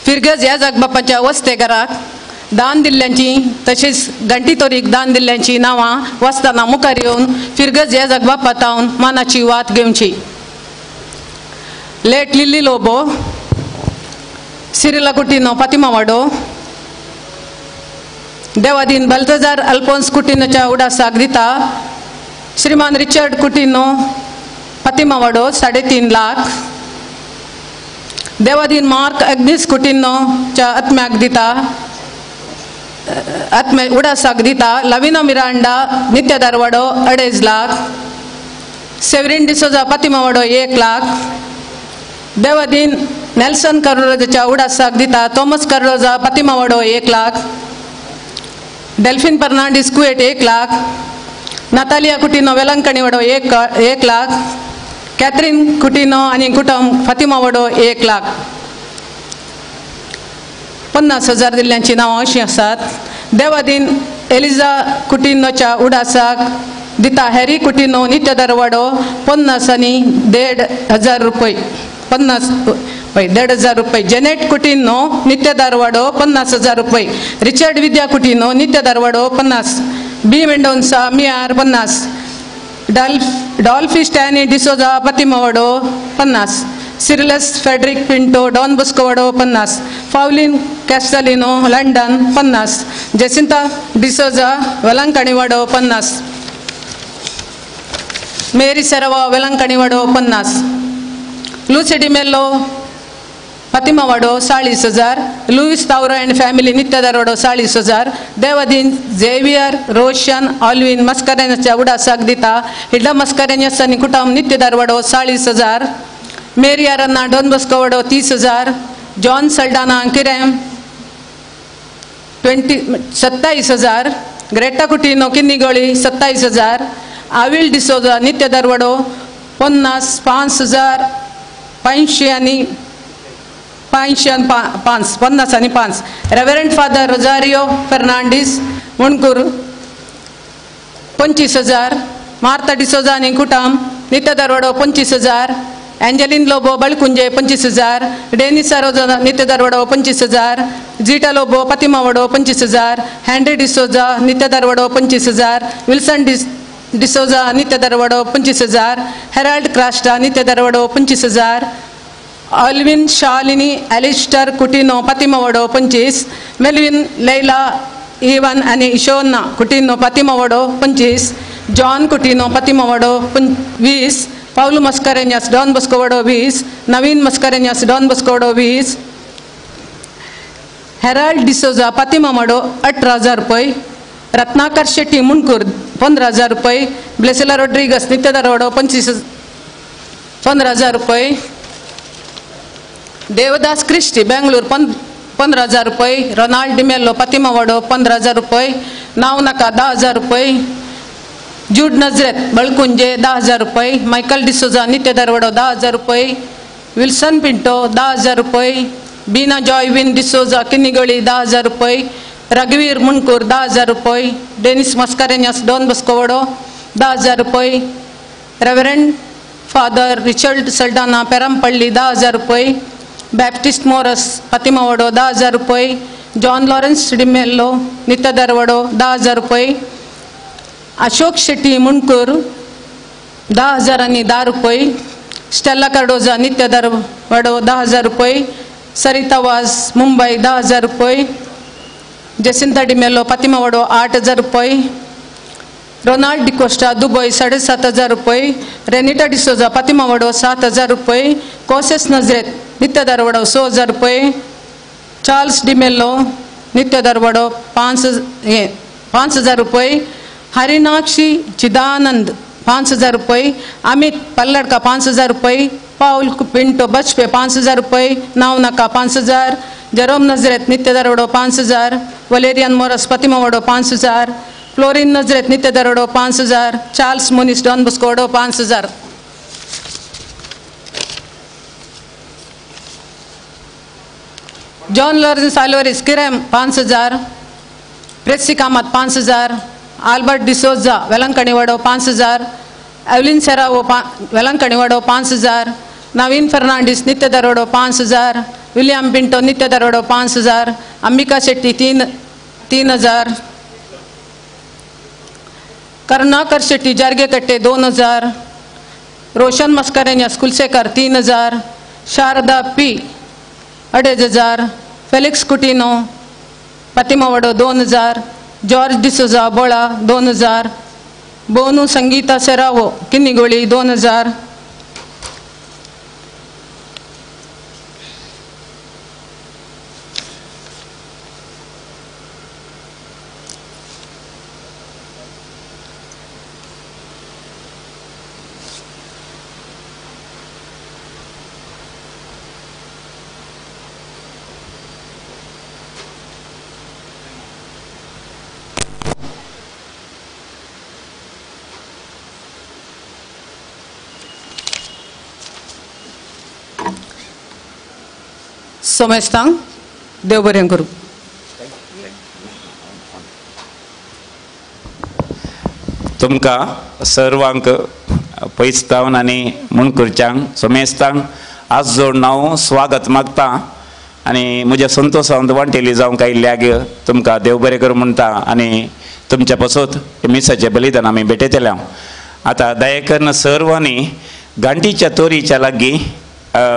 फिरगज ह्या जगबापाच्या वस्तेघराक दान दिल्ल्यांची तशेंच घंटी तोरीक दान दिल्ल्यांची नांवां वाचतना मुखार येवन फिरगज ह्या जगबापा तावन मानाची वात घेवची. Late Lily Lobo, Cyrilla Coutinho Fatima Wado, Devadin Baltazar Alphonse कुटिनोच्या उडासाक दिता श्रीमान रिचर्ड कुटिनो फातिमा वाडो 3.5 लाख. देवादीन मार्क अग्नीस कुटिनोच्या आत्म्याक दिता आत्म्या उडासाक दिता लविना मिरांडा नित्य दारवाडो 2.5 लाख. सेवरीन डिसोजा फातिमा वाडो 1 लाख. देवादीन नेल्सन कार्डोजाच्या उडासाक दिता थॉमस कार्डोजा फातिमा वाडो 1 लाख. डेल्फिन फर्नांडीस कुवेट 1 लाख. नातालिया कुटिनो वेलंकणी वाडो 1 लाख. कॅथरीन कुटिनो आनी कुटुंब फातिमा वाडो 1 लाख. 50,000 दिल्ल्यांची नांवां अशीं आसात. देवादीन एलिजा कुटिनोच्या उडासाक दिता हॅरी कुटिनो नित्य दरवाडो 50 आनी 1,500 रुपये 50 1,500 रुपये. जेनेट कुटिनो नित्य दारवाडो 50,000 रुपये. रिचर्ड विद्या कुटिनो नित्य दारवाडो 50. बी मेंडोन्सा मियार 50. डॉल्फी स्टॅनी डिसोजा फातिमा वाडो 50. सिरिलस फेडरिक पिंटो डॉन बॉस्को वाडो 50. फावलिन कॅस्टलिनो लंडन 50. जेसिंता डिसोजा वेलंकणी वाडो 50. मेरी सेरवा वेलंकणी वाडो 50. लुसी डिमेल्लो फातिमा वाडो 40,000. लुईस तावरो अँड फॅमिली नित्य दारवाडो 40,000. देवादीन झेवियर रोशन ऑल्विन मस्करेन्याच्या उडासाक दिता हिल्डा मस्करेन्यस आनी कुटुंब नित्य दारवाडो 40,000. मेरी अरन्ना डॉन बॉस्को वाडो 30,000. जॉन सल्डाना किरेम 27,000. ग्रेटा कुटिनो किन्नीगोळी 27,000. आविल डिसोजा नित्य दारवाडो 50 5,500 आनी 500 आनी 5 50 आनी 5. Reverend father Rosario Fernandes Mundkur 25,000. Martha D'Souza आनी कुटुंब नित्य दारवाडो 25,000. एंजलिन लोबो बळकुंजे 25,000. डेनिसा रोजा नित्य दारवाडो 25,000. जीटा लोबो फातिमा वाडो 25,000. हॅन्ड्री डिसोजा नित्य दारवाडो 25,000. विल्सन डिसोजा नित्य दारवाडो 25,000. हेराल्ड क्रास्टा नित्य दारवाडो 25,000. ऑल्विन शालिनी एलिस्टर कुटिनो फातिमा वाडो 25. मेल्विन लैला इवन आनी इशोना कुटिनो फातिमा वाडो 25. जॉन कुटिनो फातिमा वाडो 20. पावलू मस्करेन्यास डॉन बॉस्को वाडो 20. नवीन मस्करेन्यास डॉन बॉस्को वाडो 20. हेराल्ड डिसोजा फातिमा वाडो 18,000 रुपये. रत्नाकर शेट्टी मुणकूर 15,000 रुपये. ब्लेसिला रोड्रिगस नित्य दारवाडो 15,000 रुपये. देवदास क्रिस्टी बेंगलूर 15,000 रुपये. रोनाल्ड डिमेल्लो फातिमा वाडो 15,000 रुपये. नाव नाका 10,000 रुपये. जूड नजरेत बळकुंजे 10,000 रुपये. मायकल डिसोजा नित्य दारवाडो 10,000 रुपये. विल्सन पिंटो 10,000 रुपये. बीना जॉयविन डिसोजा किन्नीगोळी 10,000 रुपये. रघुवीर मुणकूर 10,000 रुपये. डेनिस मस्करेन्यास डॉन बॉस्को वाडो 10,000 रुपये. Reverend father Richard Saldanha Perampalli 10,000 रुपये. बॅप्टिस्ट मोरस फातिमा वाडो 10,000 रुपये. जॉन लॉरेन्स डिमेल्लो नित्य दारवाडो 10,000 रुपये. अशोक शेट्टी मुणकूर 10,000 आनी 10 रुपये. स्टेला कार्डोजा नित्य दारवाडो 10,000 रुपये. सरिता वाज मुंबई 10,000 रुपये. जेसिंता डिमेल्लो फातिमा वाडो 8,000 रुपये. रोनाल्ड डिकोस्टा दुबय 7,500 रुपये. रेनिटा डिसोजा फातिमा वाडो 7,000 रुपये. कोसेस नजरेत नित्य दारवाडो 6,000 रुपये. चार्ल्स डिमेल्लो नित्य दारवाडो 5,000 रुपये. हरिनाक्षी चिदानंद 5,000 रुपये. अमित पल्लडका 5,000 रुपये. पाउल पिंटो बचपे 5,000 रुपये. नाव नाका 5,000. जेरोम नजरेत नित्य दारवाडो 5,000. वलेरियन मोरस फातिमा वाडो 5,000. फ्लोरिन नजरेत नित्य दारवाडो 5,000. चार्ल्स मोनिस डॉन बॉस्को वाडो 5,000. John Lawrence Alvares Kirem 5,000. प्रेसी कामत 5,000. आल्बर्ट डिसोजा वेलंकणी वाडो 5,000. एवलिन सेरावो वेलंकणी वाडो 5,000. नवीन फर्नांडीस नित्य दारवाडो 5,000. विलियम पिंटो नित्य दरवडो 5,000, Ambika Shetty 3,000, Karunakar Shetty Jargekatte 2,000, Roshan Mascarenhas Kulshekar 3,000, Sharada P 2,500, Felix Coutinho पतिमावडो 2,000, जॉर्ज डिसोजा बोळा 2,000, बोनू संगीता सेरावो किन्निगोळी 2,000, सोमेस्तांग देव बरें करूं. तुमकां सर्वांक पैसतावन आनी मुणकुरच्यांक सोमेस्तांक आज जोड हांव स्वागत मागता आनी म्हज्या संतोशांत वांटेली जावंक आयिल्ल्याक तुमकां देव बरें करूं म्हणटा आनी तुमच्या पसत मिसाचें बलिदान आमी भेटयतले. आतां दया करून सर्वांनी गांठीच्या तोरीच्या लागीं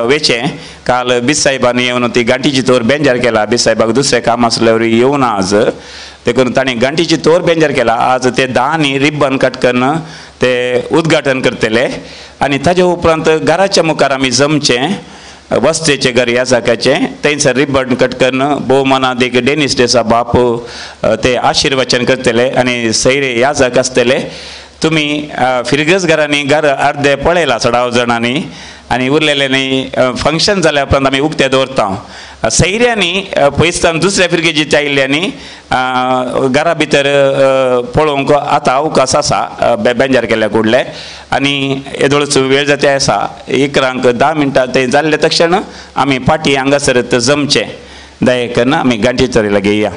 वेचें. काल बीस साहेबांनी येवन ती गांठीची तोर बेंजार केला. बीस साहेबाक दुसरें काम आसल्यार येवना आज, देखून ताणें गांठीची तोर बेंजार केला. आज ते 10 रिब्बन कट करून ते उद्घाटन करतले आनी ताजे उपरांत घराच्या मुखार आमी जमचें वस्तेचें घर ह्या जाग्याचें थंयसर रिब्बन कट करून भोवमानादीक डेनिस डेसा बाप ते आशिर्वचन करतले आनी सैरे ह्या जाग आसतले. तुमी फिरगज घरांनी घर अर्दे पळयला चडाव जाणांनी आनी उरलेल्यांनी फंक्शन जाल्या उपरांत आमी उक्ते दवरता. सैऱ्यांनी पयसतान दुसऱ्या फिरगेजीच्या आयिल्ल्यांनी घरा भितर पळोवंक आतां अवकाश आसा बेंजार केल्ल्या कुडले आनी येदोळच वेळ जाता आसा 11:10 थंय जाल्ले तक्षण आमी पाटी हांगासर जमचें. दया करून आमी गांठी चोरी लागीं या.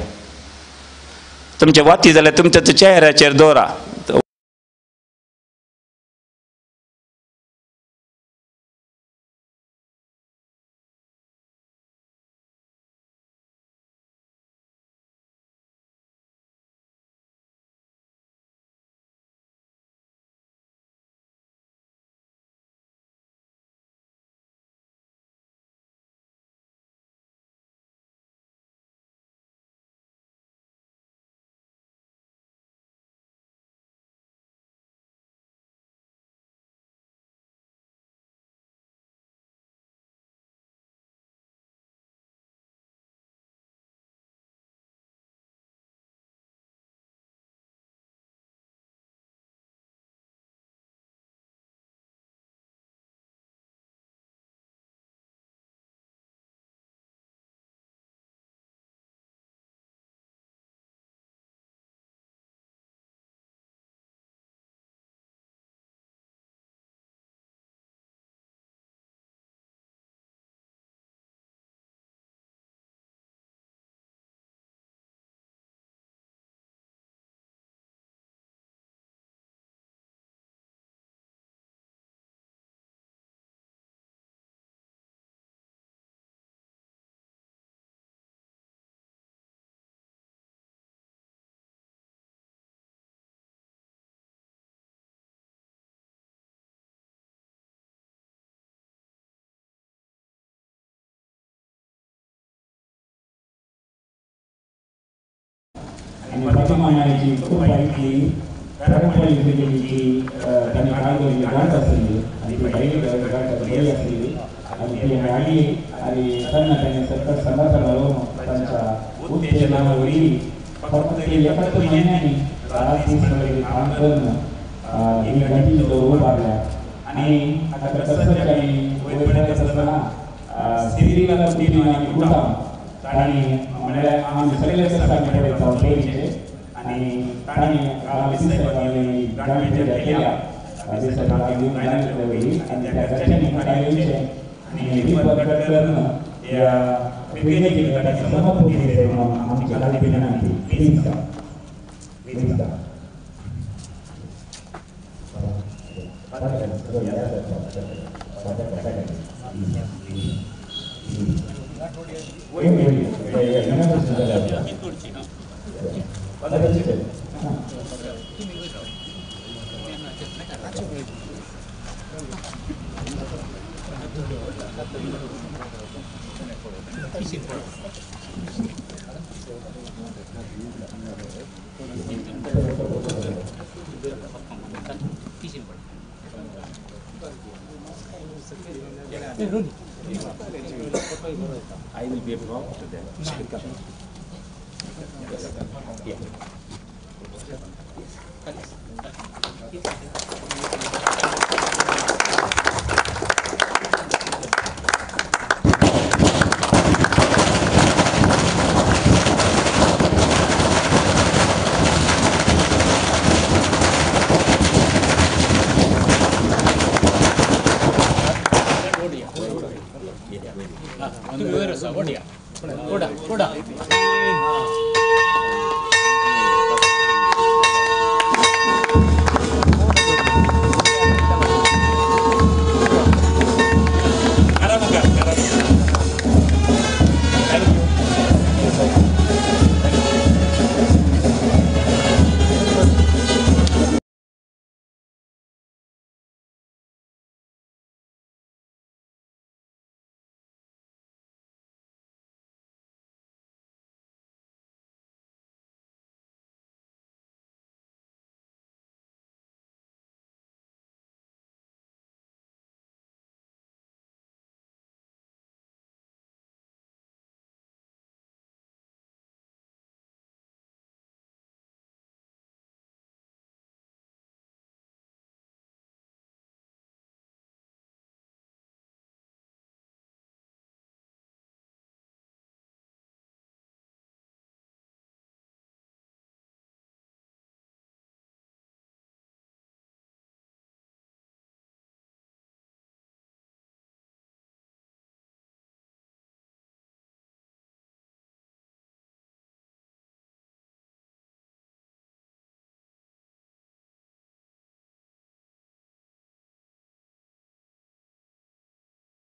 तुमचे वाती जाल्यार तुमच्या चेहऱ्याचेर दवरा. आनी फातिमा मायची खूब बायकली पेरंपल्ली फिरगेजीची तांणी काळगोरी गांठ आसली आनी ती बायल गांठ बरी आसली आनी ती हाडली आनी तेन्ना ताणें सतत सांगाता घालून तांच्या उत्तेजना वयली फक्त ते एकाच म्हयन्यांनी रात दीस म्हणल्यार काम करून ही गांठीची तोर उबारल्या. आनी आतां कसच आनी वयर पळयत आसतना सिरियला कुटिनो आनी कुटाम तांणी म्हणल्यार आमी सगळे आमी पळयता तोरीचे आनी तांणी साहेबांनी गांठ पूजा केल्या साहेबांनी गांठ दवरली आनी त्या घरच्यांनी मुखार येवचें आनी रिबन कट करून ह्या फिरगेजी गटाची समर्पण दिवचें म्हणून आमची लाडकी विनंती. Please please. I will be brought to them. Yes. Yeah.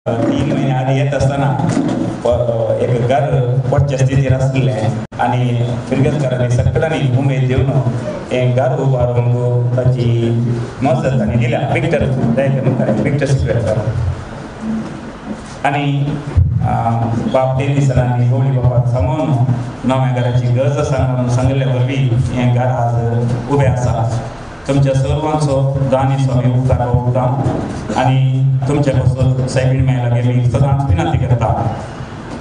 तीन महिने आधी येत असताना एक घर पडच्या स्थितीर आसलें आनी फिरगतकारांनी सगळ्यांनी उमेद घेवन हें घर उबारूंक ताची मजत तांणी दिल्या. विक्टर विक्टर सिक्वेर आनी बाप ते दिसांनी गवळी बापाक सांगून नव्या घराची गरज आसा म्हणून सांगिल्ल्या वरवीं हें घर आज उबें आसा. तुमच्या सर्वांचो दानी स्वामी उपकार उरता आनी तुमच्या पासून सायबीण माय लागीं मी सदांच विनंती करता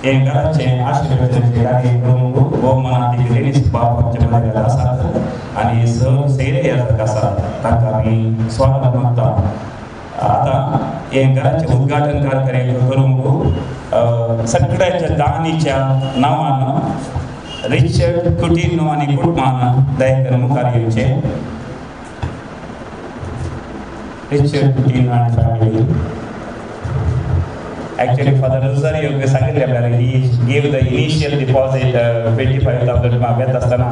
हें घराचें आशिर्वचनाचें कार्य करूंक भोवमानातीक रेनीस बाब आमच्या मदीं आसात आनी सर सैरे याजक आसात तांकां आमी स्वागत मागता. आतां हें घराचें उद्घाटन कार्य करूंक सगळ्याच्या दानीच्या नांवान रिचर्ड कुटिन्हो आनी कुटुंबान दया करून मुखार येवचें. Richard Coutinho and family. Actually, Father Rosario सांगितले आपल्याला, he gave the initial deposit 25,000 येत आसतना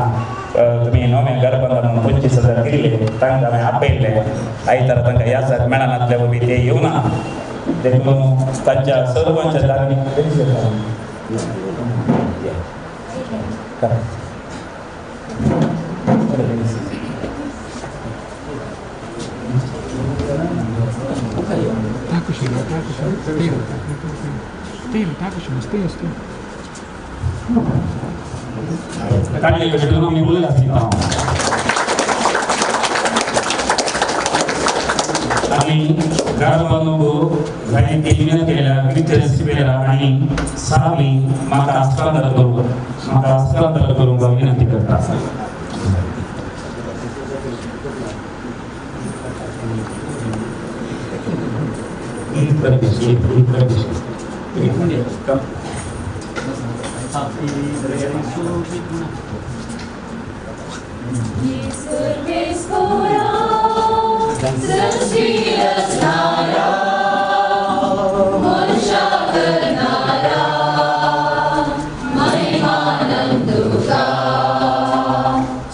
तुमी नवें घर बांदला म्हणून 25,000 दिल्ले तांकां हांवें आपयल्ले. आयतारा तांकां याजाक मेळनासले वरवीं ते येवना देखून तांच्या सर्वांच्या दानी आनी घर बांदूंक जायती विनंती केल्या विक्टर सिक्वेरा आनी सामी म्हाका हस्तांतर करूंक विनंती करता.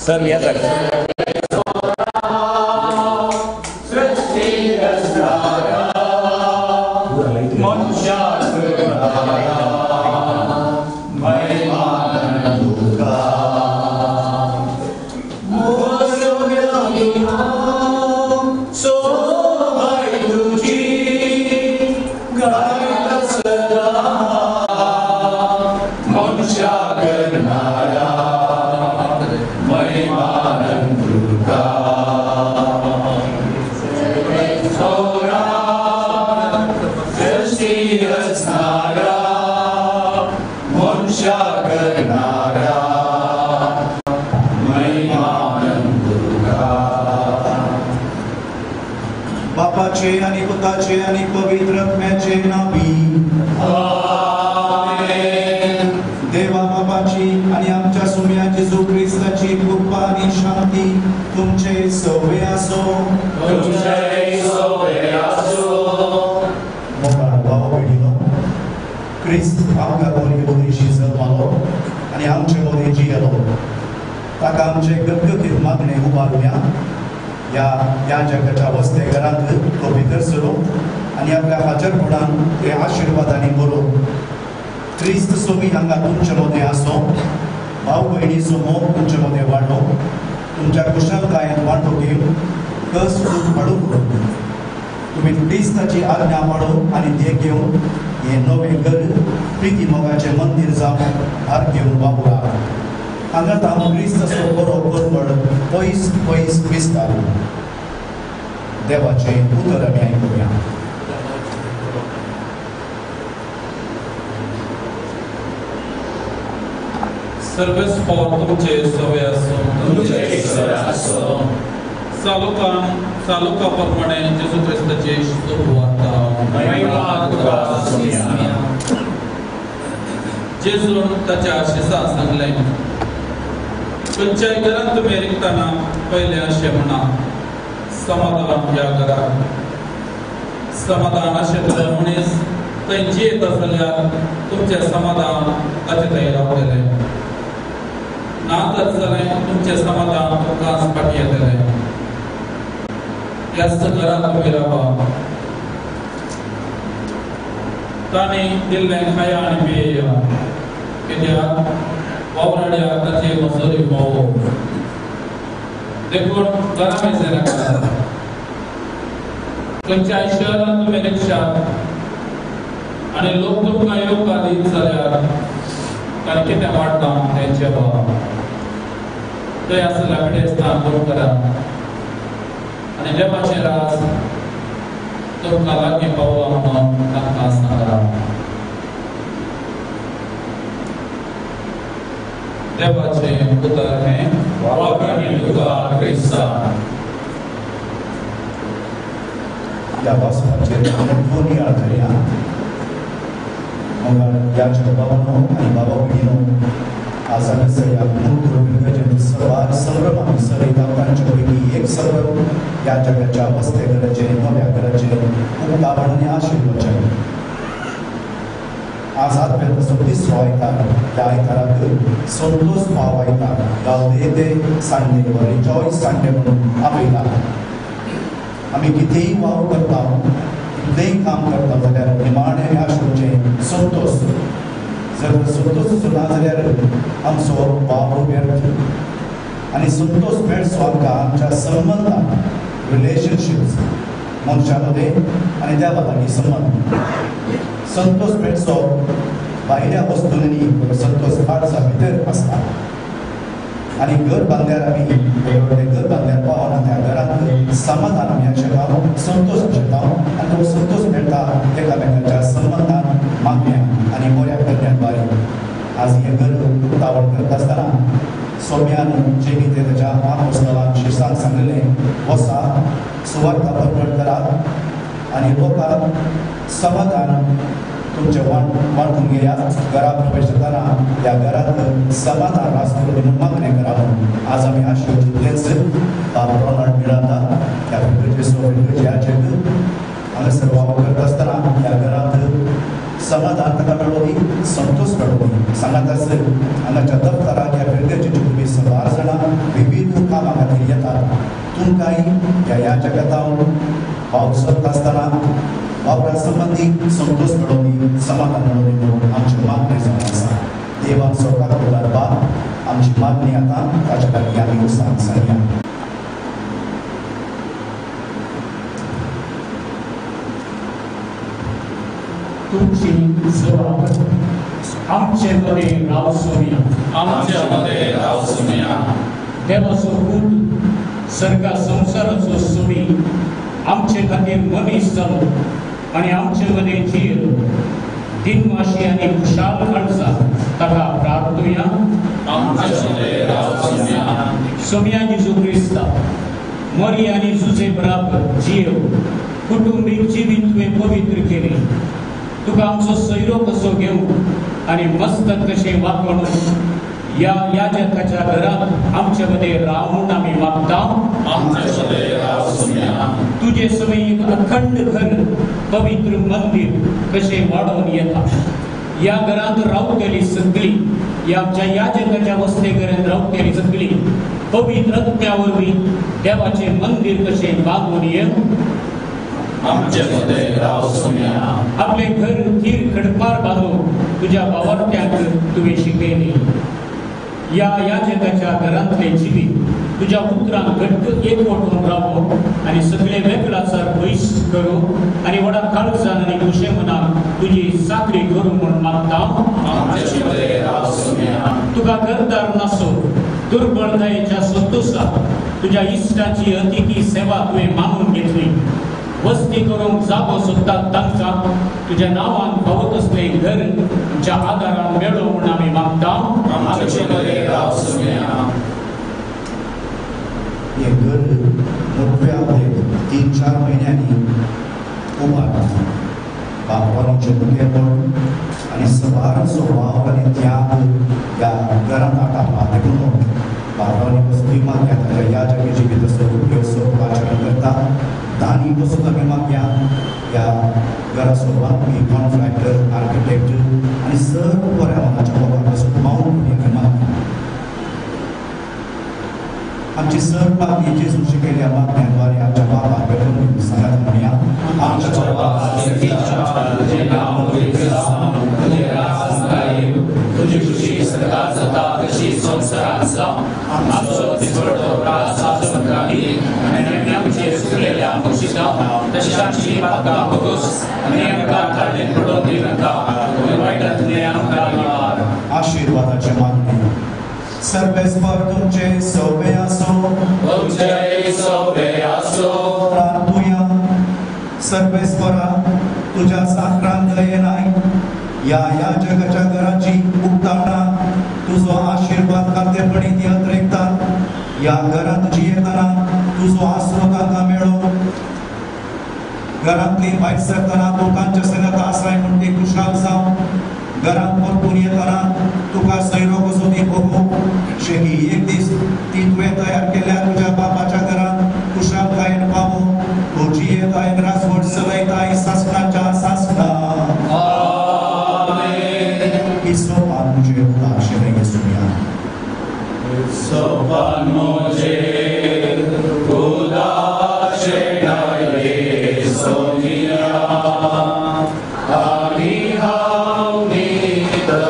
सर या सर बापाचे आनी पुताचे आनी पवित्र आत्म्याचे नांवी आमेन. देवा बापाची आनी आमच्या सुम्या जेजू क्रिस्ताची कृपा आनी शांती तुमचे सवे आसो. मोगाळ भाव भयणीनो, क्रिस्त आमकां बरी मदीं जल्मालो आनी आमचे मदीं जियेलो. ताका आमचे गदगदीत मागणें उबारुया. ह्या ह्या जगाच्या वस्ते घरांत तो भितर सरो आनी आपल्या हाजरपणान ते आशिर्वादांनी बरो. क्रिस्त सोबी हांगा तुमचे मदें आसो. भाव भयणीचो मोग तुमचे मदें वाडो. तुमच्या कुशलकायेन वांटो घेवन कस दूख हाडूंक. तुमी क्रिस्ताची आज्ञा पाळो आनी देख घेवन हें नवें घर प्रिती मोगाचें मंदीर जावन भार घेवन वावरा. हांगा हांव क्रिस्ताचो बरो परमळ पयस पयस विस्तार. देवाचें उतर आमी आयकुया. सर्वेस्पोर तुमचे सवे आसूं. सालुका प्रमाणे जेजू क्रिस्ताची सुवार्ता. जेजून ताच्या शिसां सांगलें, खंयच्याय घरांत तुमी रिगतना पयलें अशें म्हणा, समाधान ह्या घराक. समाधान अशें तुजो मनीस थंय जियेता जाल्यार तुमचें समाधान ताचे थंय रावतलें, ना तर जालें तुमचें समाधान तुमकां फाटीं येतलें. ह्याच घरांत तुमी रावा. तांणी दिल्लें खाया आनी पियेया, कित्याक वावराड्याक ताची मजुरी फावो. देखून घरा मेजे नाका. खंयच्याय शहरांत तुमी रिक्षात आनी लोक तुमकां येवकार दीत जाल्यार तांणी कितें वाडटा तें जेवा. थंय आसल्या पिडेस्तांक बरो करात आनी देवाचें राज तुमकां लागीं पावलां म्हणून तांकां सांगात. देवाचें उतर हें वाखाणी तुका क्रिस्ता. ह्या वाचपाचेर मोठो नियाळ करया. मोगाळ याचक बाबानो आनी बाबा भयणीनो, आज हांगासर ह्या मूर्त सवार संभ्रम आमी चलयता. तांचे पैकी एक संभ्रम ह्या जगाच्या वस्ते घराचें नव्या घराचें उक्तावण आनी आशिर्वचन. आज आदवेंताचो तिसरो आयतार. ह्या आयताराक संतोष पाव आयतार, गावदेते संडे वा रिजॉयस संडे म्हणून आपयता. आमी कितेंय वावर करता, कितलेंय काम करता जाल्यार निमाणें आशोवचें संतोष. जर संतोष ना जाल्यार आमचो वावर व्यर्थ. आनी संतोष मेळचो आमकां आमच्या संबंदान, रिलेशनशिप्स मनशां मदें आनी देवा लागीं संबंद. संतोष मेळचो भायल्या वस्तूंनी, संतोष काळजा भितर आसता. आनी घर बांदल्यार आमी घर बांदल्यार पावना त्या घरांत समाधान आमी आशेता, संतोष आशेता. आनी तो संतोष मेळटा एकामेकांच्या संबंदान, मागण्या आनी बऱ्या करण्यांद्वारे. आज हें घर उक्तावण करता आसतना सोम्यान जें कितें ताच्या आपोस्तलान शिसांक सांगलें, वसा सुवार्ता परगट करात आनी लोकांक समाधान तुमचें वांटून घेयात. घरा प्रवेश जातना ह्या घरांत समाधान रास करून म्हणून मागणें करा म्हणून आज आमी आशिल्ले तितलेंच बाब रोनाल्ड मिरांदा ह्या फिरगर्जे याचक हांगासर वावर करता आसतना ह्या घरांत समाधान ताका मेळोवपी, संतोष मेळोवपी. सांगात आसत हांगाच्या दफ्तराक ह्या फिरगर्जेचे तुमी सबार जाणां विविध कामां खातीर येतात. तुमकांय ह्या याचकांत वावर सोदता आसतना वावरा संबंदी संतोष मेळोवपी, समाधान मेळोवपी म्हणून आमची मागणी जावन आसा. देवाचो काकुळदार बाप आमची मागणी आतां ताच्या लागीं आमी सांगया. तुमची जबाब आमचे मदें राव सोमिया. आमचे मदें राव सोमिया. देवाचो पूत सर्गा संवसाराचो सोमी आमचे खातीर मनीस जालो आनी आमचे मदें जियेलो. दिनवाशी आनी खुशाल काळजा ताका प्रार्थुया. सोमिया जेजू क्रिस्ता मरी आनी जुजे बराबर जियेव कुटुंबीक जिवीत तुवें पवित्र केलें. तुका आमचो सैरो कसो घेवं आनी मस्तक कशें वागणूक ह्या याजकाच्या घरांत आमचे मदें राव म्हूण आमी मागता. तुजे सवय एक अखंड घर पवित्र मंदिर कशें वाडोवन येता. ह्या घरांत रावतली सगळी, ह्या आमच्या याजकाच्या वस्ते घरांत रावतली सगळी पवित्र आत्म्या वरवीं देवाचें मंदिर कशें बांदून येवं. आपलें घर थीर खडपार बांदून तुज्या बावरत्यांक तुवें शिकयलें. ह्या याजकाच्या घरांतलें जिवीत तुज्या उतरांक घट्ट एकवटून रावो आनी सगळे वेगळाचार पयस करूं आनी व्हडा काळजान आनी खुशे मनान तुजी चाकरी करूं म्हूण मागता. तुका घरदार नासो दुर्बळतायेच्या संतोशाक तुज्या इश्टाची अतिथी सेवा तुवें मानून घेतली. वस्ती करूंक जागो सोदतात तांकां तुज्या नांवान फावत असलें घर तुमच्या आदारान मेळो म्हूण आमी मागता. हें घर मोटव्या एक 3-4 म्हयन्यांनी उबारता. बापाचें मुखेलपण आनी सबाराचो वावर आनी त्याग ह्या घरांत आटापला. देखून बापांनी वस्ती मागया ताच्या ह्या जगी जिवीत उपयोग आचरण करता. दानी वस्तू आमी मागया ह्या घराचो बांदपी कॉन्ट्रॅक्टर आर्किटेक्ट आनी सर्व बऱ्या मनाच्या लोकांक पासून मावून आमी मागया. आमची सर्व मागणी जेजून शिकयल्या मागण्यांद्वारे आमच्या बापाक भेटून सांगात म्हणया. आमच्या तुजी खुशी सरकार जाता तशी संवसारांत जावं. आमचो दिसवडो रास आज आमकां दी आनी आमचेर चुकलेल्या बक्षिसां तशीं आमची पातकां भोगोस आनी आमकां काडलें पडोवन दिनाका, पूण वायटांतलें आमकां निवार. आशिर्वादाचे मागणी. सर्वेस्पर तुमचे सोबे आसो. तुमचे सोबे आसो. प्रार्थुया. सर्वेस्परा तुज्या साक्रांत दयेनाय ह्या याजकाच्या घराची उक्तावणा तुजो आशिर्वाद खातेपणी ती अत्रेकतात. ह्या घरांत जियेतना तुजो आसरो तांकां मेळो. घरांतली भायर सरतना तूं तांच्या संगत आसाय म्हूण ते खुशाल जावं. घरांत परतून येतना तुका सैरो कसो ती भोगो शेकी एक दीस ती तुवें तयार केल्या तुज्या बापाच्या घरांत खुशालकायेन पावो. तूं जियेताय रासवट चलयताय सासणाच्या सासणा. सोपान मुझे उदाशें सुनिया. सोपान मुझे उदाशें सोनिया आनी हांव नितळ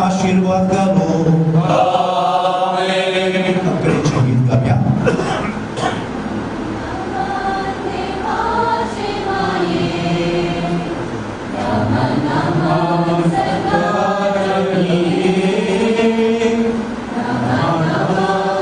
आशीर्वाद घालो. अकरेचें गीत गावया. नमः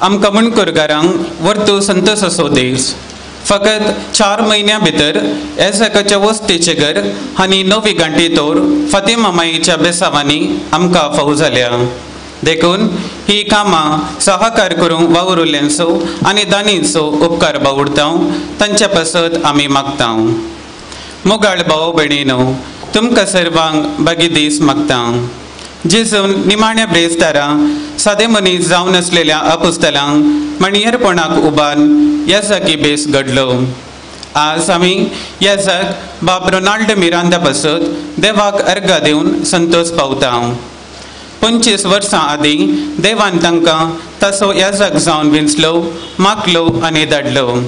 आमकां मुणकूरगारांक वर्तू संतोष दीस. फकत 4 म्हयन्या भितर एजाकाच्या वस्तीचें घर आनी नवी घांटी तोर फातिमा माईच्या बेसावांनी आमकां फावो जाल्या. देखून ही कामां सहकार करूंक वावुरुल्ल्यांचो आनी दानींचो उपकार बावुडता, तांच्या पासत आमी मागता. मोगाळ भाव भयणीनो, तुमकां सर्वांक बागी दीस मागता. जेजून निमाण्या ब्रेस्तारा सादे मनीस जावन आसलेल्या अपुस्तलांक मणयेरपणाक उबारून याजाकी बेस घडलो. आज आमी याजाक बाब रोनाल्ड मिरांदा पासत देवाक अर्घा दिवन संतोष पावता. 25 वर्सां आदीं देवान तांकां ताचो याजक जावन विंचलो, मागलो आनी धाडलो.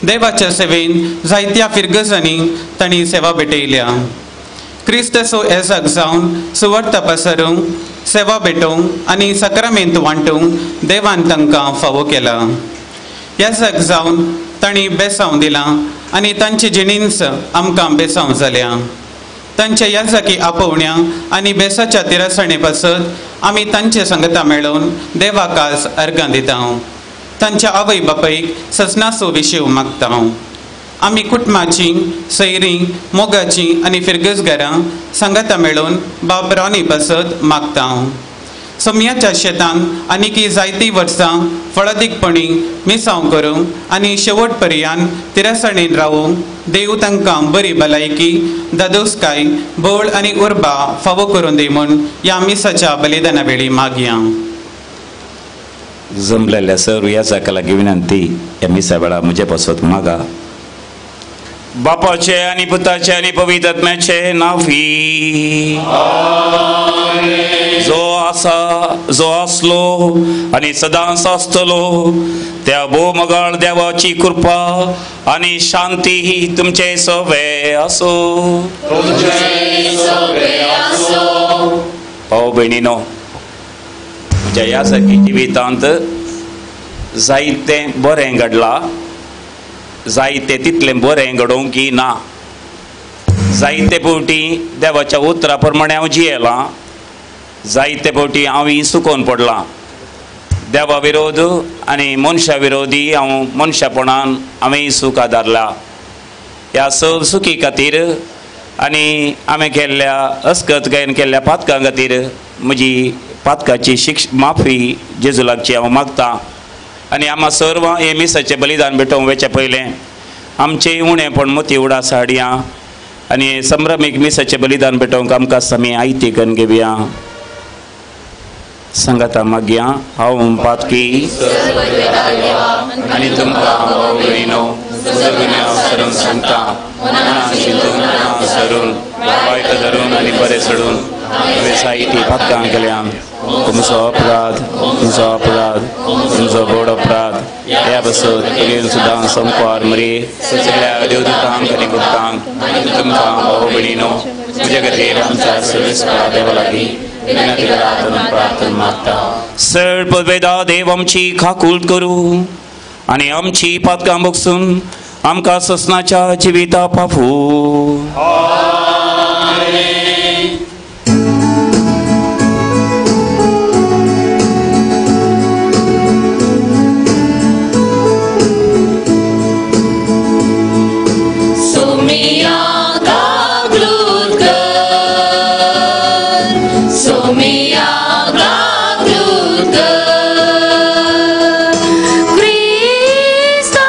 देवाच्या सेवेन जायत्या फिरगजांनी तांणी सेवा भेटयल्या. क्रिस्ताचो याजक जावन सुवार्ता पसरूंक, सेवा भेटोवंक आनी सक्रामेंत वांटूंक देवान तांकां फावो केला. याजक जावन तांणी बेसांव दिलां आनी तांची जिणींच आमकां बेसांव जाल्या. तांच्या याजकी आपोवण्या आनी बेसाच्या तिरसणे पासत आमी तांचे संगता मेळोवन देवाक आज अर्घां दिता. तांच्या आवय बापायक सजनाचो विशीव मागता. आमी कुटुंबाची, सैरी, मोगाची आनी फिरगजगारां सांगाता मेळोवन बाब रॉनी पासत मागता. सोमयाच्या शेतान आनीकी जायतीं वर्सां फळादीकपणी मिसांव करूंक आनी शेवट पर्यान तिरसणेन रावूंक देव तांकां बरी भलायकी, दादोसकाय, बळ आनी उर्बा फावो करून दी म्हूण ह्या मिसाच्या बलिदाना वेळी मागया. जमलेल्या सर ह्या लागीं विनंती ह्या मिसा वेळार म्हजे पासत मागा. बापाचे आनी पुताचे आनी पवित्र आत्म्याचे नांवी, जो आसा, जो आसलो आनी सदांच आसतलो त्या भोवमगाळ देवाची कृपा आनी शांती तुमचे सवे आसूं. भाव भयणीनो, म्हज्या ह्या सारकी जिवितांत जायतें बरें घडलां, जायते तितलें बरें घडोवंक ना. जायते फावटी देवाच्या उतरा प्रमाणे हांव जियेलां, जायते फावटी हांव सुकोवन पडलां. देवा विरोध आनी मनशा विरोधी हांव मनशापणान हांवें सूख आदारला. ह्या सव सुखी खातीर आनी हांवें केल्ल्या अस्कत गायन केल्ल्या पातकां खातीर म्हजी पातकाची शिक्ष माफी जेजू लागची हांव मागतां. आनी आमा सर्व हे मिसाचें बलिदान भेटोवंक वेचें पयलें आमचें उणेपण मोती उडास हाडया आनी संभ्रमीक मिसाचें बलिदान भेटोवंक आमकां आमी आयती करून घेवया. सांगाता मागया. हांव पातकी आनी तुमकां भाव भयणीनो सरून सांगता, सरून वायट धरून आनी बरें सोडून हांवें जायतीं पातकां केल्या. तुमचो अपराध, तुमचो अपराध, तुमचो व्हड अपराध. ह्या पासत तुगेल सुद्दां संपार मरे सगळ्या देवदूतांक आनी भक्तांक तुमकां भाव भयणीनो म्हज्या खातीर आमच्या सर्वेस्परा देवा लागीं विनंती करात प्रार्थना मागता. सर पदवेदा देव आमची काकूळ करूं आनी आमची पातकां बगसून आमकां ससनाच्या जिविता पावूं. Krista,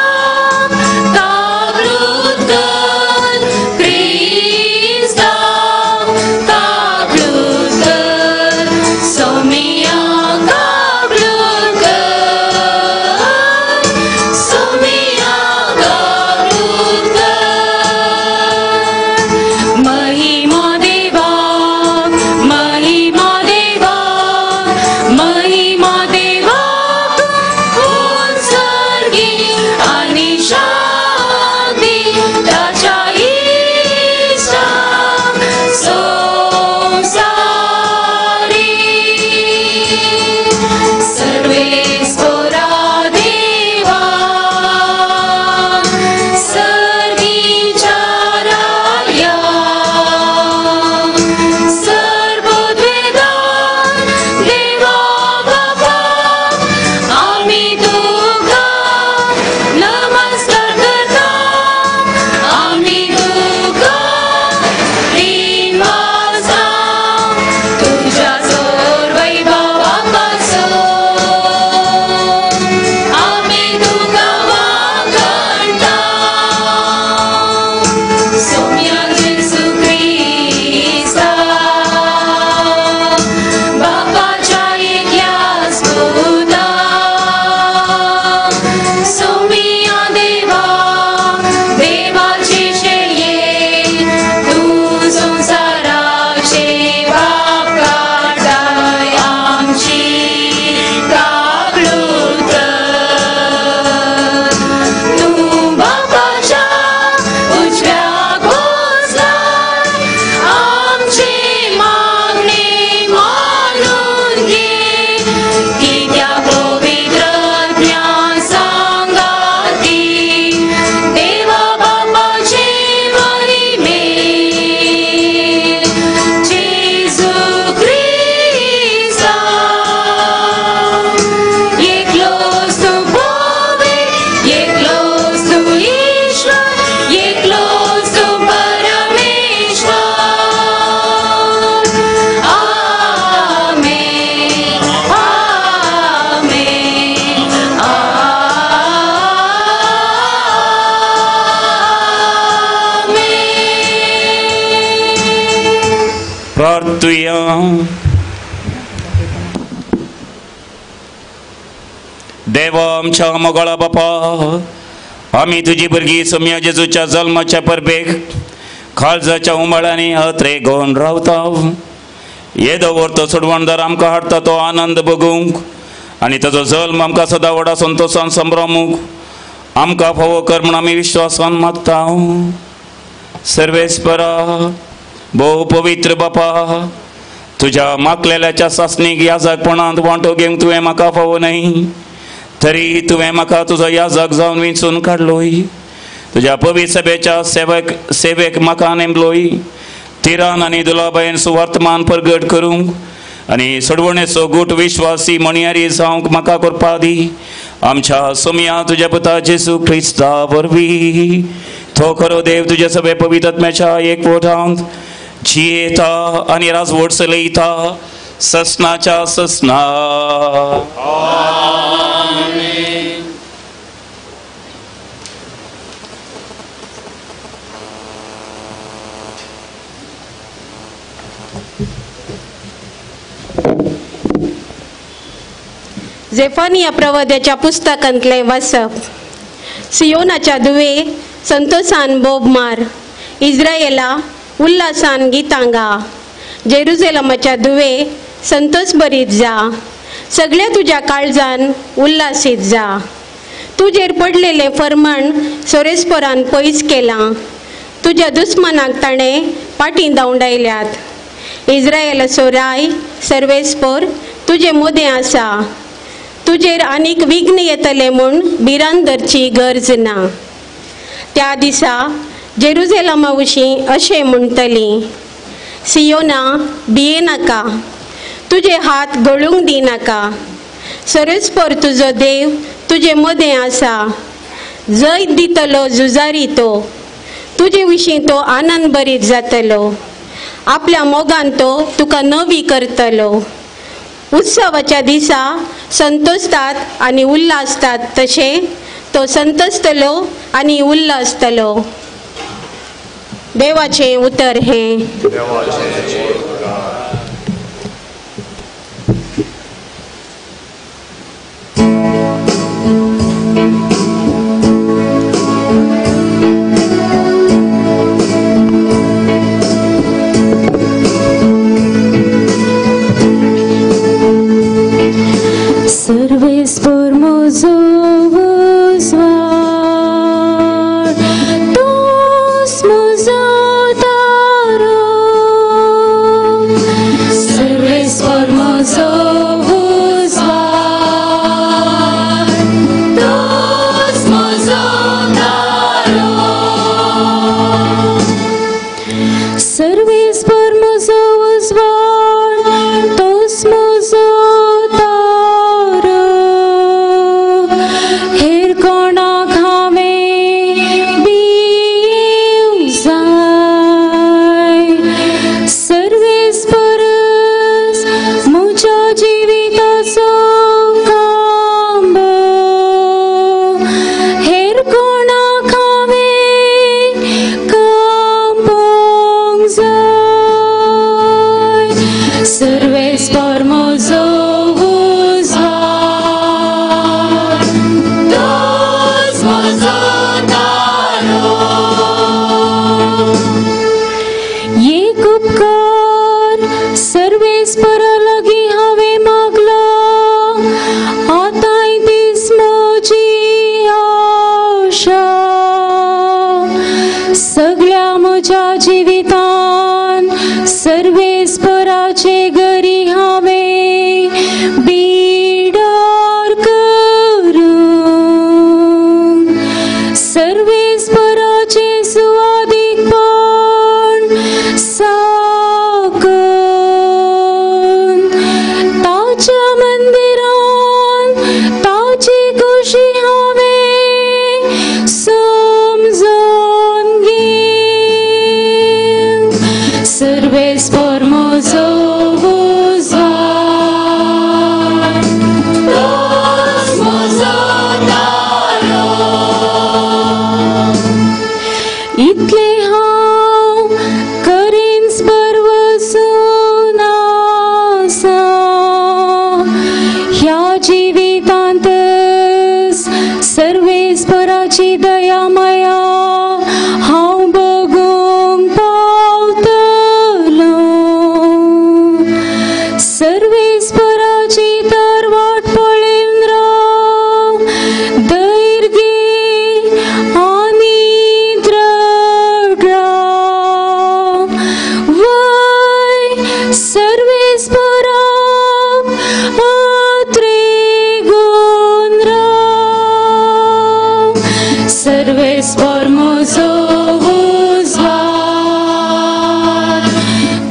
प्रार्थुया. देवा आमच्या मोगाळा बापा, आमी तुजी भुरगीं सोम्या जेजूच्या जल्माच्या परबेक काळजाच्या उमाळ्यांनी अत्रे गोवन रावता. येदो व्हड सोडवणदार आमकां हाडटा तो आनंद बगूंक आनी ताजो जल्म आमकां सदां व्हडा संतोशान संभ्रमूंक आमकां फावो कर म्हूण आमी विश्वासान मागता. सर्वेस्परा भोव पवित्र बापा, तुज्या मागलेल्याच्या सासणीक याजकपणांत वांटो घेवंक तुवें म्हाका फावो न्हय, तरी तुवें म्हाका तुजो याजक जावन विंचून काडलोय. तुज्या पवित्र सभेच्या सेवेक म्हाका नेमलोय. तिरान आनी दुलाबायन सुवर्तमान परगट करूंक आनी सोडवणेचो गूट विश्वासी मणयारी जावंक म्हाका करपा दी. आमच्या सोमया तुज्या पुता जेजू क्रिस्ता वरवीं तो खरो देव तुज्या सभे पवित्र आत्म्याच्या एकवटांत जियेता आनी राजवट चलयता ससनाच्या ससना. जेफानिया प्रवद्याच्या पुस्तकांतले वाचप. सियोनाच्या दुवे संतोषान बोब मार, इस्रायला उल्हासान गितां गा, जेरुजलमाच्या दुवे संतोष भरीत जा, सगळ्या तुज्या काळजान उल्हासीत जा. तुजेर पडलेलें फर्मण सोरेस्परान पयस केलां, तुज्या दुस्मनाक ताणें पाटीं धांवडायल्यात. इस्रायलाचो राय सर्वेस्पर तुजे मोदें आसा, तुजेर आनीक विघ्न येतलें म्हूण भिरांत धरची गरज ना. त्या दिसा जेरुजलमा विशीं अशें म्हणटली, सियोना भियेनाका, तुजे हात गळूंक दिनाका, सर्वेस्पर तुजो देव तुजे मदें आसा, जैत दितलो झुजारी तो, तुजे विशीं तो आनंद भरीत जातलो, आपल्या मोगान तो तुका नवी करतलो. उत्सवाच्या दिसा संतोषतात आनी उल्हासतात तशें तो संतोषतलो आनी उल्हासतलो. देवाचें उतर हें. सर्वेस्पर म्हजो उजवाड, तूंच म्हजो तारो. सर्वेस्पर म्हजो उजवाड, तूंच म्हजो तारो. सर्वेस्पर म्हजो उजवाड, तूंच म्हजो तारो. हेर कोणाक देवाची दया माया हांव बगूंक पावतलो. सर्वेस्पराची तर वाट पळेवन राव, धैर्य घे आनी दृढ राव. वय सर्वेस्पराक अत्रेगून राव. सर्वेस्पर म्हजो उजवाड,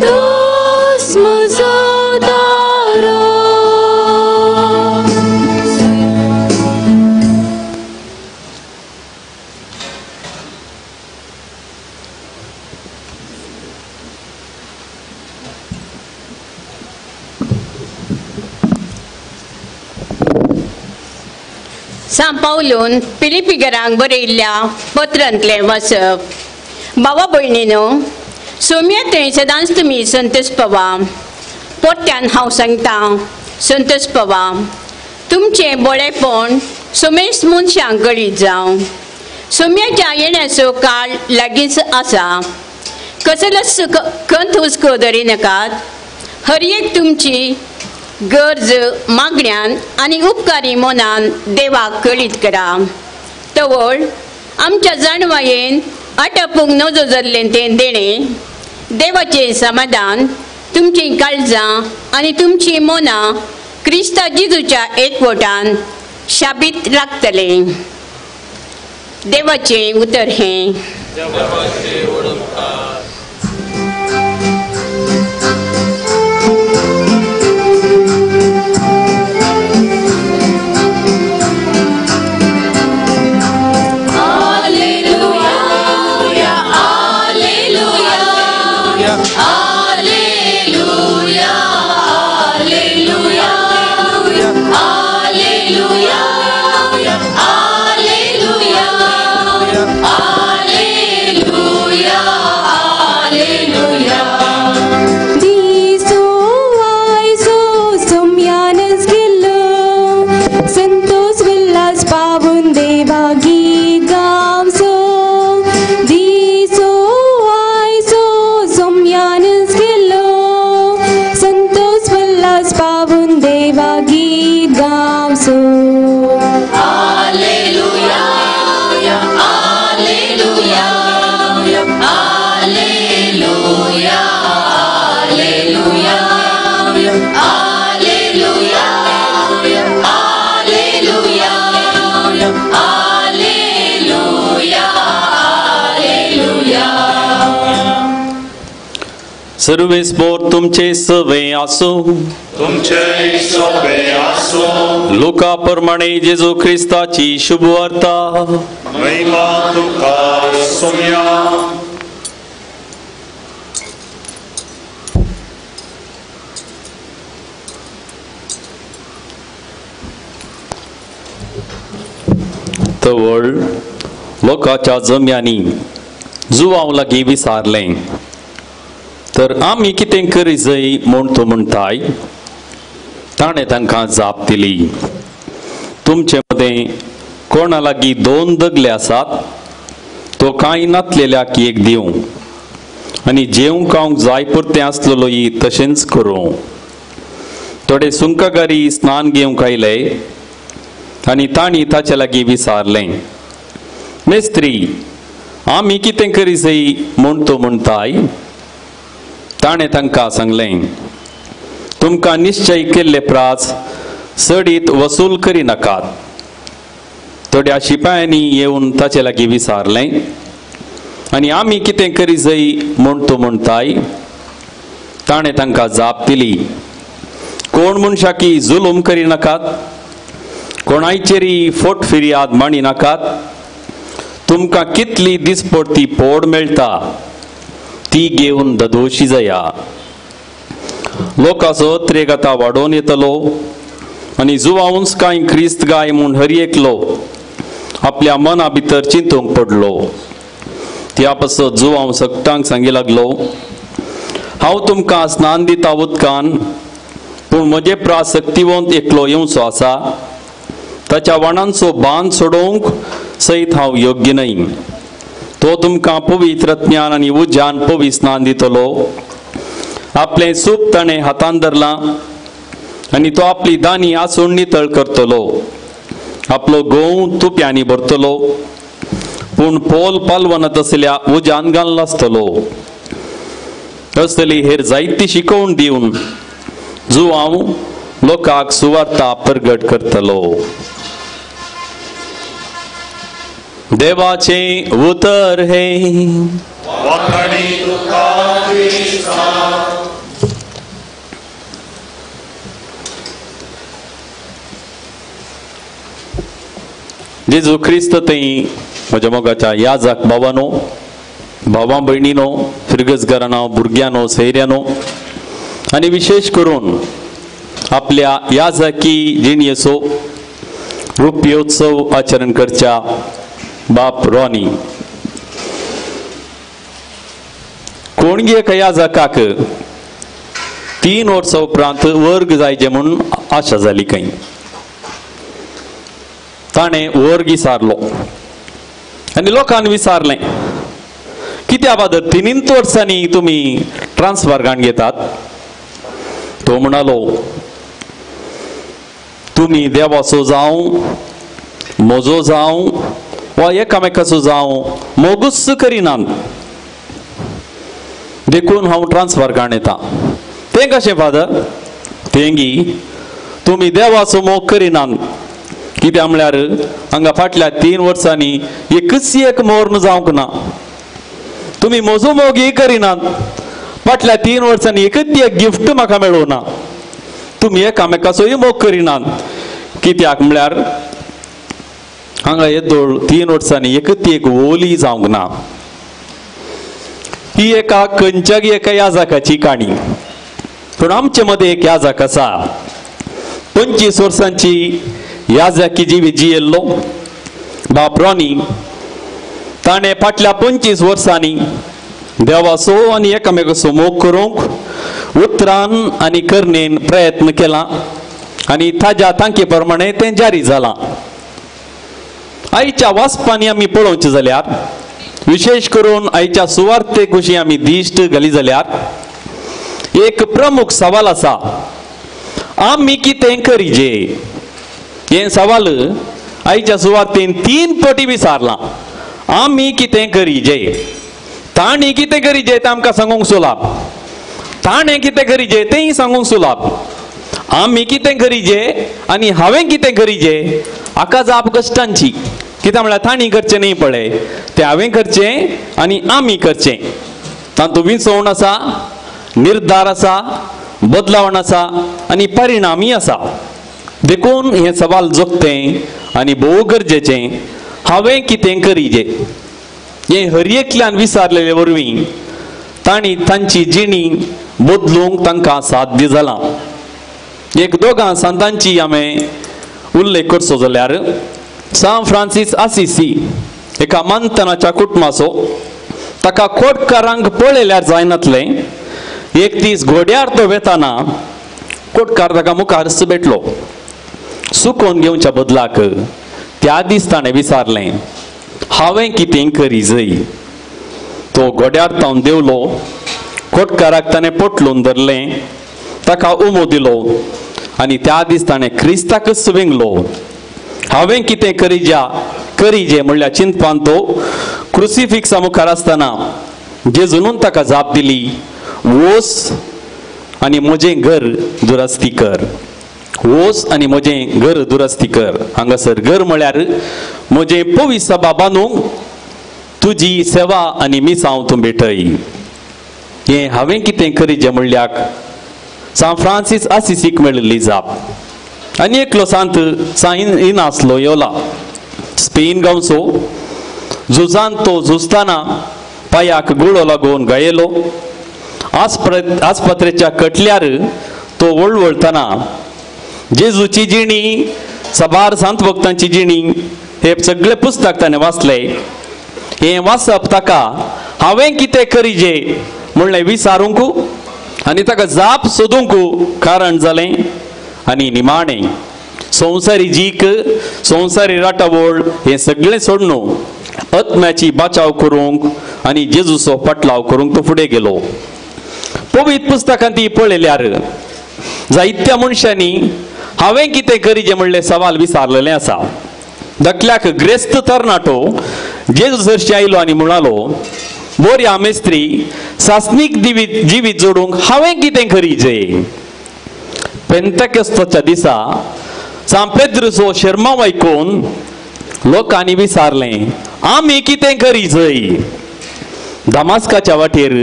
तोच म्हजो दारो. सांत पावलून फिलिप्पीकरांक बरयल्ल्या पत्रांतलें वाचप. भावा भयणीनो, सोम्या थंय सदांच तुमी संतोष पवा. पोट्यान हांव सांगता, संतोष पवा. तुमचें बरेपण सोमेश मनशांक कळीत जावं. सोम्याच्या येण्याचो काळ लागींच आसा. कसलोच खंत हुस्को धरिनाकात. हर एक तुमची गरज मागण्यान आनी उपकारी मनान देवाक कळीत करा. तवळ आमच्या जाणवायेन आटापूंक नजो जाल्लें तें देणें देवाचें समाधान तुमचीं काळजां आनी तुमचीं मनां क्रिस्ता जेजूच्या एकवटान शाबीत राखतलें. देवाचें उतर हें. सर्वेस्पोर तुमचे सवे आसो, तुमचे सवे आसो. लोका प्रमाणे जेजू ख्रिस्ताची शुभवार्ता. महिमा तुका सोम्या. तवळ लोकाच्या जम्यांनी जुवांव लागीं विसारलें तर आमी कितें करी जाय म्हूण तूं म्हणटाय. ताणें तांकां जाप दिली, तुमचे मदें कोणा लागीं दोन दगले आसात तो कांय नातलेल्याक एक दिवं आनी जेवंक खावंक जाय पुरतें आसलेलोय तशेंच करूं. थोडे सुंकागारी स्नान घेवंक आयले आनी तांणी ताचे लागीं विचारलें, मेस्त्री आमी कितें करी जाय म्हूण तूं म्हणटाय. ताणें तांकां सांगलें, तुमकां निश्चय केल्ले प्रास चडीत वसूल करिनाकात. थोड्या शिपायांनी येवन ताचे लागीं विचारलें, आनी आमी कितें करी जाय म्हूण तूं म्हणटाय. ताणें तांकां जाप दिली, कोण मनशाकी जुलूम करिनाकात, कोणायचेरी फोट फिर्याद मांडिनाकात. तुमकां कितली दिसपडती पोड मेळटा ती घेवन ददोशी जाया. लोकाचो अत्रेक आतां वाडोवन येतलो आनी जुवाउंच कांय क्रिस्त गाय म्हूण हर एकलो आपल्या मना भितर चिंतूंक पडलो. त्या पासत जुवांव सगटांक सांगी लागलो, हांव तुमकां स्नान दिता उदकान, पूण म्हजे प्रास सक्तिवंत एकलो येवचो आसा, ताच्या वाणांचो बांद सोडोवंक सयत हांव योग्य न्हय. तो तुमकां पवित्र ज्ञान आनी उज्यान पवित्र स्नान दितलो. आपलें सूप ताणें हातान धरलां आनी तो आपली दानी आसून नितळ करतलो. आपलो गोंव तुप्यांनी भरतलो, पूण पोल पालवनत आसल्या उज्यान घाललो आसतलो. असली हेर जायती शिकोवण दिवन जुवांव लोकांक सुवार्ता परगट करतलो. देवाचें उतर हे. जेजू क्रिस्त थंय म्हज्या मोगाच्या याजाक भावानो, भावां भयणीनो, फिरगजगारांनो, भुरग्यांनो, सैऱ्यानो आनी विशेश करून आपल्या याजाकी जिणयेचो रुप्योत्सव आचरण करच्या बाप रॉनी. कोणगी एका याजकाक 3 वर्सां उपरांत वर्ग जायचे म्हूण आशा जाली. खंय ताणें वर्ग विसारलो आनी लोकांनी विसारलें, कित्या बादर 3 वर्सांनी तुमी ट्रान्सफर काण घेतात. तो म्हणालो, तुमी देवाचो जावं, म्हजो जावं वा एकामेकाचो जावं मोगूच करिनात, देखून हांव ट्रान्सफर काण येता. तें कशें फादर? तेंगी तुमी देवाचो मोग करिनात, कित्याक म्हळ्यार हांगा फाटल्या 3 वर्सांनी एकच एक मोर्न जावंक ना. तुमी म्हजो मोगय करिनात, फाटल्या 3 वर्सांनी एकच एक गिफ्ट म्हाका मेळूं ना. तुमी एकामेकाचोय मोग करिनात, कित्याक म्हळ्यार हांगा येदोळ 3 वर्सांनी एकच एक ओली जावंक ना. ही एका खंयच्याय एका याजकाची काणी, पूण आमचे मदें एक याजक आसा. 25 वर्सांची याजकी जिवी जियेल्लो बाप रॉनी. ताणें फाटल्या 25 वर्सांनी देवाचो आनी एकामेकाचो मोग करूंक उतरान आनी करणेन प्रयत्न केला आनी ताज्या तांके प्रमाणे तें जारी जालां. आयच्या वाचपांनी आमी पळोवचें जाल्यार, विशेश करून आयच्या सुवार्ते कुशी आमी दिश्ट घाली जाल्यार एक प्रमुख सवाल आसा, आमी कितें करिजे? हें सवाल आयच्या सुवातेन 3 पटी विचारलां. आमी कितें करिजे? तांणी कितें करिजे तें आमकां सांगूंक सुलाप, ताणें कितें करिजे तेंय सांगूंक सुलाप. आमी कितें करिजे आनी हांवें कितें करिजे हाका जाप कश्टांची. कित्याक म्हळ्यार तांणी करचें न्ही पळय, तें हांवें करचें आनी आमी करचें. तातूंत विंचवण आसा, निर्धार आसा, बदलावण आसा आनी परिणामी आसा. देखून हें सवाल जोखतें आनी भोव गरजेचें, हांवें कितें करिजे? हें हर एकल्यान विचारलेले वरवीं तांणी तांची जिणी बदलूंक तांकां साध्य जालां. एक दोगां सांतांची हांवें उल्लेख करचो जाल्यार सांत फ्रांसीस आसिसी एका मानतनाच्या कुटुंबाचो, ताका कोटकारांक पळयल्यार जायनातलें. एक दीस घोड्यार तो वेताना कोटकार ताका मुखारच भेटलो. सुकोवन घेवच्या बदलाक त्या दीस ताणें विचारलें, हांवें कितें करिजय? तो घोड्यार तावन देंवलो, कोटकाराक ताणें पोटलून धरलें, ताका उमो दिलो आनी त्या दीस ताणें क्रिस्ताकच वेंगलो. हांवें कितें करिजा करिजे म्हणल्यार चिंतपान तो क्रुसिफिक्सा मुखार आसतना जेजून ताका जाप दिली, वोस आनी म्हजें घर दुरस्ती कर. वोस आनी म्हजें घर दुरस्ती कर. हांगासर घर म्हळ्यार म्हजें पवित्र सभा बांदूंक तुजी सेवा आनी मिसांव तूं भेटय. हें हांवें कितें करिजें म्हणल्यार सांत फ्रांसीस आसिसीक मेळिल्ली जाप. आनी एकलो सांत सांत इनास लोयोला, स्पेन गांवचो, झुजान तो झुजताना पांयाक गुळो लागून गायलो. आस्पत्रेच्या कटल्यार तो वळवळटना जेजूची जिणी, साबार सांत भक्तांची जिणी हे सगळे पुस्तक ताणें वाचलें. हें वाचप ताका हांवें कितें करिजे म्हणलें विचारूंक आनी ताका जाप सोदूंक कारण जालें. आनी निमाणें संवसारी जीक, संवसारी राटावळ हें सगळें सोडून आत्म्याची बाचाव करूंक आनी जेजूचो फाटलाव करूंक तो फुडें गेलो. पवित्र पुस्तकांत ती पळयल्यार जायत्या मनशांनी हांवें कितें करीजें म्हणलें सवाल विचारलेलें आसा. धाकल्याक ग्रेस्त तरणाटो जेजू सरशी आयलो आनी म्हणालो, बोऱ्या मेस्त्री, सासणीक जिवीत जोडूंक हांवें कितें करीजें? पेंतकेस्ताच्या दिसा सांत पेद्रूचो शेर्मांव आयकून लोकांनी विचारलें, आमी कितें करीजय? दमास्काच्या वाटेर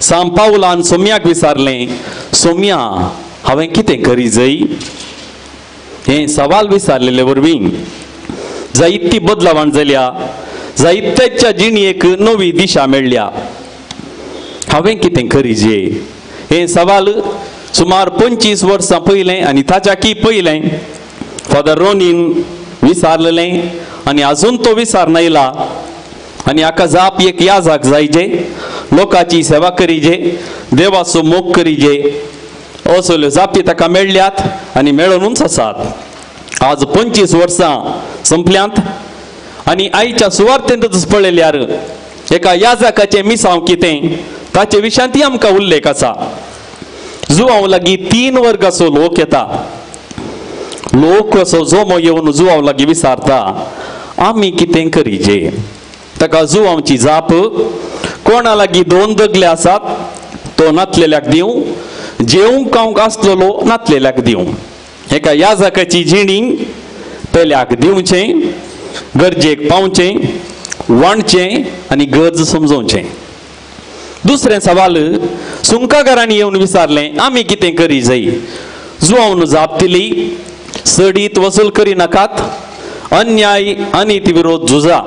सांत पावलान सोम्याक विचारलें, सोम्या, हांवें कितें करीजय? हें सवाल विचारलेले वरवीं जायती बदलावण जाल्या, जायत्याच्या जिणेक नवी दिशा मेळ्ळ्या. हांवें कितें करीजे हें सवाल सुमार 25 वर्सां पयलें आनी ताच्याकी पयलें फादर रोनीन विचारलेलें आनी आजून तो विचार आयला. आनी हाका जाप एक याजाक जायजे, लोकांची सेवा करीजे, देवाचो मोग करीजे, असल्यो जापी ताका मेळ्ळ्यात आनी मेळोनूच आसात. आज 25 वर्सां संपल्यांत आनी आयच्या सुवार्तेंतच पळयल्यार एका याजकाचें मिसांव कितें ताचे विशयांतय आमकां उल्लेख आसा. जुवांव लागीं 3 वर्गाचो लोक येता. लोक असो जोमो येवन जुवांव लागीं विचारता, आमी कितें करीजे? ताका जुवांवची जाप, कोणा लागीं 2 दगले आसात तो नातलेल्याक दिवं, जेवंक खावंक आसलेलो नातलेल्याक दिवं. एका याजकाची जिणी पेल्याक दिवचें, गरजेक पावचें, वांटचें आनी गरज समजोवचें. दुसरें सवाल सुंकागारांनी येवन विचारलें, आमी कितें करी जाय? जुवावन जाप दिली, सडीत वसूल करी नाकात, अन्याय अनिती विरोध झुजा.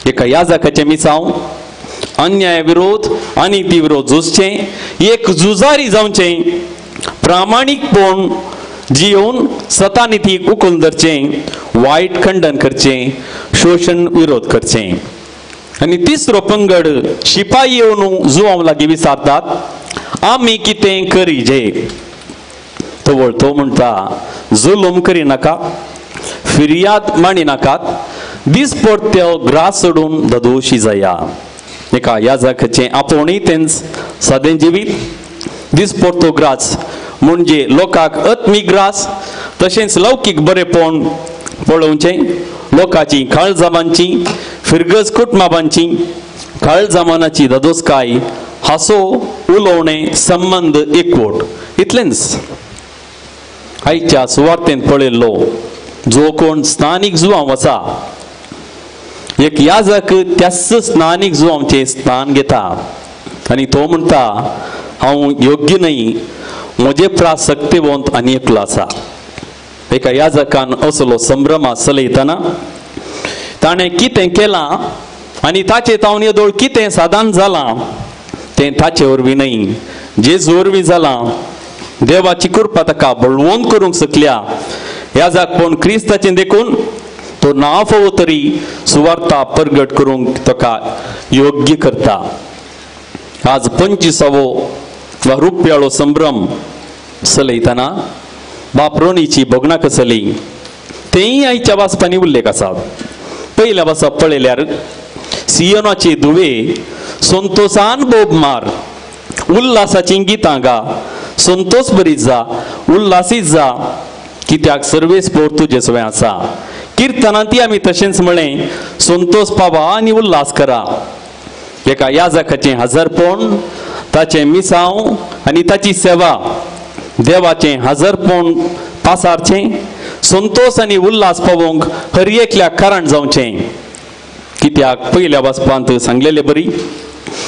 एका याजकाचें मिसांव अन्याय विरोध अनिती विरोध झुजचें, एक झुजारी जावचें, प्रामाणीकपण जियोवन सतानितीक उखलून धरचें, वायट खंडन करचें, शोशण विरोध करचें. आनी तिसरो पंगड शिपाई येवन जुवांव लागीं विचारतात, आमी कितें करीजे? तवळ तो म्हणटा, जुलूम करिनाका, फिर्याद मांडिनाकात, दिसपडते ग्रास सोडून ददोशी जाया. एका याजकाचें आपोवणीय तेंच सादें जिवीत. दिसपडतो ग्रास म्हणजे लोकांक आत्मीक ग्रास तशेंच लौकीक बरेपण पळोवचें, लोकांची काळजामांची, फिरगज कुटुंबांची काळजामानाची ददोसकाय, हांसो, उलोवणें, संबंद, एकवट, इतलेंच. आयच्या सुवार्तेंत पळयल्लो जो कोण स्थानीक जुवांव आसा, एक याजक त्याच स्थानीक जुवांवचें स्थान घेता आनी तो म्हणटा, हांव योग्य न्हय, म्हजे प्रास सक्तेवंत आनी एकलो आसा. एका याजकान असलो संभ्रमा चलयतना ताणें कितें केलां आनी ताचे तावन येदोळ कितें सादान जालां तें ताचे वरवीं न्हय, जेजू वरवीं जालां. देवाची कृपा ताका बळवंत करूंक शकल्या. याजकपण क्रिस्ताचें देखून तो ना फावो तरी सुवार्ता परगट करूंक ताका योग्य करता. आज 25वो वा रुपयाळो संभ्रम चलयतना बाप रोनीची भोगणां कसली तेंय आयच्या वाचपांनी उल्लेख आसा. पयल्या वाचप पळयल्यार सियोनाचे दुवे संतोसान बोब मार, उल्हासाचीं गितां गा, संतोष बरीत जा, उल्हासीत जा, कित्याक सर्वेस्पोर तुजे सवें आसा. किर्तनांतय आमी तशेंच म्हळें, संतोष पावा आनी उल्हास करा. एका याजकाचें हजरपण, ताचें मिसांव आनी ताची सेवा, देवाचें हजरपण पासारचें, संतोष आनी उल्हास पावोवंक हर एकल्याक कारण जावचें. कित्याक पयल्या वाचपांत सांगलेले बरी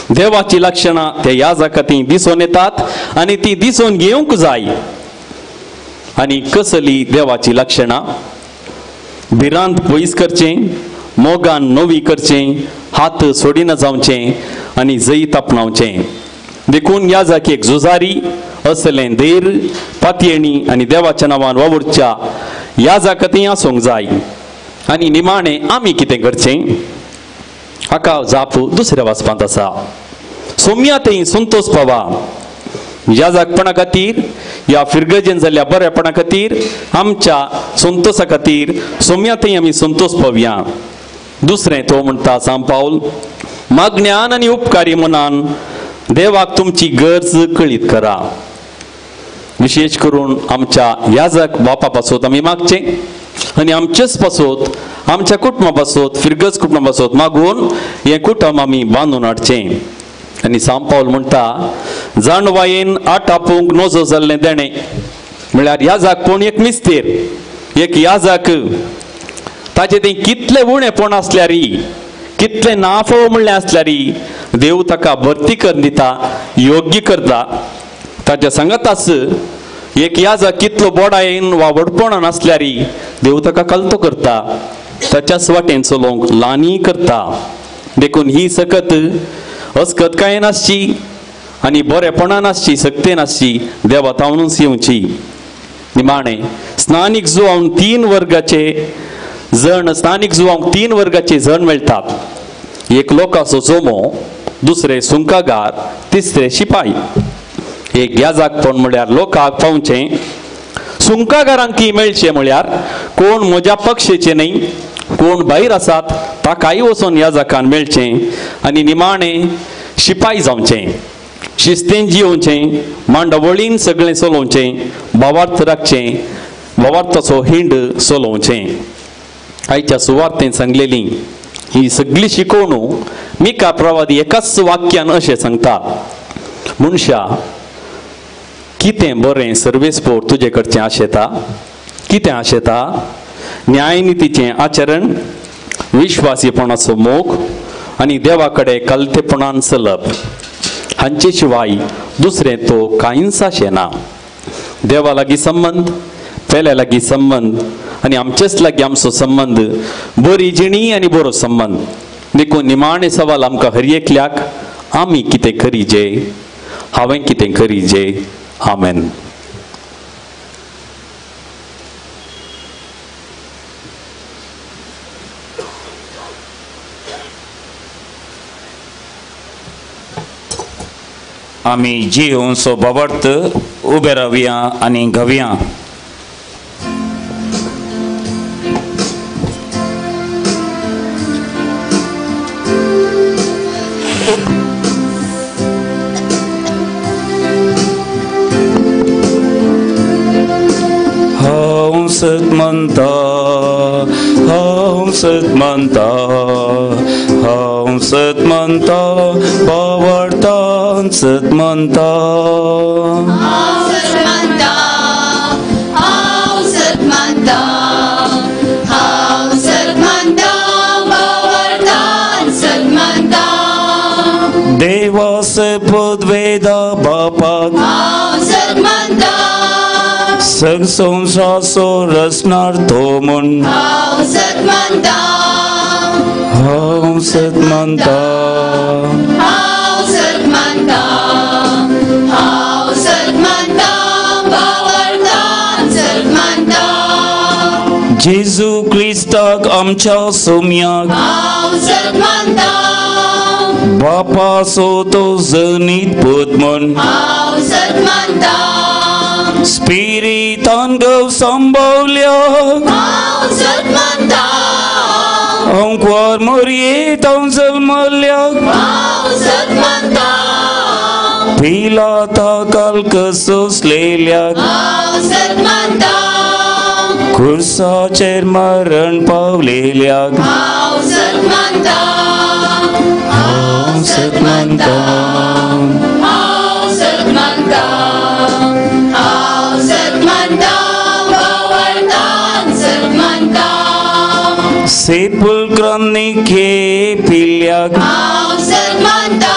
देवाची लक्षणां त्या याजकांत दिसून येतात आनी ती दिसून घेवंक जाय. आनी कसली देवाची लक्षणां? भिरांत पयस करचें, मोगान नवी करचें, हात सोडिना जावचें आनी जैत आपणावचें. देखून याजक एक झुजारी असलें धैर्य, पातयेणी आनी देवाच्या नांवान वावुरच्या याजकांतय आसूंक जाय. आनी निमाणें आमी कितें करचें हाका जाप दुसऱ्या वाचपांत आसा. सोम्या थंय संतोष पावा. याजकपणा खातीर ह्या फिरगजेन जाल्ल्या बरेपणा खातीर आमच्या संतोसा खातीर सोम्या थंय आमी संतोष पावया. दुसरें तो म्हणटा सांत पावल मागण्यान आनी उपकारी मनान देवाक तुमची गरज कळीत करा. विशेष करून आमच्या याजक बापा पासत आमी मागचें आनी आमचेच पासत आमच्या कुटुंबा पासत फिरगज कुटुंबा पासत मागून हें कुटुंब आमी बांदून हाडचें. आनी सांत पावल म्हणटा जाणवायेन आटापूंक नजो जाल्लें देणें म्हळ्यार याजक कोण एक मिस्तेर एक याजक ताचे तें कितलें उणेपण आसल्यारी कितलें नाफो म्हणलें आसल्यारी देव ताका भरती करून दिता योग्य करता. ताच्या सांगाताच एक याजक कितलो बोडायेन वा व्हडपणान आसल्यारी देव ताका कलतो करता ताच्याच वाटेन चलोवंक लानी करता. देखून ही सकत अस्कतकायेन आसची आनी बरेपणान आसची सक्तेन आसची देवा तावनूच येवची. निमाणें स्नानीक जुवांक 3 वर्गाचे जण स्थानीक जुवांक 3 वर्गाचे जण मेळटात. एक लोकांचो जमो, दुसरे सुंकागार, तिसरे शिपाई. एक याजकपण म्हळ्यार लोकांक पावचें, सुंकागारांक ती मेळचें म्हळ्यार कोण म्हज्या पक्षेचे न्हय कोण भायर आसात ताकाय वचून याजकान मेळचें. आनी निमाणें शिपाई जावचें, शिस्तेन जियोवचें, मांडवळीन सगळें चलोवचें, भावार्थ राखचें, भावार्थाचो हिंड चलोवचें. आयच्या सुवार्तेन सांगलेली ही सगळी शिकवणू मिका प्रवादी एकाच वाक्यान अशें सांगता, मनशा कितें बरें सर्वेस्पोर तुजे कडचें आशेता, कितें आशेता? न्यायनितीचें आचरण, विश्वासीपणाचो मोग आनी देवा कडेन कलतेपणान चलप हांचे शिवाय दुसरें तो कांयच आशेना. देवा लागीं संबंद, पेल्या लागीं संबंद आनी आमचेच लागीं आमचो संबंद, बरी जिणी आनी बरो संबंद. देखून निमाणें सवाल आमकां हर एकल्याक, आमी कितें करीजे, हांवें कितें करीजे? आमेन. आमी जिवन सो बाबर्त उबे रावया आनी घावया. हांव सत म्हणटा, हांव सत म्हणटा, हांव सत म्हणटा, बावडतान सत म्हणटा. हांव सत म्हणटा, हांव सत म्हणटा, हांव सत म्हणटा, बावडतान सत म्हणटा. देवा सपद वेदा बापाक हांव सत म्हणटा, सग संवसाराचो रचणार तो म्हूण हांव सत म्हणटा, हांव सत म्हणटा, हांव सत म्हणटा, हांव सत म्हणटा, बावडतान सत म्हणटा. जेजू क्रिस्ताक आमच्या सोम्याक हांव सत म्हणटा, बापाचो तो जनीत पूत म्हूण हांव सत म्हणटा, स्पिरितान गव सांबावल्या हांव सत म्हणटा, अंकवार मोरयेत हांव जल्मल्या हांव सत म्हणटा, पिलाता काल कसोसलेल्या हांव सत म्हणटा, खुर्साचेर मरण पावलेल्या हांव सत म्हणटा, हांव सत म्हणटा, हांव सत म्हणटा, हांव सत म्हणटा, बावडतान सत म्हणटा. सेपुल्क्रांनी खेपिल्ल्याक हांव सत म्हणटा,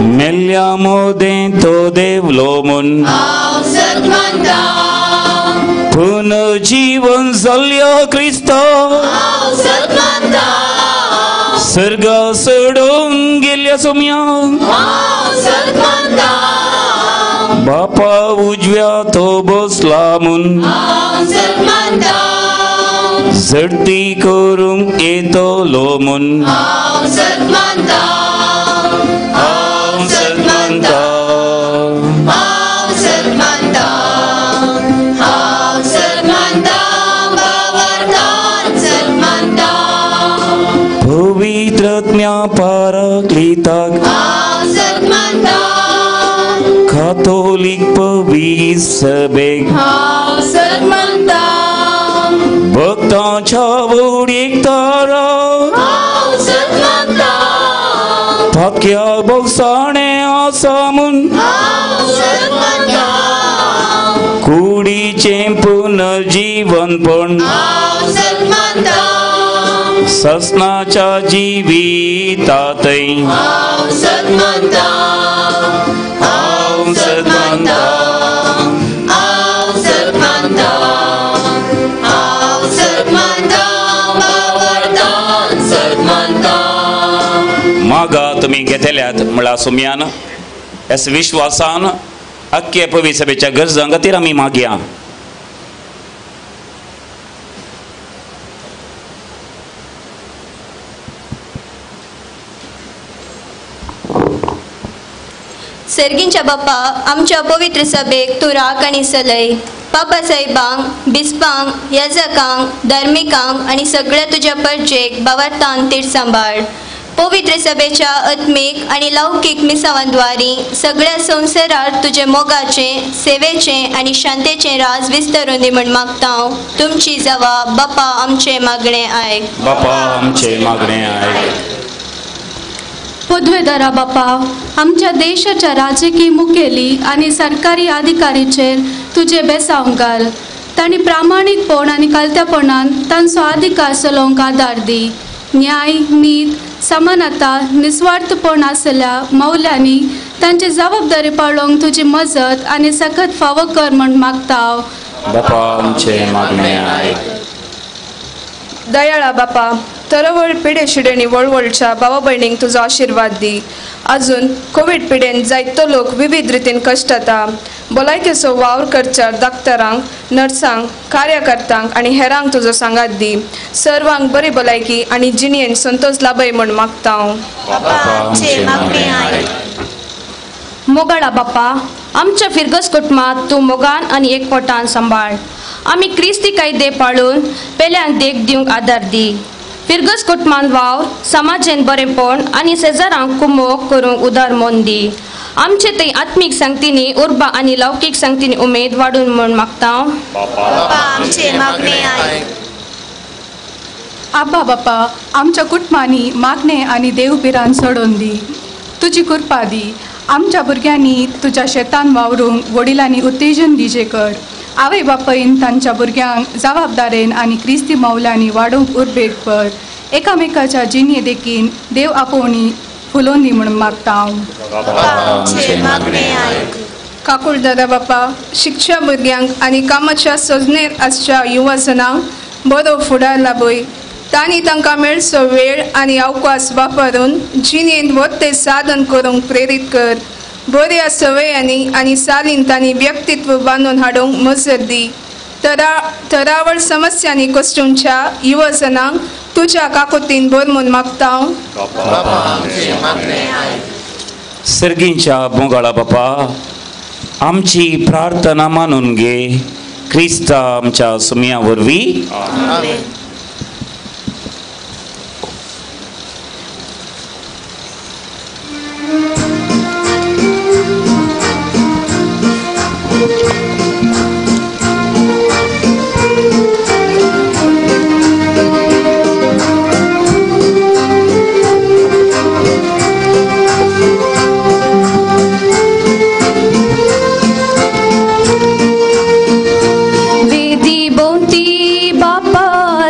मेल्ल्या मोदें तो देवलो म्हूण हांव सत म्हणटा, पुनर्जीवन जाल्ल्या क्रिस्ता हांव सत म्हणटा, सर्गा सोडून गेल्या सोम्या हांव सत म्हणटा, बापा उजव्या तो बसला म्हूण हांव सत म्हणटा, झडती करूंक येतलो म्हूण हांव सत म्हणटा, हांव सत म्हणटा, हांव सत म्हणटा, पाराक्लिताक हांव सत मानता कातोलीक पवित्र सभेक हांव सत मानता भक्तांच्या वडीक ताराक हांव सत मानता पाक्या भोगसाणें आसा म्हूण हांव सत मानता कुडीचें पुनर्जीवनपण हांव सत मानता ससनाच्या जिवितांतय हांव सत मानता हांव सत मानता हांव सत मानता हांव सत मानता बावडतान सत मानता. मागा तुमी घेतल्यात म्हळ्यार सुम्यान एस विश्वासान अख्खे पवित्र सभेच्या गरजां खातीर आमी मागया. सर्गींच्या बापा आमच्या पवित्र सभेक तूं राख आनी सलय. बाबा साहेबांक, बिस्पांक, याजकांक, धार्मिकांक आनी सगळ्या तुज्या परजेक बावार्थान तीर सांबाळ. पवित्र सभेच्या आत्मीक आनी लौकीक मिसावांद्वारी सगळ्या संवसारार तुजे मोगाचें, सेवेचें आनी शांतेचें राज विस्तारून दी म्हूण मागता हांव. तुमची जावा बापा आमचें मागणें आयक. बापा आमचें मागणें आयक. पदवेदारा बापा आमच्या देशाच्या राजकीय मुखेली आनी सरकारी अधिकारीचेर तुजे बेसांव घाल. तांणी प्रामाणीकपण आनी कालत्यापणान तांचो अधिकार चलोवंक आदार दी. न्याय, नीत, समानता, निस्वार्थपण आसल्या मौल्यांनी तांची जबाबदारी पाळोवंक तुजी मजत आनी सकत फावो कर म्हूण मागता हांव. बापा आमचें मागणें आयक. दयाळा बापा तरवळ पिडे शिडेणी वळवळच्या भावा भयणींक तुजो आशिर्वाद दी. अजून कोवीड पिडेन जायतो लोक विविध रितीन कश्टता. भलायकेचो वावर करच्या डाक्टरांक, नर्सांक, कार्यकर्त्यांक आनी हेरांक तुजो सांगात दी. सर्वांक बरी भलायकी आनी जिणेन संतोष लाभय म्हूण मागता हांव. मोगाळा बापा आमच्या फिरगस कुटुंबात तूं मोगान आनी एकवटान सांबाळ. आमी क्रिस्ती कायदे पाळून पेल्यांक देख दिवंक आदार दी. फिरगस कुटुंबान वावर समाजेन बरेंपण आनी शेजारांक कुमोक करूंक उदार मन दी. आमचे थंय आत्मीक संगतींनी उर्बा आनी लौकीक संगतींनी उमेद वाडून म्हूण मागता. आबा बापा आमच्या कुटुंबांनी मागणें आनी देवपिरान सोडून दी. तुजी कृपा दी. आमच्या भुरग्यांनी तुज्या शेतान वावरूंक वडिलांनी उत्तेजन दिजें कर. आवय बापायन तांच्या भुरग्यांक जबाबदारेन आनी क्रिस्ती मौल्यांनी वाडोवंक उर्बेक कर. एकामेकाच्या जिणे देखीन देव आपोवणी फुलोवन दी म्हूण मागता हांव. काकूळ दादा बापा शिकच्या भुरग्यांक आनी कामाच्या सजनेर आसच्या युवाजनांक बरो फुडार लाभय. तांणी तांकां मेळचो वेळ आनी अवकाश वापरून जिणेंत वत्ते साधन करूंक प्रेरीत कर. बऱ्या सवयांनी आनी चालीन तांणी व्यक्तित्व बांदून हाडूंक मजत दी. थरावळ समस्यांनी कश्टूंच्या युवजनांक तुज्या काकुतीन भर म्हूण मागता हांव. सर्गींच्या मोगाळा बापा आमची प्रार्थना मानून घे. क्रिस्ता आमच्या सुमया वरवीं.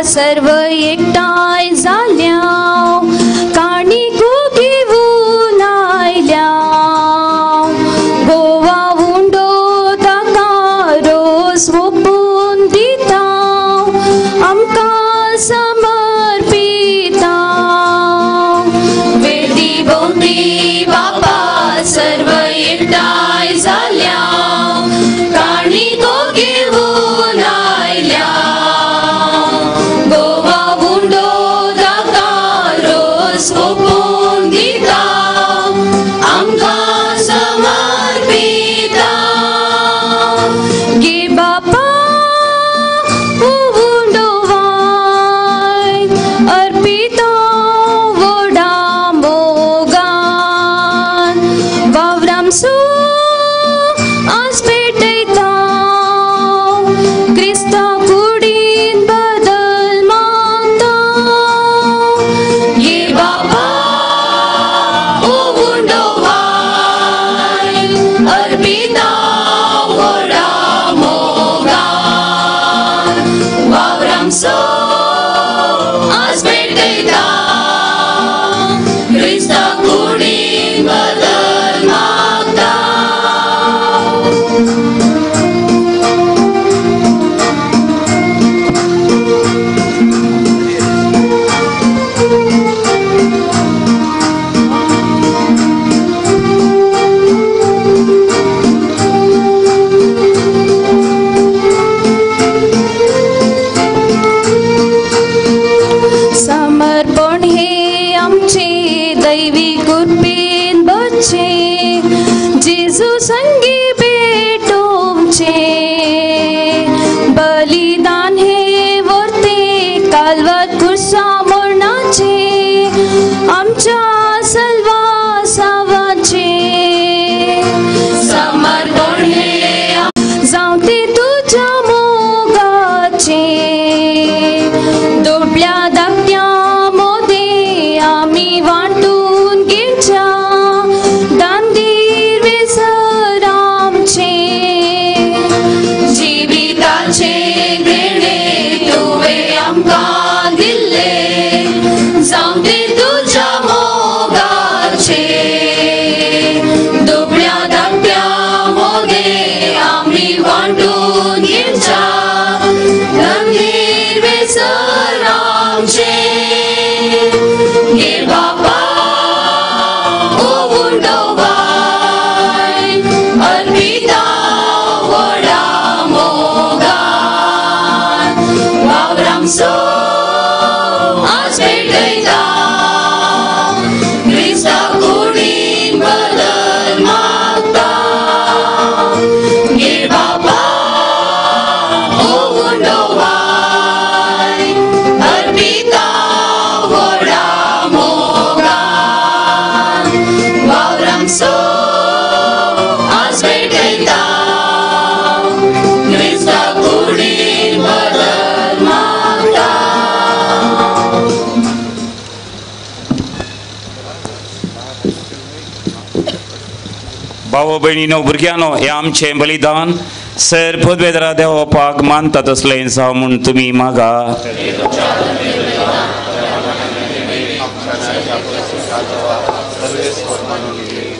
सर्व एकठांय जाल्या काणिको घेवन आयल्या गोवा उंडो ताका रोस ओपून दिता आमकां समर्पिता. वेदी भोंवती बापा सर्व एकठांय जाल्या काणिको घेवन आयल्या गोवा उंडो ताका भेटयता क्रिस्ता कुडीन बदल मागता. समर्पण हे आमचे दैवी कृपेन बचे जेजू संगी भेटोवचे बलिदान हे वर्ते कालवार कुर्सा मरणाचे आमच्या सल्वासावाचे समर्पण हे जावं ते तुज्या मोगाचे दुबल्या धाकट्या मोदे आमी वांटून घेवच्या दांदीर वेसर आमचे जिविताचे देणे तुवें आमकां दिल्ले जावं ते तुज्या मोगाचे दुबळ्या धाकट्या मोदे आमी वांटून घेवच्या दांदीर वेसर आमचे. घे बापा ओवुंडो बाय अर्पिता व्हडा मोगान वावरामसो आज भेटयता क्रिस्ता कुडीन बदल मागता. घे बापा ओवुंडो बाय अर्पिता व्हडा मोगान वावरामसो आज भेटयता क्रिस्ता कुडीन बदल मागता. भाव भयणीनो भुरग्यांनो हें आमचें बलिदान सर पदवेदरा देवपाक मानता तसलें जावं म्हूण तुमी मागा.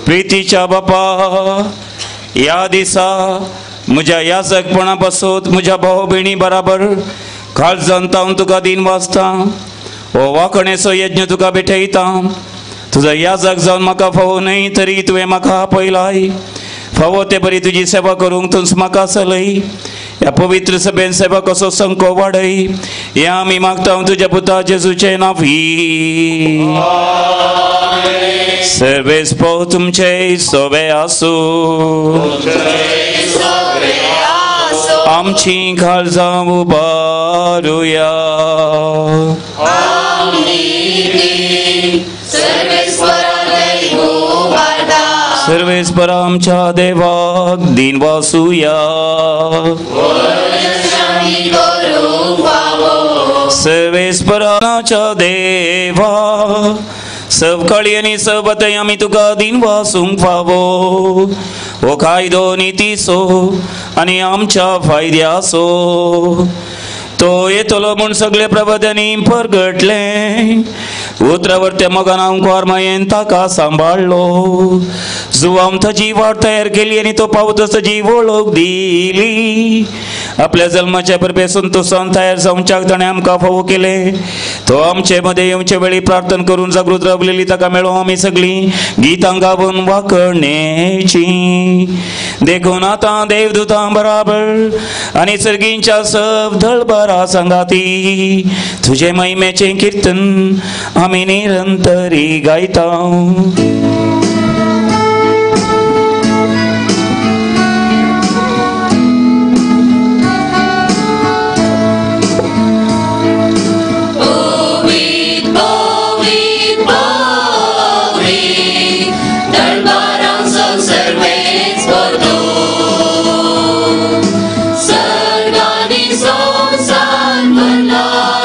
प्रितीच्या बापा ह्या दिसा म्हज्या याजकपणा पासत म्हज्या भाव भयणी बराबर काळजान हांव तुका दिन वाचता हो वांकणेचो यज्ञ तुका भेटयता. तुजो याजक जावन म्हाका फावो न्हय तरी तुवें म्हाका आपयलाय फावो ते बरी तुजी सेवा करूंक तूंच म्हाका चलय. ह्या पवित्र सभेन सेवा कसो संको वाडय हें आमी मागता तुज्या पुता जेजूचें नांवी. सर्वेस्पोर तुमचे सोबे आसूं. आमची काळजां उबारुया. सर्वेस्पर आमच्या देवाक दिन वासूया. सर्वेस्पराच्या देवा सवकाळी आनी सबतय आमी तुका दिन वासूंक फावो. हो कायदो नितीचो आनी आमच्या फायद्याचो तो येतलो म्हूण सगळे प्रबोधनी परगटलें. उतरावर त्या मोगान आमकां मायेन ताका सांबाळ्ळो. जुवाम ताजी वाट तयार केली आनी तो पावतच ताजी वळख दिली. आपल्या जल्माच्या परबे संतोषान तयार जावच्याक ताणें आमकां फावो केलें. तो आमचे मदें येवचे वेळी प्रार्थना करून जागृत रावलेली ताका मेळो आमी सगळीं गितां गावन वाकणेची. देखून आतां देवदूतां बराबर आनी सर्गींच्या सब दळबरा सांगाती तुजे महिमेचें किर्तन आमी निरंतरी गायता.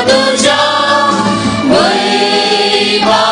तुझ्या वैभवा.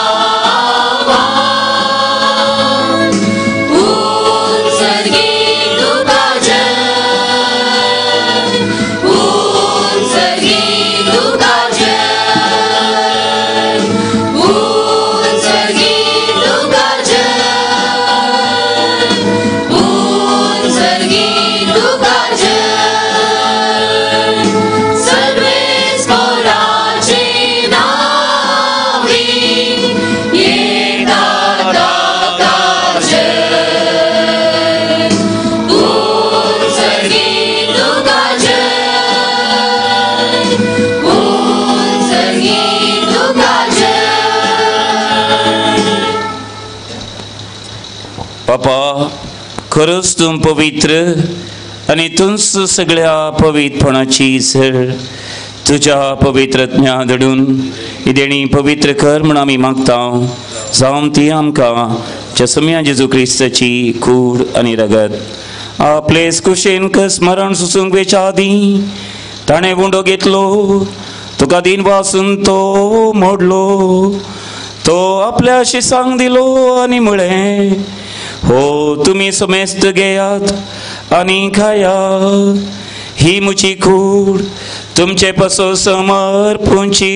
खरोच तूं पवित्र आनी तूंच सगळ्या पवित्रपणाची सर. तुज्या पवित्र ज्ञा धाडून ही देणी पवित्र कर म्हूण आमी मागता. जावं ती आमकां जसम्या जेजू क्रिस्ताची कूड आनी रगत. आपले कुशेन स्मरण सुसूंक वेच्या आदीं ताणें उंडो घेतलो, तुका दिन वासून तो मोडलो, तो आपल्या शिसांक दिलो आनी म्हळें, हो तुमी समेस्त घेयात आनी खायात, ही म्हजी कूड तुमचे पासो समर्पुची.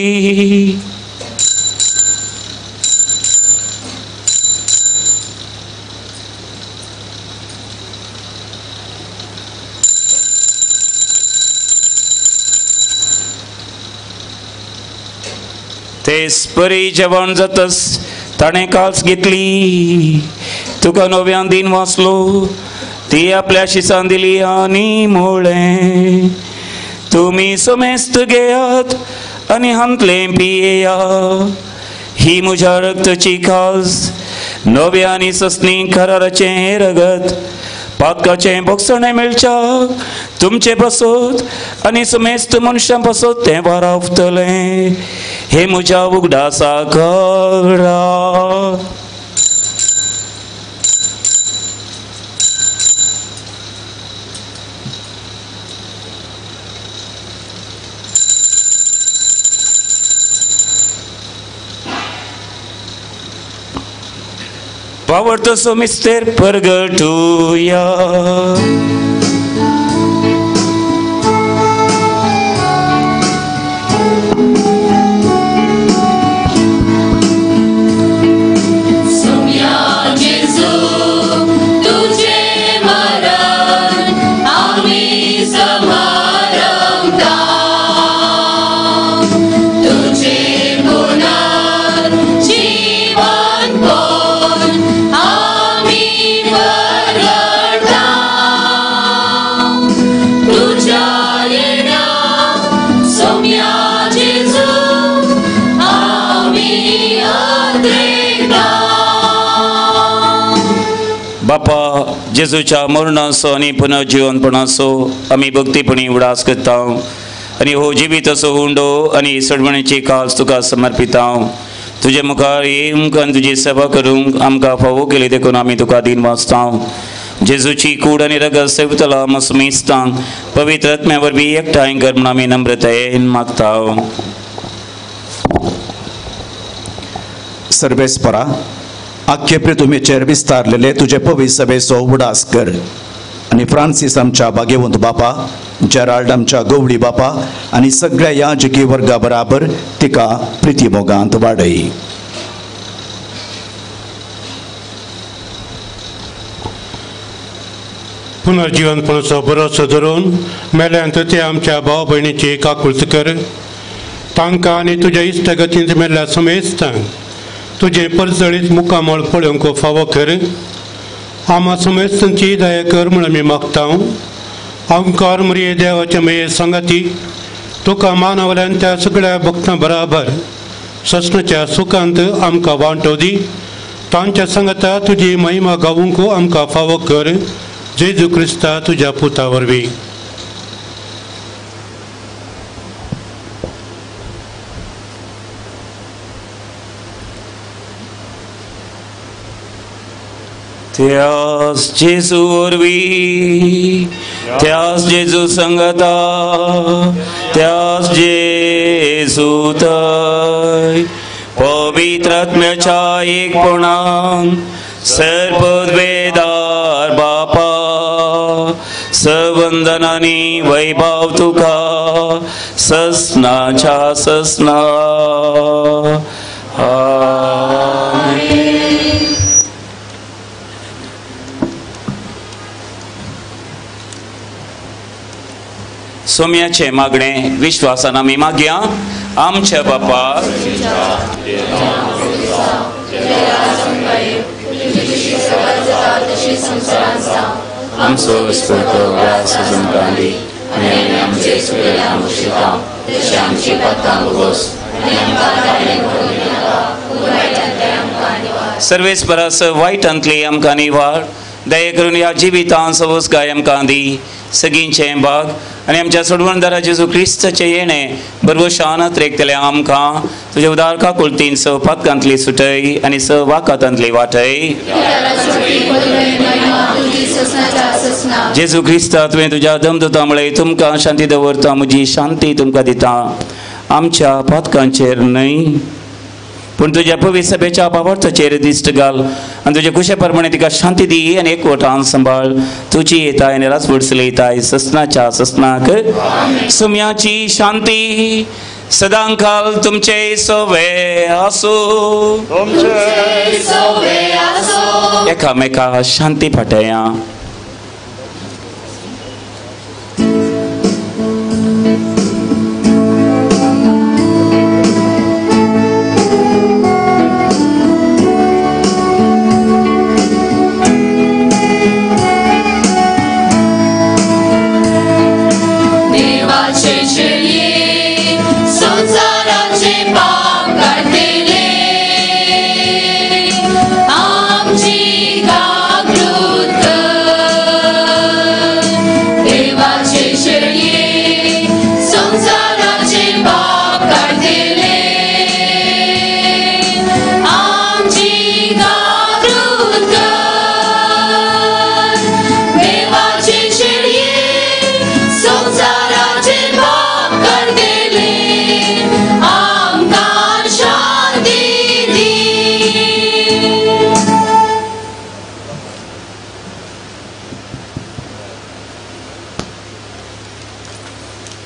तेच परी जेवण जातच ताणें कास घेतली, तुका नव्यान दिन वाचलो, ती आपल्या शिसान दिली आनी म्हळें, तुमी समेस्त घेयात आनी हांतलें पियेया, ही म्हज्या रक्ताची खास नव्या आनी ससनी कराराचें रगत, पातकाचें बोगसणें मेळच्या तुमचे पासत आनी समेस्त मनशां पासत तें वारावतलें. हे म्हज्या उगडासा करा. पावरतो मिस्तेर परगटुया. बापा जेजूच्या मरणाचो आनी पुनर्जिवनपणाचो आमी भक्तीपणी उडास करता आनी हो जिवीत असो हुंडो आनी सडवणीची कास तुका समर्पिता. तुजे मुखार येवंक आनी तुजी सेवा करूंक आमकां फावो केली देखून आमी तुका दिन वाचता. जेजूची कूड आनी रगत सेवतला मसमिस्तांक पवित्र आत्म्या वरवीं एकठांय कर म्हूण आमी नम्रतायेन मागता. सर्वेस्परा आख्खे पृथ्वीचेर विस्तारलेले तुजे पवित्र सभेचो उडास कर आनी फ्रांसीस आमच्या भाग्यवंत बापा, जेराल्ड आमच्या गवळी बापा आनी सगळ्या याजकी वर्गा बराबर तिका प्रिती मोगांत वाडय. पुनर्जिवनपणाचो बरोसो धरून मेल्यांत ते आमच्या भाव भयणीची काकुळत कर. तांकां आनी तुज्या इश्टागतींत मेल्ल्या समेस्तांक तुजें परजळीत मुखामळ पळोवंक फावो कर. आमा समेस्तांची दया कर म्हूण आमी मागता. आमकार मरिये देवाचे मये सांगाती तुका मानवल्यान त्या सगळ्या भक्तां बराबर ससनाच्या सुखांत आमकां वांटो दी. तांच्या सांगाता तुजी महिमा गावूंक आमकां फावो कर. जेजू क्रिस्ता तुज्या पुता वरवीं. त्यास जेजू वरवीं, त्यास जेजू संगता, त्यास जेजू तय पवित्र आत्म्याच्या एकपणान सर्ववेदार बापा सवंदनानी वैभव तुका ससनाच्या ससना. आमेन. सोम्याचे मागणे विश्वासान आमी मागया. आमच्या बापा आमचो सर्वेस्परास वायटांतली आमकां निवार. दया करून ह्या जिवितान सवस गाय आमकां दी सगळींचें भाग आनी आमच्या सोडवणदारा जेजू क्रिस्ताचें येणें बरोबर शानत रेखतलें आमकां तुज्या उदार काकुळतीन स पातकांतली सुटय आनी स वाकातांतली वाटय. जेजू क्रिस्ता तुवें तुज्या दमदुता म्हळें तुमकां शांती दवरता म्हजी शांती तुमकां दिता आमच्या पातकांचेर न्हय पूण तुज्या पवित्र सभेच्या बाबार्थाचेर दिश्ट घाल आनी तुज्या कुशे प्रमाणे तिका शांती दी आनी एकवटान सांबाळ. तुजी येताय आनी राजवट चलयताय ससनाच्या ससनाक. सुम्याची शांती सदांकाल तुमचे सोवे आसूं. एकामेका शांती फाटया.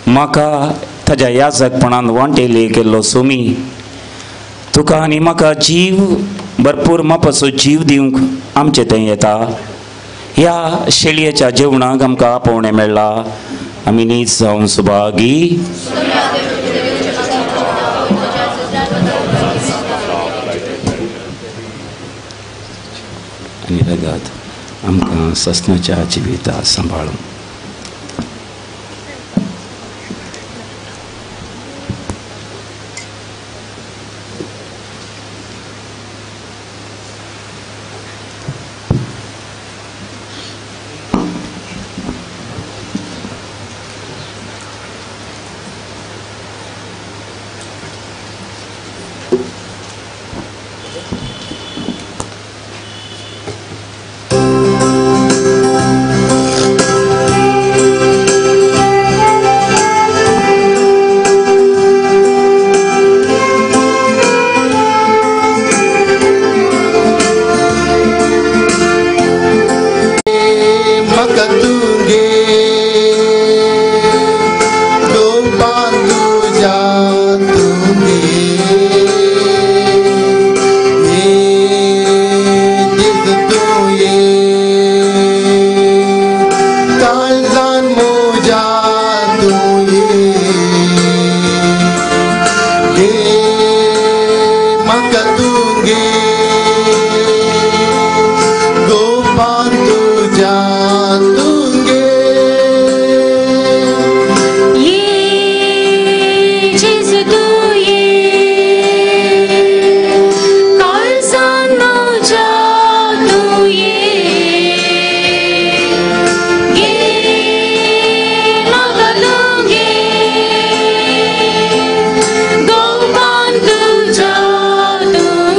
म्हाका ताज्या याजकपणान वांटेली केल्लो सोमी तुका आनी म्हाका जीव भरपूर मापाचो जीव दिवंक आमचे थंय येता. ह्या शेळयेच्या जेवणाक आमकां आपोवणें मेळ्ळां. आमी नीज जावन सुभागी. आनी रगत आमकां ससनाच्या जिविता सांबाळूं. Go on to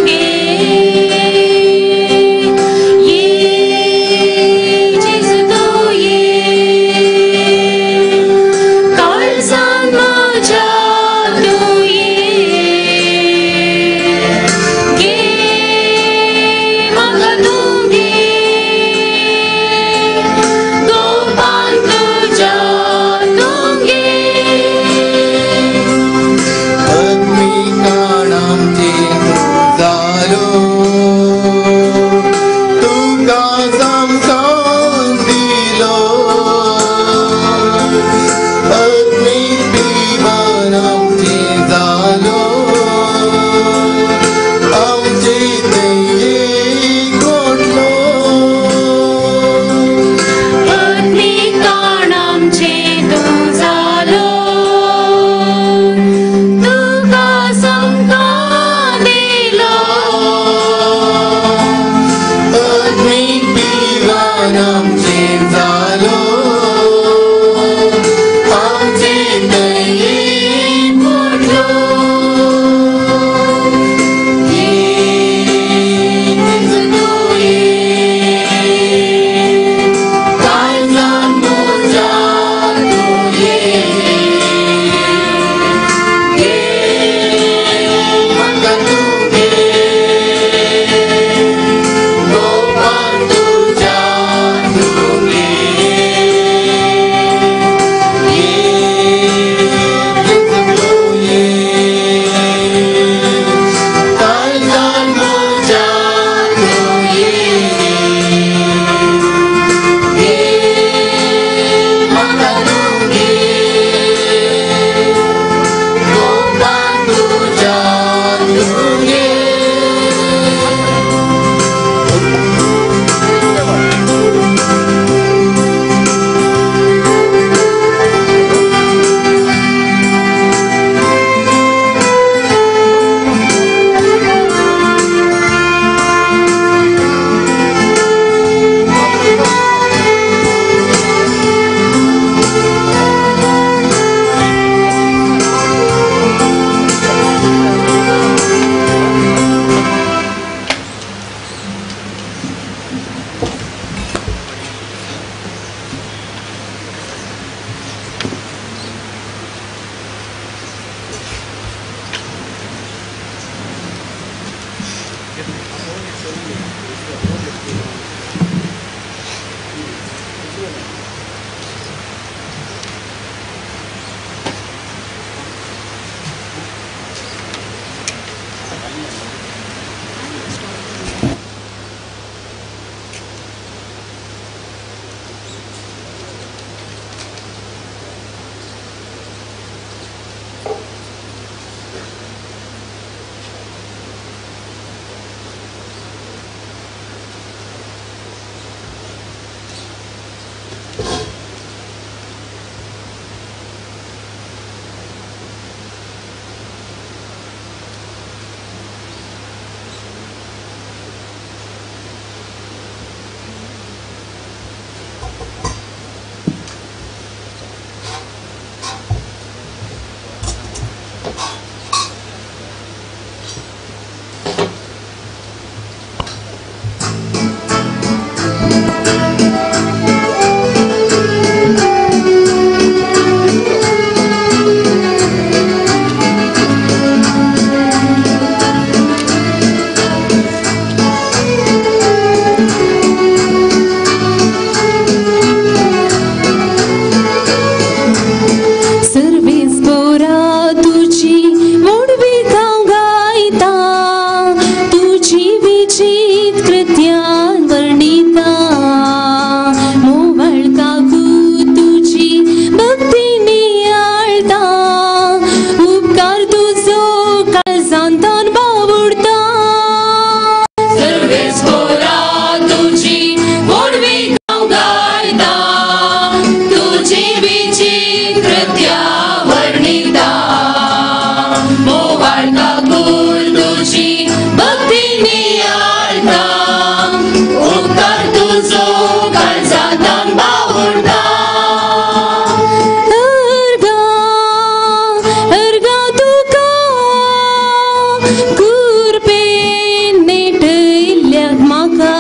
कुरपेन नेटयल्ल्याक म्हाका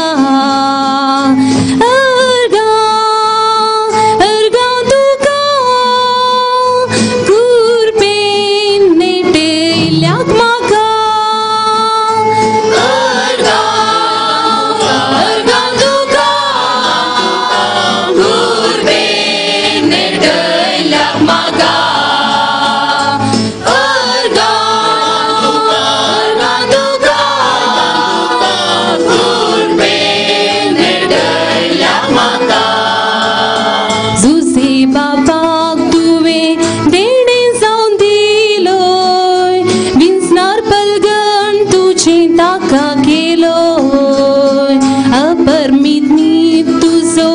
अर्गां अर्गां तुका कुरपेन नेटयल्ल्याक म्हाका अर्गां अर्गां तुका कुरपेन नेटयल्ल्याक म्हाका अर्गां अर्गां तुका कुरपेन नेटयल्ल्याक म्हाका. जुझे बापाक तुवें देणें जावन दिलोय विंचणार पलगण तुजें ताका केलोय अपरमीत नीत तुजो